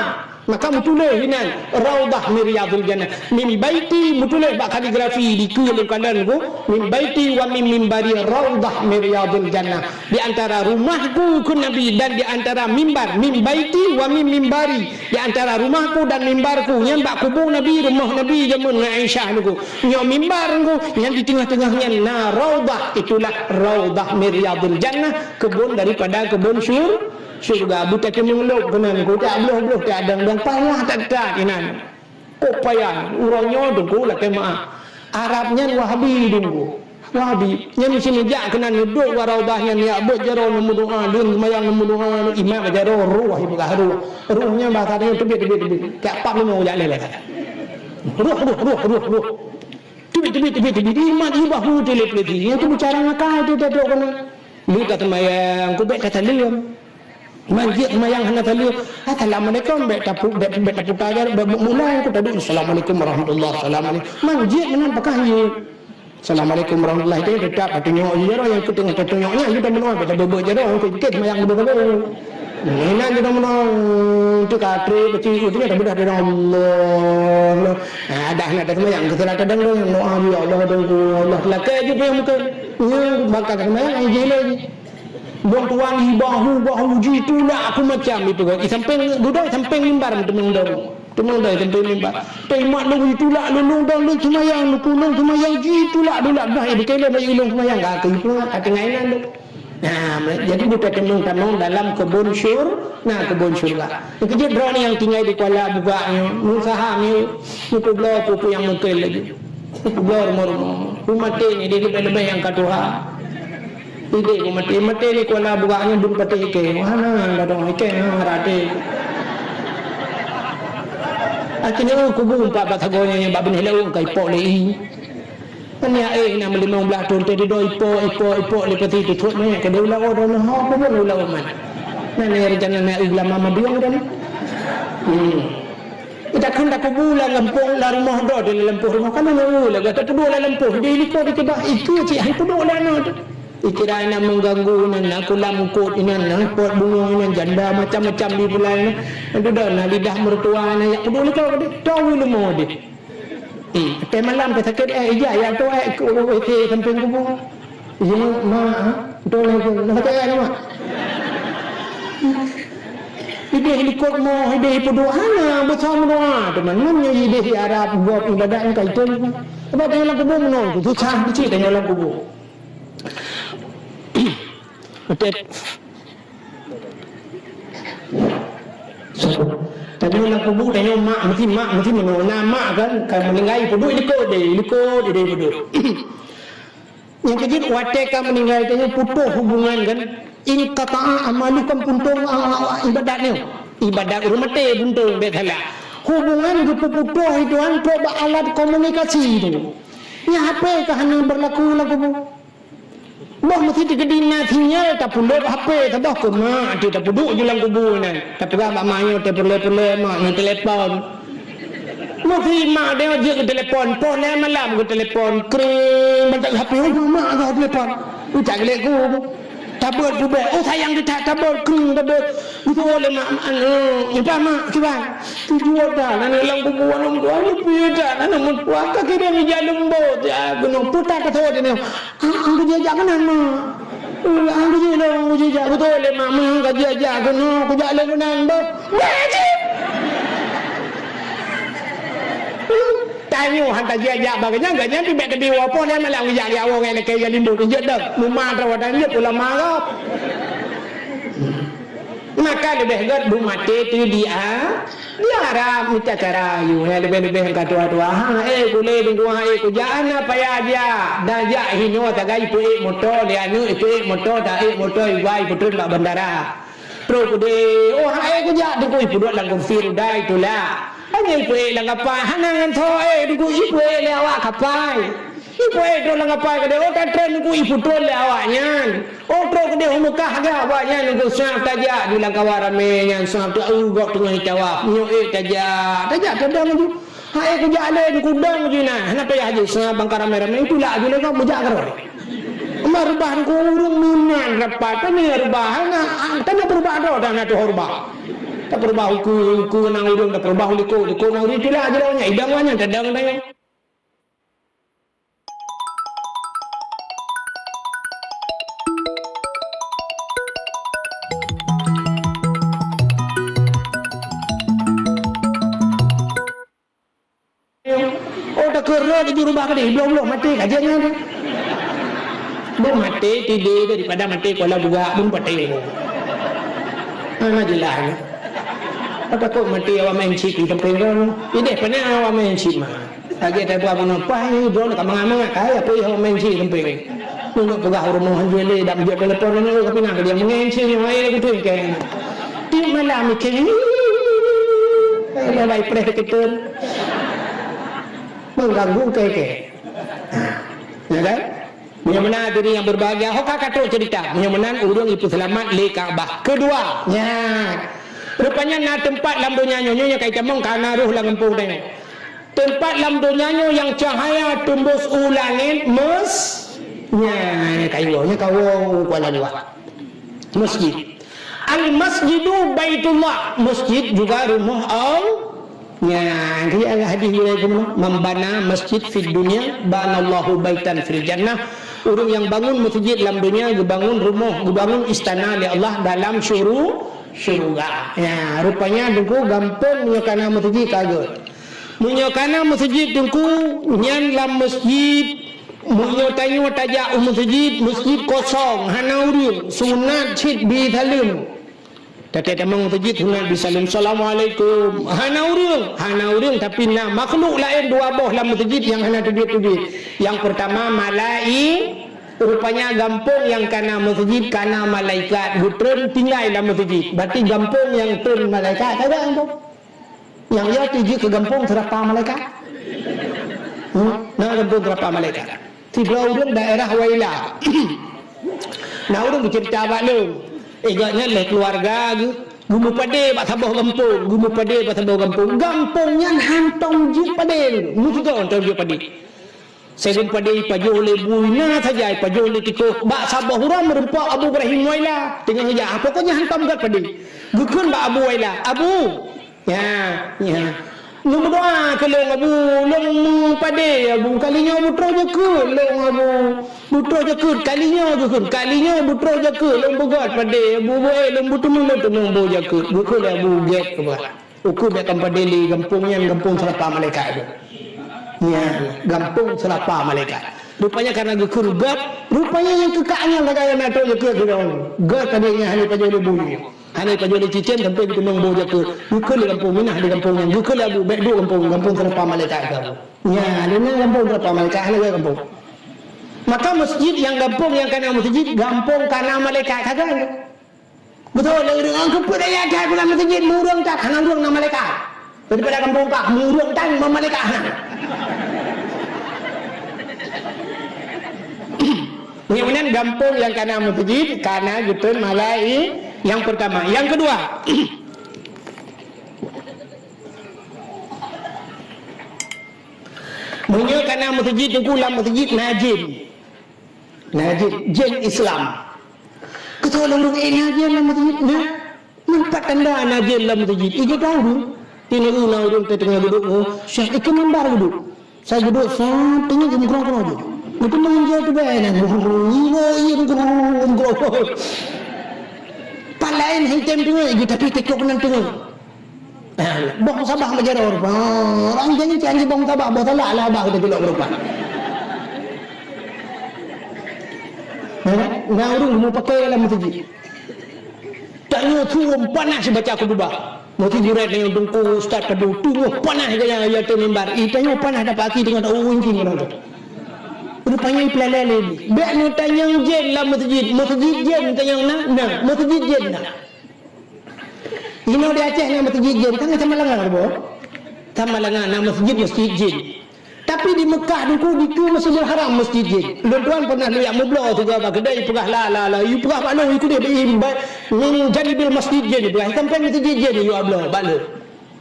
Maka meutuléh inan, "Raudhah min riyadhil jannah." Min baiti, meutuléh bak kaligrafi di keue lôn kalon ku, "Min baiti wa min mimbari raudhah min riyadhil jannah." Di antara rumahku keu Nabi dan di antara mimbar, min baiti wa min mimbari, di antara rumahku dan mimbarku, nyan bak kubu Nabi, rumoh Nabi jameun Aisyah niku. Nyoe mimbar niku, nyan di teungoh-teungoh nyan na raudhah, itulah raudhah min riyadhil jannah, keubon daripada keubon syur-, syurga. Beutateumeung lôn keunan niku, tak bloh-bloh, tak dang-dang, payah that-that inan. Kok payah, uroe nyoe teungku lakèe meu'ah. Arab nyan Wahabi teungku. Wahabi. Nyan meusti neujak keunan neuduek bak raudhah nyan, neujak beuet jaroe neumeudoa, lheueh seumayang neumeudoa, imat bak jaroe, roh ipeugah roh. Roh nyan bahasa tanyoe teubiet, teubiet, teubiet. Tiep pap leumo jak lé bahasa. Roh, roh, roh, roh, roh. Teubiet, teubiet, teubiet, teubiet. Imat i bahu teuh lé peuleuti. Nyan keuh bicara ngakai teuh, teuh, teuh, keunan. Lheueh ka seumayang, keuh bèk ka saleuem. Man jeuet seumayang hana saleuem, "Assalamualaikum," bèk tapu-, bèk, bèk taputa jaroe, bèk mulai, keuh taduek, "Assalamualaikum warahmatullah, assalamualaikum." Man jeuet meunan pakah jeuet. "Assalamualaikum warahmatullah," itu tetap tatunyok jaroe, nyang keuh teungoh tatunyok nyan, kita meunoe, bèk tabeuet-beuet jaroe, nyang keuh seumayang beutôi-beutôi. Inan kita meunoe, itu ka trép, keuci, itu nya tabeudah dalam Allah. Ah, dah nak seumayang, keu salat tadong, doa, "Ya Allah, doa, Allah." Lakèe jih pih mungken. Nya, bak ka seumayang, ai jih lé jih. Lôn tuan i bahu-bahu jitulak aku macam itu kan. I sampéng dudoe, sampéng mimbar teumeung dong. Teumeung dong sampéng mimbar. Teuimat lôn jitulak lôn, lôn dong lôn seumayang, lôn kulong seumayang jitulak-tulak bah, eh, bukon lé bayu lôn seumayang, ka keu itu, ka teungai nan tu. Nah, jadi buta teumeung tamong dalam keubon syur-, nah, keubon syurga. Keujeuet droeneuh nyang tinggai di Kuala Bugak nyoe, meusaha nyoe, meukeubloe peue-peue nyang mungken laju. Bloe rumoh-rumoh. Peue maté ni, di leubeh-leubeh nyang ka tuha. Idéh peue maté, maté ni Kuala Bugak nyoe bun patéh ikée. Wah, na, ladong ikée, na, raté. Akhirnya, kubu empat bak sagoe nyan bak binéh laôt ka ipok lé i. Kan ya, eh, na meulimong blaih thon teuh dudoe ipok, ipok, ipok, leupah tu itutuek manyét keudeh u laôt, droeneuh ho, peue buet u laôt man. Na, na, rencana na eu geulam mama biong droeneuh. Hmm. Ita kheun takubu lam lampôh, lam rumoh droe, di lampôh rumoh, kan na eu lagèe tapeuduek lam lampôh, di likot dikeubah, ikeu cit han peuduek lam na tu. Ikira inan mengganggu inan, na kulam kot inan, na pot bungoh inan, janda macam-macam di pulai inan. Itu dah na lidah mertua inan, yak peuduek likot deh, tahu leumo deh. Hmm, teuh malam teuh sakét, eh, ijak, yak tu, eh, ke W C sampéng kubu. Iya, mak, ha? Betul lah itu. Nak sakét, eh, mak? Idéh likot moh, idéh ipeuduek hana, beusama doa. Teuma, mun nyoe idéh di Arab, buat ibadat nyang ka itu. Sebab tanyoe lam kubu meunoe, susah keucik tanyoe lam kubu. Betul. Tanyoe lam kubu, tanyoe mak, meusti mak, meusti meunoe. Na mak kan, ka meuninggai, peuduek likot deh, likot deh, peuduek. Nyang keujeuet, watée ka meuninggai, tanyoe putôh hubungan kan, inqata'a amalu kan, putôh, ah, ah, ah, ibadat nyoe. Ibadat ureuëng maté, putôh, bèk salah. Hubungan geupeuputôh itu kan, trok bak alat komunikasi itu. Nyan H P ka hana berlaku lam kubu. Boh meusi teukeudi na sinyal, tapulop H P, saboh keu mak, ti tapeuduek ju lam kubu nyan. Tapeugah bak mak nyoe, tapeureulée-peureulée mak nyoe telepon. Meusi mak dia jeuet geutelepon, poh lhée malam geutelepon, kring, bantak H P, "Oh, mak ka telepon." Ucak geulék ku. Tabeuet peubeuet, oh sayang teutab, tabeuet, kreueng tabeuet. Geuteu'oh lé mak, mak, anu, nyoe mak, kiban. Tujoh that, aneuk lam kubu aneuk dua, leupie that, aneuk meutuah, ka kirém ija leumbot, ya, keunoe, peue that ka thot nyoe. Ah, ah, geujak keunan, mak. Eh, ah, geujak lé, geujak, geuteu'oh lé mak, mak, ka jijak keunoe, kujak lé keunan, bah. Bah, cit! Tanyoe han tajak-jak bak gobnyan, gobnyan pih bèk teubiet woe poh lhèe malam geujak-jak woe ngon lakèe ija leumbot, jeuet dong. Muma droe dan jeuet ulama Arab. Maka leubeh gèt beumaté teuh di a-, di Arab mita cara ayue, ya, leubeh-leubeh ka tuha-tuha. Ha, eh, kulé dengku, ha, eh, kujak, hana payah jak. Dan jak hinoe tagai ipeuék moto lé aneuk, ipeuék moto, taék moto, iba, ipeutreun bak bandara. Trok keudéh, oh, hai kujak, dengku ipeuduek lam kursi roda itulak. Hana ipeuék lam kapai, hana ngon tho, eh, dengku ipeuék lé awak kapai. Ipeuék trok lam kapai keudéh, oh, ka treun dengku ipeutrön lé awak nyan. Oh, trok keudéh u Meukah gah awak nyan dengku, sab tajak di lam kawan ramé nyan, sab teu-, eu, gob teungoh itawaf. Nyoe ék tajak, tajak teudeung ju. Hai kujak lé, kudong jih na, hana payah jih, seunga bangka ramé-ramé, itulak ju lé gob, meujak keudroe. Ama reubah dengku ureueng meunan rapat, tanyoe reubah, hana, tanyoe peurubah droe, dan na tuha reubah. Tapeurubah ukeue, ukeue na ureueng, tapeurubah likot, likot na ureueng, itulak ju lé nyan, idong nyan, tadong tanyoe. Oh, takheun rot jurubah keudéh, bloh-bloh maté ka jeuet nyan. Beumaté tidé daripada maté kuala bugak, beumaté. Hana jeulaih nyan. Takot maté awak main chip di sampéng droe. Idéh pane awak main chip mah. Lagèe tapeugah bunoe, "Pah, nyoe droeneuh ka mangat-mangat, hai, apa awak main chip di sampéng?" Nyoe peugah u rumoh han jeuet lé, dak meujaweueb telepon, nyoe ka pinah ka dia main chip, nyoe hai, beutôi kèe. Tiep malam mikir, eh, lalai preh keuteueng. Mengganggu kèe-kèe. Ya kan? Meunyoe meunan hadirin yang berbahagia, ho ka katrok cerita. Meunyoe meunan ureueng ipeuseulamat lé Ka'bah. Keudua, nyan. Rupanya na teumpat lam donya nyoe, nyoe nyang ka itamong ka na roh lam gampông tanyoe. Teumpat lam donya nyoe nyang cahaya teumbus u langét mes-, nyan, kawoe, nyan kawoe u Kuala Luwa. Masjid. Al-masjidu baitullah, masjid juga rumoh Allah. Nyan, keu ayat hadis gurée keunoe, "Man bana masjid fid dunya, banallahu baitan fil jannah." Ureuëng nyang bangun meuseujid lam donya, geubangun rumoh, geubangun istana lé Allah dalam syuru-, syuruga. Ya, rupanya Teungku gampông nyoe kana meuseujid ka geuh. Meunyoe kana meuseujid Teungku, nyan lam meuseujid, meunyoe tanyoe tajak u meuseujid, meuseujid kosong, hana ureuëng, sunat cit bi saleuem. Taté tamong meuseujid sunat bi saleuem, "Assalamualaikum." Hana ureuëng, hana ureuëng, tapi na makhluk laén dua boh lam meuseujid nyang hana teubiet-teubiet. Nyang peurtama malai-, rupanya gampông nyang kana meuseujid kana malaikat geutreun tinggai lam meuseujid. Berarti gampông nyang treun malaikat, ka gampông. Nyang ya tu jeuet keu gampông seurapa malaikat. Hmm? Na gampông seurapa malaikat. Sidroe ureuëng daerah Waila. Na ureuëng beuceurita bak lôn. Eh, gobnyan lé keuluwarga geuh, geumeupadé bak saboh gampông, geumeupadé bak saboh gampông. Gampông nyan hantom jeuet padé, meusigoe hantom jeuet padé. Sigoe padé ipajoh lé bui, na saja ipajoh lé tikôh. Bak saboh uroe meureumpok Abu Ibrahim Waila. Teungoh ija, pokoknya hantom gét padé. Geukheun bak Abu Waila, "Abu, ya, ya. Lôn meudoa keu lôn, Abu, lôn meupadé, Abu. Kali nyoe beutroh jakeuet lôn, Abu. Beutroh jakeuet, kali nyoe geukheun, kali nyoe beutroh jakeuet lôn beugét padé, Abu, beuék lôn beuteumé lôn teunong boh jakeuet." Geukheun lé Abu gét keubah. Ukeue bèk kamoe padé lé gampông nyan, gampông seurapa malaikat tu. Nyan, gampông seurapa malaikat. Rupanya karena geukheun gét, rupanya nyang keu kak nyan lagèe na trok jakeuet keudroe. Gét padé nyan hana ipajoh lé bui. Hana ipajoh lé cicém sampoe geuteumong boh jakeuet. Geukheun lé gampông minah di gampông nyan. Geukheun lé Abu, bèk duek gampông, gampông seurapa malaikat ka. Nyan, lé nyan gampông seurapa malaikat, hana lé gampông. Maka meuseujid nyang gampông nyang kana meuseujid, gampông kana malaikat ka gét. Beutôi, lé ureueng keupeue daya that bulan meuseujid, mureueng that hana ureueng na malaikat. Daripada gampông kah, mureueng that na malaikat hana. Nyan meunan gampông nyang kana meuseujid, kana geutreun malai-, nyang peurtama. Nyang keudua, meunyoe kana meuseujid Teungku lam meuseujid na jén. Na jén, jén Islam. Ureuëng, eh, na jén lam meuseujid, na. Nampak tanda na jén lam meuseujid. Igoe tahu tu. Teungoh na ureuëng teungoh geuduek, oh, Syekh, ikeu mimbar geuduek. Saya geuduek, sat, teungoh geumeugrong-grong je. Itu meunjai tu bae na. Gurung, gurung, gurung, gurung. Pat laén hai tem teungoh, tapi tiktok nan teungoh. Nah, boh sabah meujaro rupa. Orang janji, janji boh sabah, boh salak lah abah kita culok rupa. Nah, nah, ureuëng meupakai lam meuseujid. Tanyoe tueng panas baca khutbah. Meuseujid tanyoe dungku ustaz tadu tueng panas gaya ayat mimbar. Ih, tanyoe panas dapat aki dengan tahu inci mana tu. Rupanya pelalai lagi. Bek ni tanyong jén lam meuseujid. Meuseujid jén tanyong na, na. Meuseujid jén na. Inoe di Aceh na meuseujid jén, kan sama lengan, boh? Sama lengan na meuseujid, meuseujid jén. Tapi di Meukah dikeue, dikeue Masjidil Haram meuseujid jén. Lôn tuan pernah lôn jak meubloe sigoe bak keudè, peugah la, la, la, yue peugah bak lôn, yue keudeh, min janibil masjid jén, peugah, sampai meuseujid jén, yue bloe bak lôn.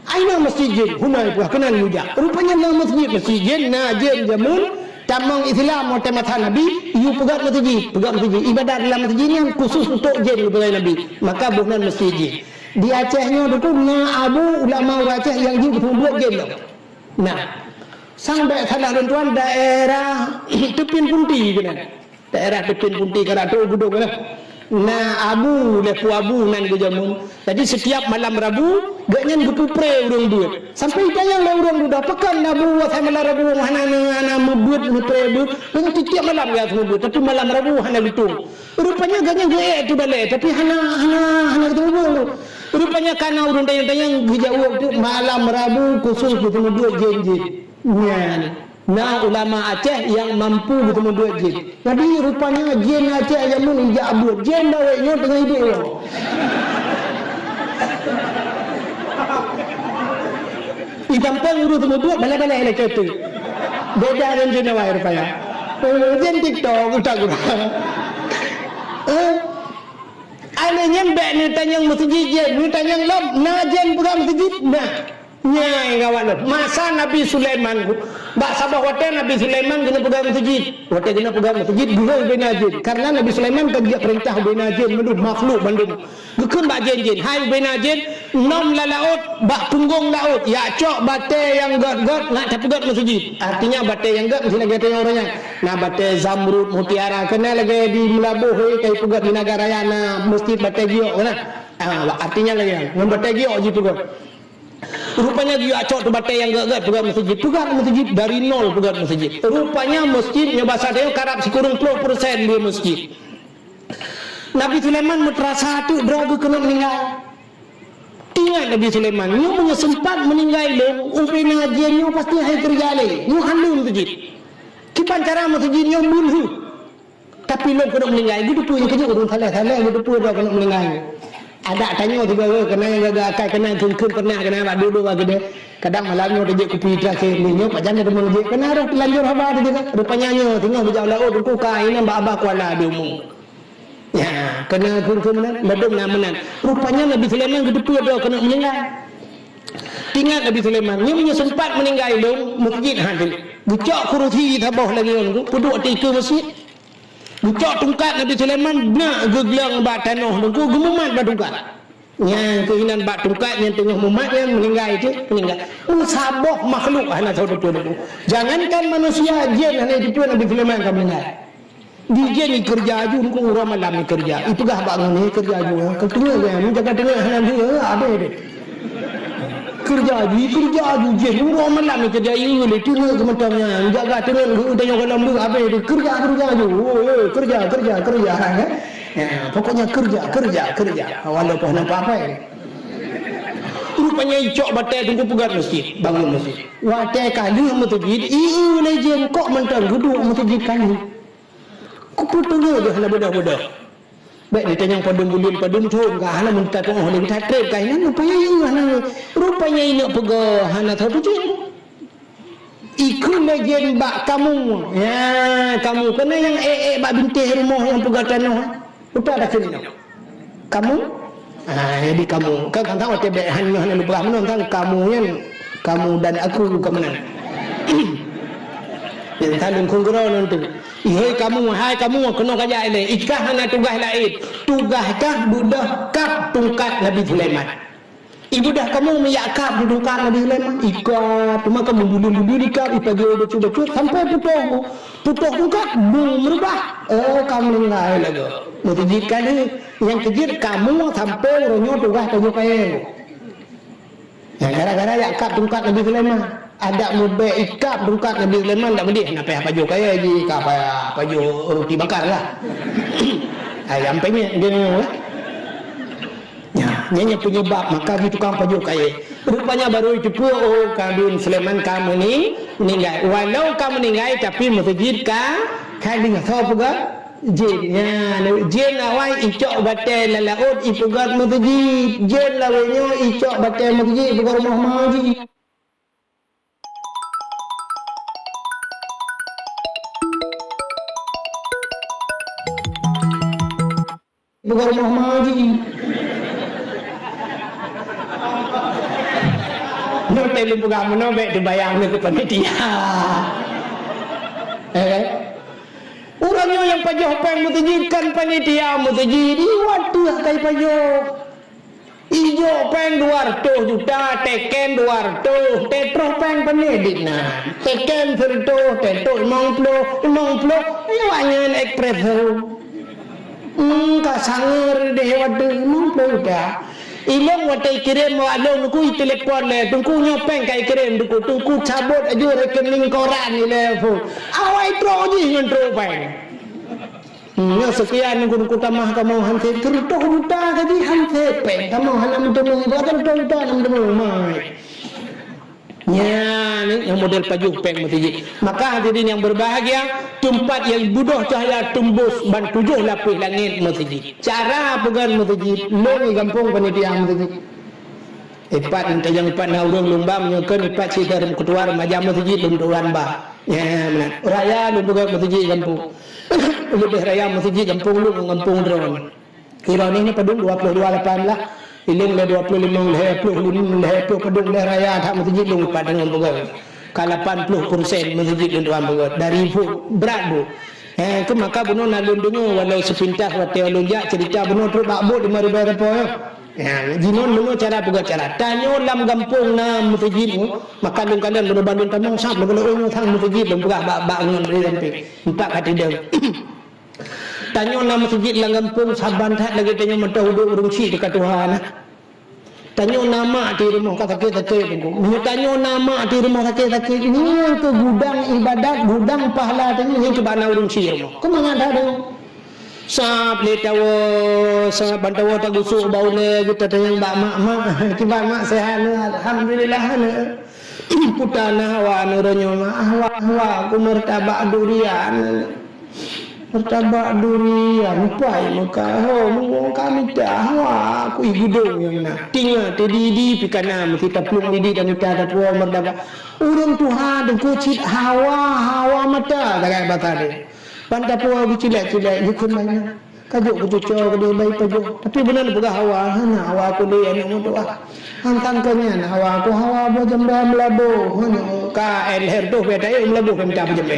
Ai na meuseujid jén, huna peugah keunan yue jak. Rupanya na meuseujid, meuseujid jén, na jén jameun, tamong Islam watée masa Nabi, yue peugöt meuseujid, peugöt meuseujid. Ibadat lam meuseujid nyan khusus untuk jén geupeugöt Nabi. Maka boh nan meuseujid jén. Di Aceh nyoe dikeue na abu, ulama ureuëng Aceh nyang jeuet geupeubeuet jén nyoe. Nah, sang bék salah lôn tuan daerah Teupin Punti keunan. Daerah Teupin Punti Karato Geudong lah. Na abu, lé pu abu nan geujameun. Jadi setiap malam Rabu, gobnyan geupupre ureuëng beuet. Sampai itanyong lé ureuëng dudoe, "Pakon abu asai malam Rabu hana, hana meubeuet, meupre beuet?" Gobnyan tiep-tiep malam ya meubeuet, tapi malam Rabu hana geutong. Rupanya gobnyan geuék tu balée, tapi hana, hana, hana geutong beuet. Rupanya kana ureuëng tanyong-tanyong geujaweueb tu, malam Rabu khusus geuteumeubuet jén-jén. Nyan. Na ulama Aceh nyang mampu geuteumeubuet jén. Jadi, rupanya jén Aceh jameun ijak buet. Jén dawet nyoe teungoh iduek uroe. Di gampông ureuëng teumeubuet balai-balai lagée tu. Beda ngon jén awai rupanya. Eh, jén TikTok, utak gurang. Eh, aneh nyan bék neutanyong meuseujid jén, neutanyong lom, na jén peugah meuseujid, nah. Nyan gawat lom. Masa Nabi Sulaiman, bak saboh watée Nabi Sulaiman geuneuk peugah meuseujid. Watée geuneuk peugah meuseujid, geuhôi ubena jén. Karena Nabi Sulaiman ka geujak peurintah ubena jén mandum makhluk mandum. Geukheun bak jén-jén, "Hai ubena jén, nom lam laôt, bak punggong laôt, yak cok batée nyang gét-gét, nak tapeugét meuseujid." Artinya batée nyang gét meusti lagée tanyoe uroe nyan. Na batée zamrud, mutiara, keunan lagée di Meulaboh, eh, ka ipeugét di Nagan Raya na meuseujid batée giok, kan? Ah, artinya lagée nyan, ngon batée giok jipeugét. Rupanya geuyue cok tu batée nyang gét-gét peugét meuseujid. Peugét meuseujid dari nol peugét meuseujid. Rupanya meuseujid nyoe basa tanyoe karab sikureueng ploh persen lé meuseujid. Nabi Sulaiman meuteurasa teuk droe geuh keuneuk meuninggai. Ingat Nabi Sulaiman, nyoe meunyoe seumpat meuninggai lôn, ubena jén nyoe pasti hai keureuja lé. Nyoe han lé meuseujid. Kiban cara meuseujid nyoe meulheueh. Tapi lôn keuneuk meuninggai, geuteupeue nyang keujeuet ureuëng saleh-saleh geuteupeue droe keuneuk meuninggai. Adak tanyoe sigoe keunan nyang gaga akai keunan kheun-kheun pernah keunan bak duek-duek bak keudè. Kadang malam nyoe teujeuet kupi terakhir ni nyoe pajan teuma jeuet keunan roh teulanjur haba teuh. Rupanya nyoe teungoh beujak laôt teungku ka inan bak abah kuala di umu. Ya, keunan kheun-kheun meunan, ladôm na meunan. Rupanya Nabi Sulaiman geuteupeue droe keuneuk meuninggai. Ingat Nabi Sulaiman, nyoe meunyoe seumpat meuninggai lôn, meuseujid han lé. Geucok kurusi saboh lagée nyan, peuduek ateueh keue meuseujid. Geucok tungkat Nabi Sulaiman, beuneuk geugleueng bak tanoh teungku, geumumat bak tungkat. Nyang keuh inan bak tungkat nyang teungoh mumat nyan meuninggai cit, meuninggai. Meusaboh makhluk hana soe teupeu teungku. Jangankan manusia, jén hana jiteupeu Nabi Sulaiman ka meuninggai. Di jén ikeureuja aju teungku, uroe malam ikeureuja. Ipeugah bak ngon ikeureuja aju, ha. Keu teungoh nyan, jaga teungoh hana lheueh, ha, abéh deh. Keureuja aju, keureuja aju jén. Uroe malam keureuja, ieu lé teungoh keumeutang nyan. Jaga teungoh geu tanyong gohlom deuh abéh deh. Keureuja, keureuja aju. Oh, eh, keureuja, keureuja, keureuja, eh. Ya, pokoknya keureuja, keureuja, keureuja. Walaupun nampak apa, eh. Rupanya icok batée teungku peugét meuseujid, bangun meuseujid. Watée ka lheueh meuseujid, ieu lé jén kok mantong geuduek meuseujid ka lheueh. Kupeue teungoh deuh hana beudôh-beudôh. Bék neutanyong padum buleuen padum thon ka hana meunta tuoh lé geutanyoe treb ka hinan rupanya ieu hana, rupanya inong peugah hana teutuju. Ikheun lé jén bak kamu. Ya, kamu keunan nyang ék-ék bak bintéh rumoh nyang peugah tanoh. Uta takheun inong. Kamu? Ah, jadi kamu. Kan tang watée bék han nyoe hana lupa meunan tang kamu nyan, kamu dan aku ka meunan. Saleueng kheueh keudroe nyan tu. Ihôi kamoe, hai kamoe, keunoe kajak ilée. Ikah hana tugaih laén. Tugaih kah beudôh kab tungkat Nabi Sulaiman. Ibeudôh kamoe miyueb kab di tungkat Nabi Sulaiman. Ikab, teuma kamoe buleuen-buleuen ikab, ipajoh bacut-bacut, sampoe putôh. Putôh tungkat, bung meurubah. Oh, ka meuninggai lagée. Meuseujid ka lheueh. Nyang keujeuet kamoe sampoe uroe nyoe tugaih pajoh kayée. Nyang gara-gara jak kab tungkat Nabi Sulaiman. Adak meubék ikab tungkat Nabi Sulaiman dak meudeh, na payah pajoh kayée jih, ka payah pajoh roti bakar lah. Ayam penyet dia ni lah. Nyan, nyan nyang penyebab maka jih tukang pajoh kayée. Rupanya baru jiteupeue, oh, Nabi Sulaiman ka meuni-, meuninggai. Walau ka meuninggai, tapi meuseujid ka, ka lheueh. Soe peugah? Jén. Nyan, jén awai icok batée lam laôt ipeugét meuseujid. Jén lawét nyoe icok batée meuseujid ipeugét rumoh ma jih. Ipeugét rumoh ma jih. Nyoe teuh lôn peugah meunoe bék teubayang lé keu panitia. Eh? Ureuëng nyoe nyang pajoh péng meuseujid kon panitia meuseujid, iwat teuh ka ipajoh. Ijok péng dua reutôh juta, teken dua reutôh, teutroh péng pané dit na. Teken sireutôh, teutroh limong ploh, limong ploh, iwat nyan espresso. Hmm, ka sangat deh watée limong ploh juta. Ilong watée ikirém awak lôn ku itelepon lé, teungku nyoe péng ka ikirém teungku, teungku cabot aju rekening koran ilée phon. Awai trok jih ngon trok péng. Hmm, nyoe seukian teungku, teungku tamah kamoe han sép, sireutôh juta ka jih han sép péng, kamoe hana meuteumé, berapa reutôh juta hana meuteumé, mai. Nyan, nyang model pajoh péng meuseujid. Maka hadirin yang berbahagia, teumpat nyang beudôh cahya teumbus ban tujoh lapéh langét meuseujid. Cara peugét meuseujid, lôn di gampông panitia meuseujid. Ipat, tajang ipat na ureuëng lôn ba, meunyoe kon ipat cit ketua remaja meuseujid lôn tuan ba. Ya, meunan. Raya lôn peugét meuseujid gampông. Leubeh raya meuseujid gampông lôn, gampông droe. Droeneuh nyoe padum dua ploh dua lapan lah. Ilong lé dua ploh limong, lhée ploh lim-, lhée ploh padum lé raya that meuseujid lôn pat deungon peugét. Ka lapan ploh persen meuseujid lôn tuan peugét. Dari bu, brat bu. Eh, keu maka bunoe na lôn deungoe walau sepintas watée lôn jak cerita bunoe trok bak bot lima ribée repo nyoe. Ya, jinoe bunoe cara peugét cara. Tanyoe lam gampông na meuseujid, maka lôn kalon bunoe ban lôn tamong sab lôn kalon nyoe sang meuseujid lôn peugah bak, bak ngon dari samping. Empat kati deuh. Tanyoe na meuseujid lam gampông saban that lagée tanyoe meutoh udeb ureuëng chik teuka tuha na. Tanyoe na mak di rumoh ka sakét-sakét teungku. Meunyoe tanyoe na mak di rumoh sakét-sakét, nyoe keu gudang ibadat, gudang pahala tanyoe nyoe keu bak na ureuëng chik rumoh. Keu mangat that deungoe. Sab lé tawoe, sab ban tawoe tagusok bak ulée geutatanyong bak mak, "Mak, kiban mak seuhat?" "Alhamdulillah, aneuk." "Peue na hawa neuronyoe, Mak?" "Hawa, hawa ku martabak durian." "Martabak durian, pai meuka ho, meungon ka mita hawa ku i geudong nyang na. Tinga teudi-di pih ka na meusi taplueng di-di dan mita tapuwoe martabak." Ureuëng tuha teungku cit hawa, hawa mata sagai basa deh. Ban tapuwoe geucilek-cilek, geukheun baina. Ka jok keucuco keudeh bai pajoh. Tapi beuna neupeugah hawa, hana hawa keu lé aneuk meutuah. Hantang keu nyan hawa, keu hawa boh jambé meulaboh. Hana ka lhèe reutôh pih taék meulaboh pih mita boh jambé.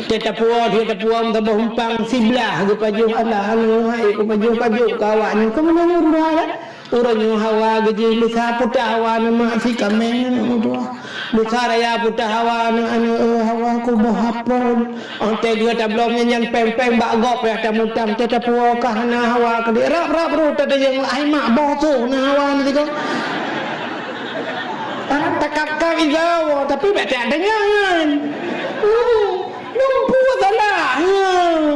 Teuh tapuwoe, teuh tapuwoe meusaboh umpang siblah geupajoh, alah, aneuk hai kupajoh, ka jok keu awak nyoe. Keu meunyoe ureuëng tuha kan? Uroe nyoe hawa geujih lusa putah hawa neumak si kaméng aneuk meutuah. Lusa raya putah hawa aneuk-aneuk, eh, hawa kuboh apon. Óh teuh dua tablom nyan, nyan péng-péng bak gob payah tamutang, teuh tapuwoe ka hana hawa keudeh. Rab-rab rot tatanyong, "Ai mak, boh soh na hawa nyoe sigoe?" Rab takab-kab igoe, tapi bèk tajak deungon. Hmm, lumpu salah. Hmm.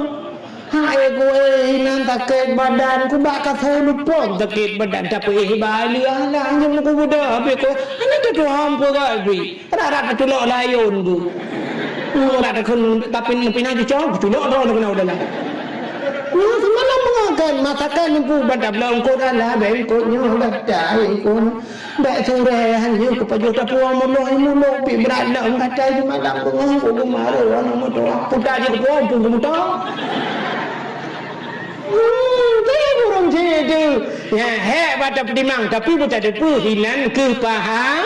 Hai ku, eh, inan sakét badan, ku bak kasoe lupon sakét badan, tapi eh, bali alah, nyang ku buda, habis ku, aneuk tu Tuhan peugah bri. Rara teuculok layôn tu. Rara takheun, tapi pinah cucong, teuculok droe keunoe dalam. Nah, seumalam meungakan, masakan lempu bata belong kot alah, bengkot nyoe gata, eh, kon. Bèk surée han jeuet keu pajoh tapuwoe muloh-muloh pih brat lom gata jimalam beungoh ku geumaru aneuk meutuah. Puta jih keu puwoe muphom keu muto. Hmm, tu ureueng cit tu. Ya, hék bak tapeutimang, tapi beuteupeue hinan keu paha-,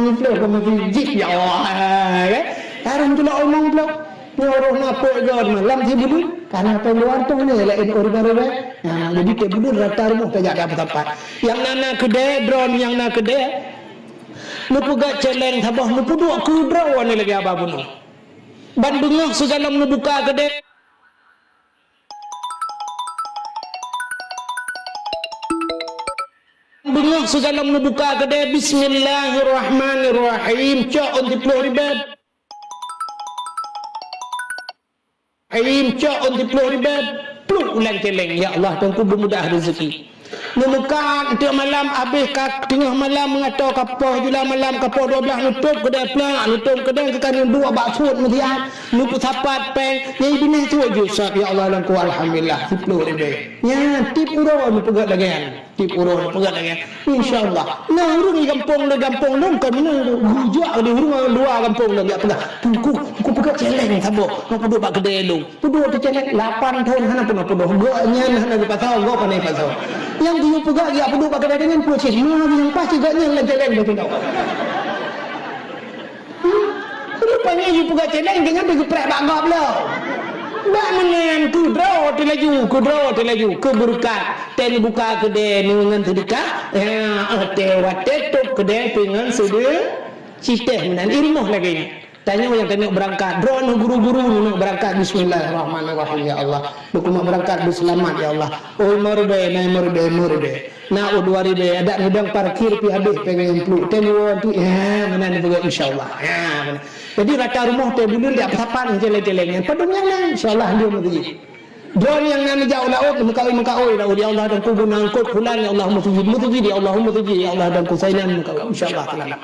limong ploh, keu masjid, ya Allah, kan? Harôh tulak limong ploh. Nyoe roh na peuet goe malam sibuleuen, karena péng dua ratus ni laén ureueng ribèe. Nah, jadi tiep buleuen rata rumoh tajak di Abu Tampat. Nyang na, na keudè, droeneuh nyang na keudè, neupeugöt céléng saboh, neupeuduek keu droeneuh lagèe haba bunoe. Ban beungoh sigohlom neubuka keudè. Beungoh sigohlom neubuka keudè, bismillahirrahmanirrahim, cok ôn siploh ribèe. Ribèe, cok ôn siploh ribèe, pluek u lam céléng, "Ya Allah, Tuhanku, beumudah rezeki." Neumeukat, teuk malam, abéh ka teungoh malam, meungatô ka poh jula malam, ka poh dua blaih, neutôp keudè plak, neutôp keudè keu ka neuduek bak sot meusiang, neupeusapat péng, nyang binéh sot jeuet sot, "Ya Allah, Tuhanku, alhamdulillah, siploh ribèe." Nyan, tiep uroe neupeugöt lagèe nyan. Tiep uroe neupeugöt lagèe nyan. Insya Allah. Na ureueng di gampông lôn, gampông lôn kon meunan, geujak di ureueng luwa gampông lôn, jak peugah, "Teungku, Teungku peugöt céléng saboh, neupeuduek bak keudè lôn." Peuduek teuh céléng, lapan thôn hana peunoh peuduek. Gobnyan hana geupasoe, gob hana geupasoe. Nyang geuyue peugah geujak peuduek bak keudè nyan peue cit? Ma nyang paih cit gobnyan lam céléng teuh. Rupanya yue peugah céléng, deungon teugeuprék bak gob lom. Bak meunan, keudroe teuh laju, keudroe teuh laju, keu beureukat. Teuh neubuka keudè ngon seudeukah, ya, watèe, watèe tôp keudè pih ngon seudeu-, citèh meunan. I rumoh lagèe nyan. Tanyoe nyang tanyoe beurangkat, droeneuh guru-guru neuneuk beurangkat, bismillahirrahmanirrahim, ya Allah. Lôn keuneuk beurangkat beuseulamat, ya Allah. Oh, limong ribèe, na limong ribèe, limong ribèe. Na oh dua ribèe, adak neudong parkir pih habéh péng nyang pluek. Teuh nyoe tu, ya, meunan neupeugah, insya Allah. Ya, meunan. Jadi, rata rumoh teuh buleuen jak peusapat céléng-céléng nyan. Padum nyang na, insya Allah, dia meuseujid. Droeneuh nyang na neujak u laôt, meukaôi-meukaôi laôt, "Ya Allah, Tuhanku, beu na eungkôt fulan, ya Allah, meuseujid, meuseujid, ya Allah, meuseujid, ya Allah, Tuhanku, Sainan meukaôi." Insya Allah, taala.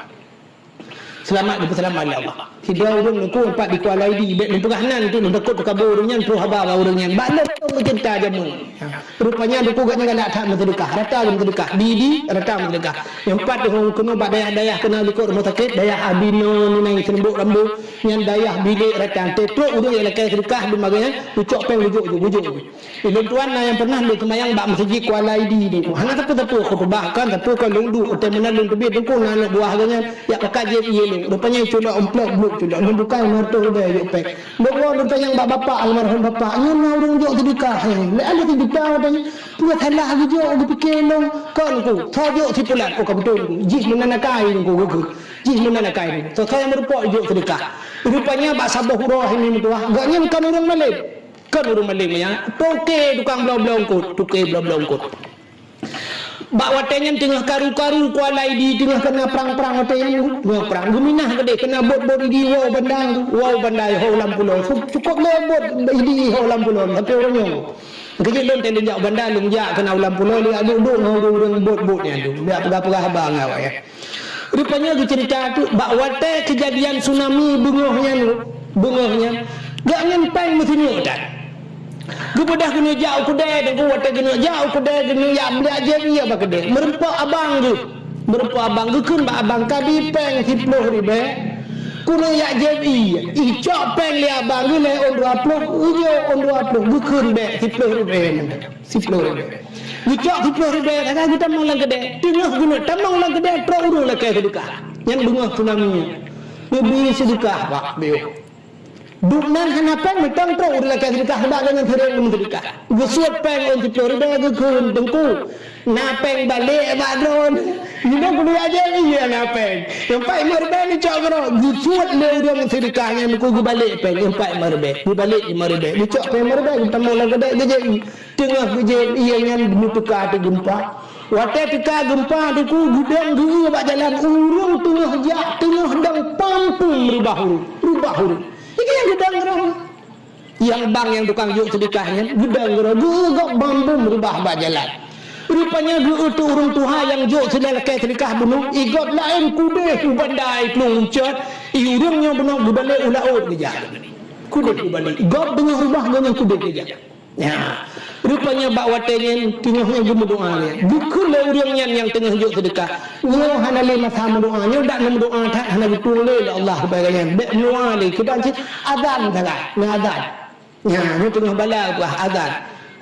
Seulamat, geupeuseulamat lé Allah. Sidroe ureuëng Teungku, empat di Kuala Idi, bék lôn peugah nan tu, lôn takot teukabu ureuëng nyan, troh haba bak ureuëng nyan. Bak lôn lôn cerita jameun. Ha. Rupanya Teungku gobnyan galak that meuseudeukah, rata geumeuseudekah. Di, di, rata meuseudeukah. Nyang pat Teungku keunoe bak dayah-dayah keunoe likot rumoh sakét, dayah Abinoe, Nunai Seurumbok Rambo, nyan dayah bilék rata. Trok ureuëng nyang lakée seudeukah di magée nyan, geucok péng geujok, geujok. Ilôn tuan na nyang pernah lôn seumayang bak meuseujid Kuala Idi Teungku. Hana sapeue-sapeue khutubah, kan sapeue kon lôn duek, watée meunan lôn teubiet Teungku na aneuk buah geuh nyan, jak pakat jieb ié lôn. Rupanya culok amplop, bluek culok. Lôn bukai lima ratus ribée jok péng. Lôn woe lôn tanyong bak bapak, almarhum bapak, nyoe na ureuëng jok seudeukah. Lé aleueh seudeukah watée nyan. Peue salah geujok, geupike lôn. Kon Teungku, soe jok sipulan. Oh, ka beutôi Teungku. Jih meunan akai Teungku, geukheun. Jih meunan akai Teungku. Soe-soe nyang meurumpok jok seudeukah. Rupanya bak saboh uroe hai meutuah, gobnyan kon ureuëng malém. Kon ureuëng malém nyan, toke tukang bloe-bloe eungkôt, toke bloe-bloe eungkôt. Bak watée nyan teungoh karu-karu Kuala Idi, teungoh keuna prang-prang watée nyan, teungoh prang. Geuminah keudeh keuna bot-bot Idi woe u Banda, woe u Banda ho lam pulo. Cu-, cukôp lé bot Idi ho lam pulo, tapi ureuëng nyoe. Keujeuet lôn teuh lôn jak u Banda, lôn jak keuna u lam pulo, lôn jak duek-duek ngon ureuëng-ureuëng bot-bot nyan tu. Lôn jak peugah-peugah haba ngon awaknyan. Rupanya geuceurita teuk bak watée keujadian tsunami beungoh nyan, beungoh nyan, gobnyan péng meusineuk that. Geubeudôh keuneuk jak u keudè, Teungku, watée keuneuk jak u keudè, keuneuk jak beuliak jieb ié bak keudè. Meurumpok abang geuh. Meurumpok abang, geukheun bak abang, "Ka bi péng siploh ribée, keuneuk jak jieb ié." Ih, cok péng lé abang geuh lhée ôn dua ploh, geujok ôn dua ploh, geukheun bék siploh ribée. Siploh ribée. Geucok siploh ribée, ka geutamong lam keudè. Teungoh geuneuk tamong lam keudè, trok ureuëng lakée seudeukah. Nyan beungoh tsunami nyan. Geubri seudeukah bak beuh. Dubnan hana péng, mantong trok ureuëng lakée seudeukah, bak gobnyan seuréng meuseudeukah. Geusuet péng ôn siploh ribée, geukheun, "Teungku, na péng balek bak droeneuh. Nyoe keuneuk jak jieb ié na péng. Nyang pat limong ribée neucok keudroe." Geusuet lé ureuëng seudeukah nyan, Teungku, geubalek péng, nyang pat limong ribée. Geubalek limong ribée. Geucok péng limong ribée, geutamong lam keudè, geujieb ié. Teungoh geujép ié nyan, meuteuka ateueh geumpa. Watée teuka geumpa, Teungku, geudong geu-eu bak jalan, ureuëng teungoh jak, teungoh dong pam-pum reubah ureuëng, reubah ureuëng. Nyan geudong ureuëng. Nyang bang nyang tukang jok seudeukah nyan, geudong ureuëng, geu-eu gob pam-pum reubah bak jalan. Rupanya geu-eu teuk ureuëng tuha nyang jok seudeukah, lakée seudeukah bunoe, i gob laén keudeh u Banda, i plueng uncot, i ureuëng nyoe bunoe geubalek u laôt geujak. Keudeh geubalek, gob teungoh reubah, gobnyan keudeh geujak. Nyan, rupanya bak watée nyan teungoh nyan geumeudoá lé. Geukheun lé ureuëng nyan nyang teungoh jok seudeukah, "Nyoe hana lé masa meudoá, nyoe dak neumeudoá that hana geutueng lé lé Allah keupada nyan. Bék meudoá lé, kiban cit azan sagai, na azan." Nyan, nyoe teungoh bala bah azan.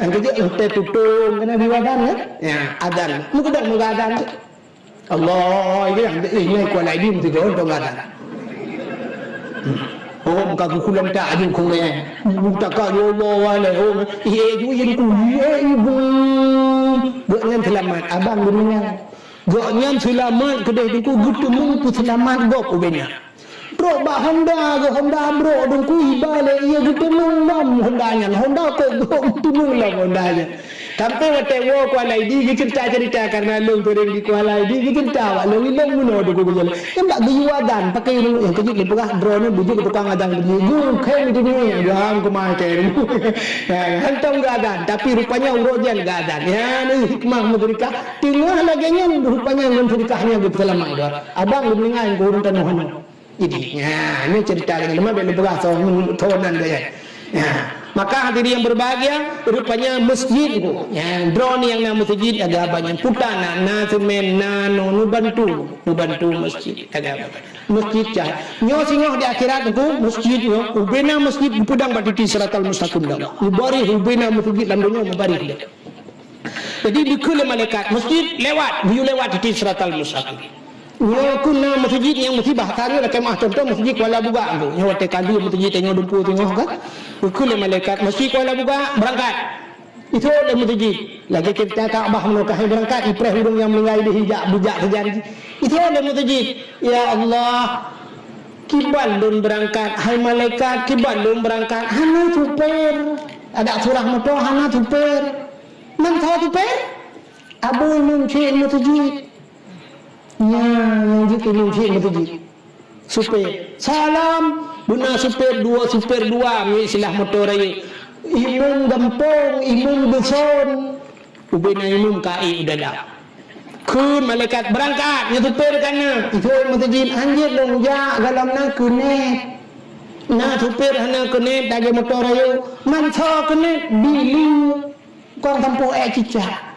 Nyang keujeuet teuh tutong keunan di azan, kan? Nyan, azan. Meukeudong meuga azan tu. Allah, iya, eh, ngai Kuala Idi meusigoe dong gata. Hmm. Oh, muka kukulam tak aju kong eh. Muka ka ya Allah wala. Oh, eh, eh, ju yin ku, eh, ibu. Gobnyan seulamat, abang geudeungoe. Gobnyan seulamat keudeh Teungku, geuteumong peuseulamat gob ubena. Trok bak Honda geuh, Honda brok Teungku, iba lé ié geuteumong lom Honda nyan. Honda kok geuteumong lom Honda nyan. Sampoe watée woe Kuala Idi geuceurita-ceurita, karna lôn seuréng di Kuala Idi, geuceurita bak lôn, ilôn bunoe Teungku geujalan. Nyan bak geuyue azan, pakai ilôn nyang keujeuet lôn peugah droeneuh beujeuet keu tukang azan keudroe. Geukhém di dunia, geuham keumaken. Ya, hantom geuazan, tapi rupanya uroe nyan geuazan. Ya, ni hikmah meuseudeukah. Teungoh lagée nyan, rupanya ngon seudeukah nyan geupeuseulamat droe. Abang geumeuninggai keu ureuëng tanoh nyoe. Jadi, ya, ini cerita lagi. Lemak bela berasa, hmm, tonan gaya. Ya. Maka hadirin yang berbahagia, rupanya masjid tu, ya, droeneuh nyang na masjid agak banyak. Puta na, na semen, na no, nu bantu, nu bantu masjid agak banyak. Masjid cah. Nyoe singoh di akhirat tu, masjid nyoe, ubena masjid geupeudong bak titi siratal mustaqim dah. Mubarih ubena masjid lam dunia mubarih dah. Jadi dikheun lé malaikat, "Masjid lewat, geuyue lewat titi siratal mustaqim." Nyoe keuh na masjid nyang musibah, ka lheueh lakée meuah contoh masjid Kuala Bugak tu. Nyoe watée ka lheueh masjid tanyoe dumpeue singoh kan. Dikheun lé malaikat, "Masjid Kuala Bugak, beurangkat." Ithok lé masjid. Lagée ceurita Ka'bah meunyoe ka hai beurangkat, ipreh ureuëng nyang meuninggai deh ijak beujak sajan. Ithok lé masjid. Ya Allah, kiban lôn beurangkat, hai malaikat, kiban lôn beurangkat, hana supir. Adak surah moto hana supir. Man saboh supir? Abu imum cit meuseujid. Nyan, nyang jeuet imum cit meuseujid. Supir. Salam, beuna supir dua, supir dua, miet silah moto rayeuk. Imum gampông, imum duson. Ubena imum ka ék u dalam. Kheun malaikat, "Beurangkat, nyoe supir ka na." Ithôi meuseujid, "Hanjeuet lôn jak gohlom na keuneuk." Na supir hana keuneuk, lagèe moto rayeuk. Man soe keuneuk? Bileu. Kon sampôh èk cicak.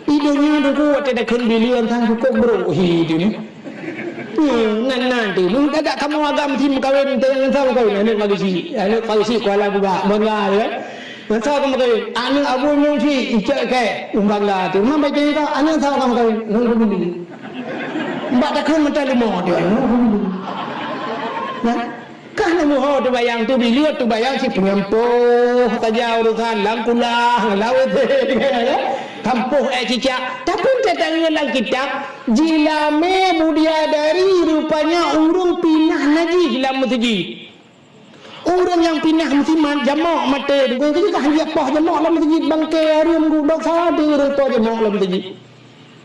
Di donya Teungku watèe takheun bileu sang cukôp brôk hi tu ni. Hmm, nan, nan tu. Mun ka dak kamoe agam si meukawen, teuh nyang soe meukawen? Aneuk Farisi. Aneuk Farisi Kuala Bugak. Bangga, ya. Nyang soe ka meukawen? Aneuk Abu Nyuci, icok kèe. Bangga tu. Memang baca itu, aneuk soe ka meukawen? Aneuk Abu Nyuci. Bak takheun mata leumo dia. Aneuk Abu Nyuci. Nah. Kah na meuho teubayang tu, bileu teubayang si peunyampôh saja urusan lam kulah, lam W C, ya. Sampôh èk cicak. Tapi teutanyoe lam kitab, jilamé budiadari rupanya ureueng pinah najih lam meuseujid. Ureueng nyang pinah meusiman jamok maté, beugöt kah dia poh jamok lam meuseujid, bangke hareuem geuh dosa di ureueng poh jamok lam meuseujid.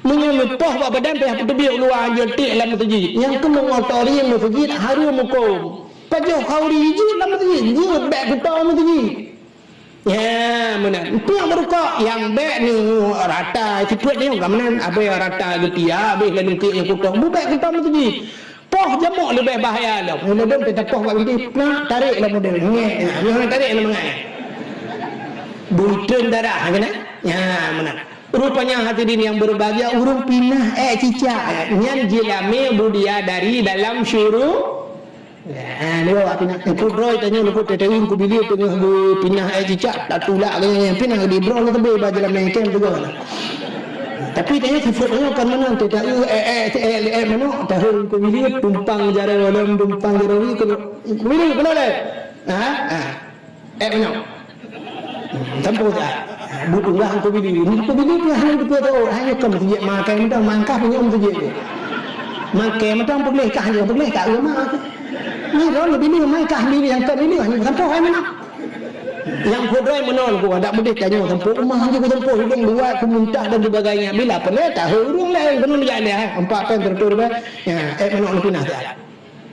Meunyoe meupoh bak badan payah peuteubiet u luwa, hanjeuet tiek lam meuseujid. Nyang keunong otori meuseujid hareuem hukôm. Pajoh khauri jeuet lam meuseujid, jeuet bèk kuto meuseujid. Ya, meunan. Piôh beurukok, nyang bèk nyoe rata, sifeuet nyoe ka meunan, abèe rata geutia, abéh lalu tiek nyang kuto, bubèk kuto meuseujid. Poh jamok leubeh bahaya lom. Nyoe ladôm teupoh bak binti, plak, tarek lam udeueng. Ngek, nyoe tarek lam mangat. Buntreun darah, keunan? Ya, meunan. Rupanya hadirin yang berbahagia, ureueng pinah èk cicak, nyan jilamé budiadari dalam syuru-, ya, ni awak pinah. Engku droe tanyoe luput teuteun ku bileu teungoh geupinah èk cicak, tatulak keu nyan, pinah di droe teubiet bak jilamé kèe teugah. Tapi tanyoe sifeuet tanyoe kon meunan, teuta, eh, eh, eh, eh, manok, tahun ku bileu tumpang jaroe lom, tumpang jaroe ku bileu, ku bileu. Ha? Ha. Èk manok. Sampôh that. Buet ulah keu bileu. Keu bileu pih hana teupeue tho, hana keu meuseujid makai mantong, mangkah punya meuseujid. Makai mantong peugleh kah je, peugleh kah eu ma. Ni ron bileu mai kah bileu nyang keu bileu hana sampôh èk manok. Nyang kudroe meunan ku adak meudeh tanyoe sampôh, uma hana ku sampôh, hidung dua, ku muntah dan sebagainya. Bila peureulèe tahu ureueng laén keuneuk jak lé, eh, empat pèng teureutôh ribèe. Ya, èk manok neupinah that.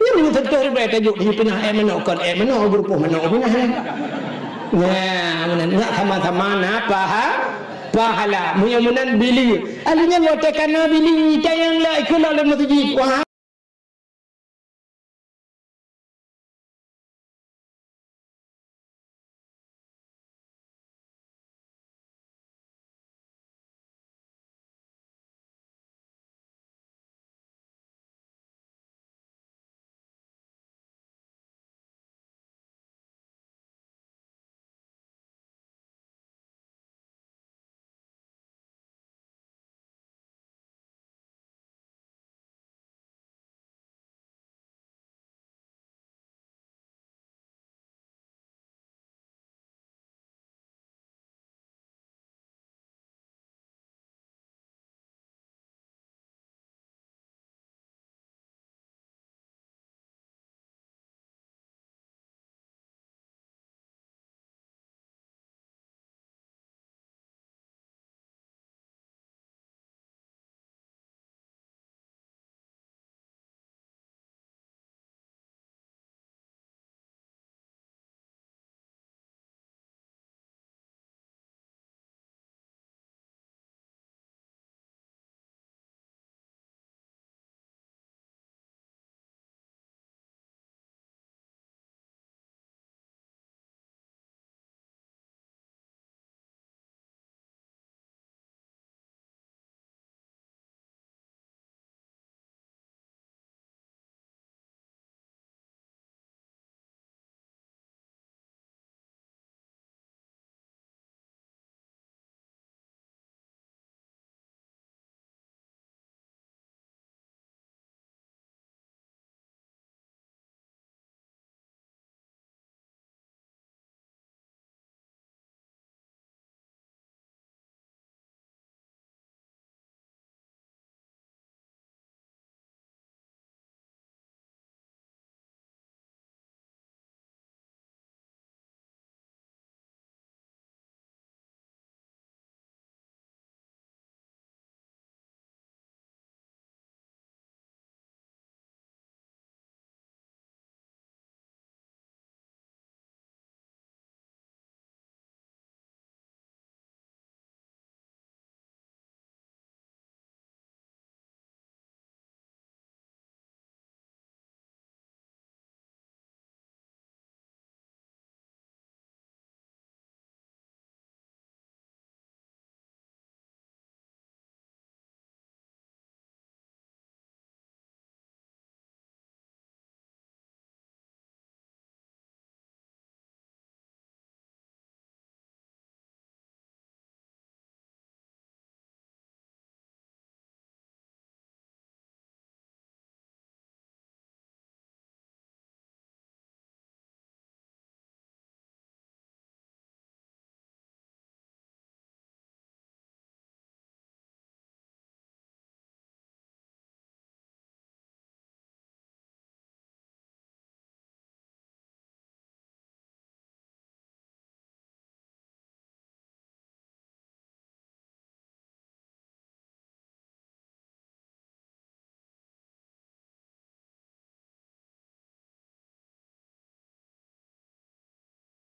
Nyan meunyoe teuntèe ribèe tajok, jipinah èk manok, kon èk manok, geurupoh manok pinah nyan. Nah, meunan, nyak sama-sama na paha-, pahala. Meunyoe meunan bileu. Ahli nyan watèe ka na bileu, tayang lé, ikheun lom lam meuseujid. Wah,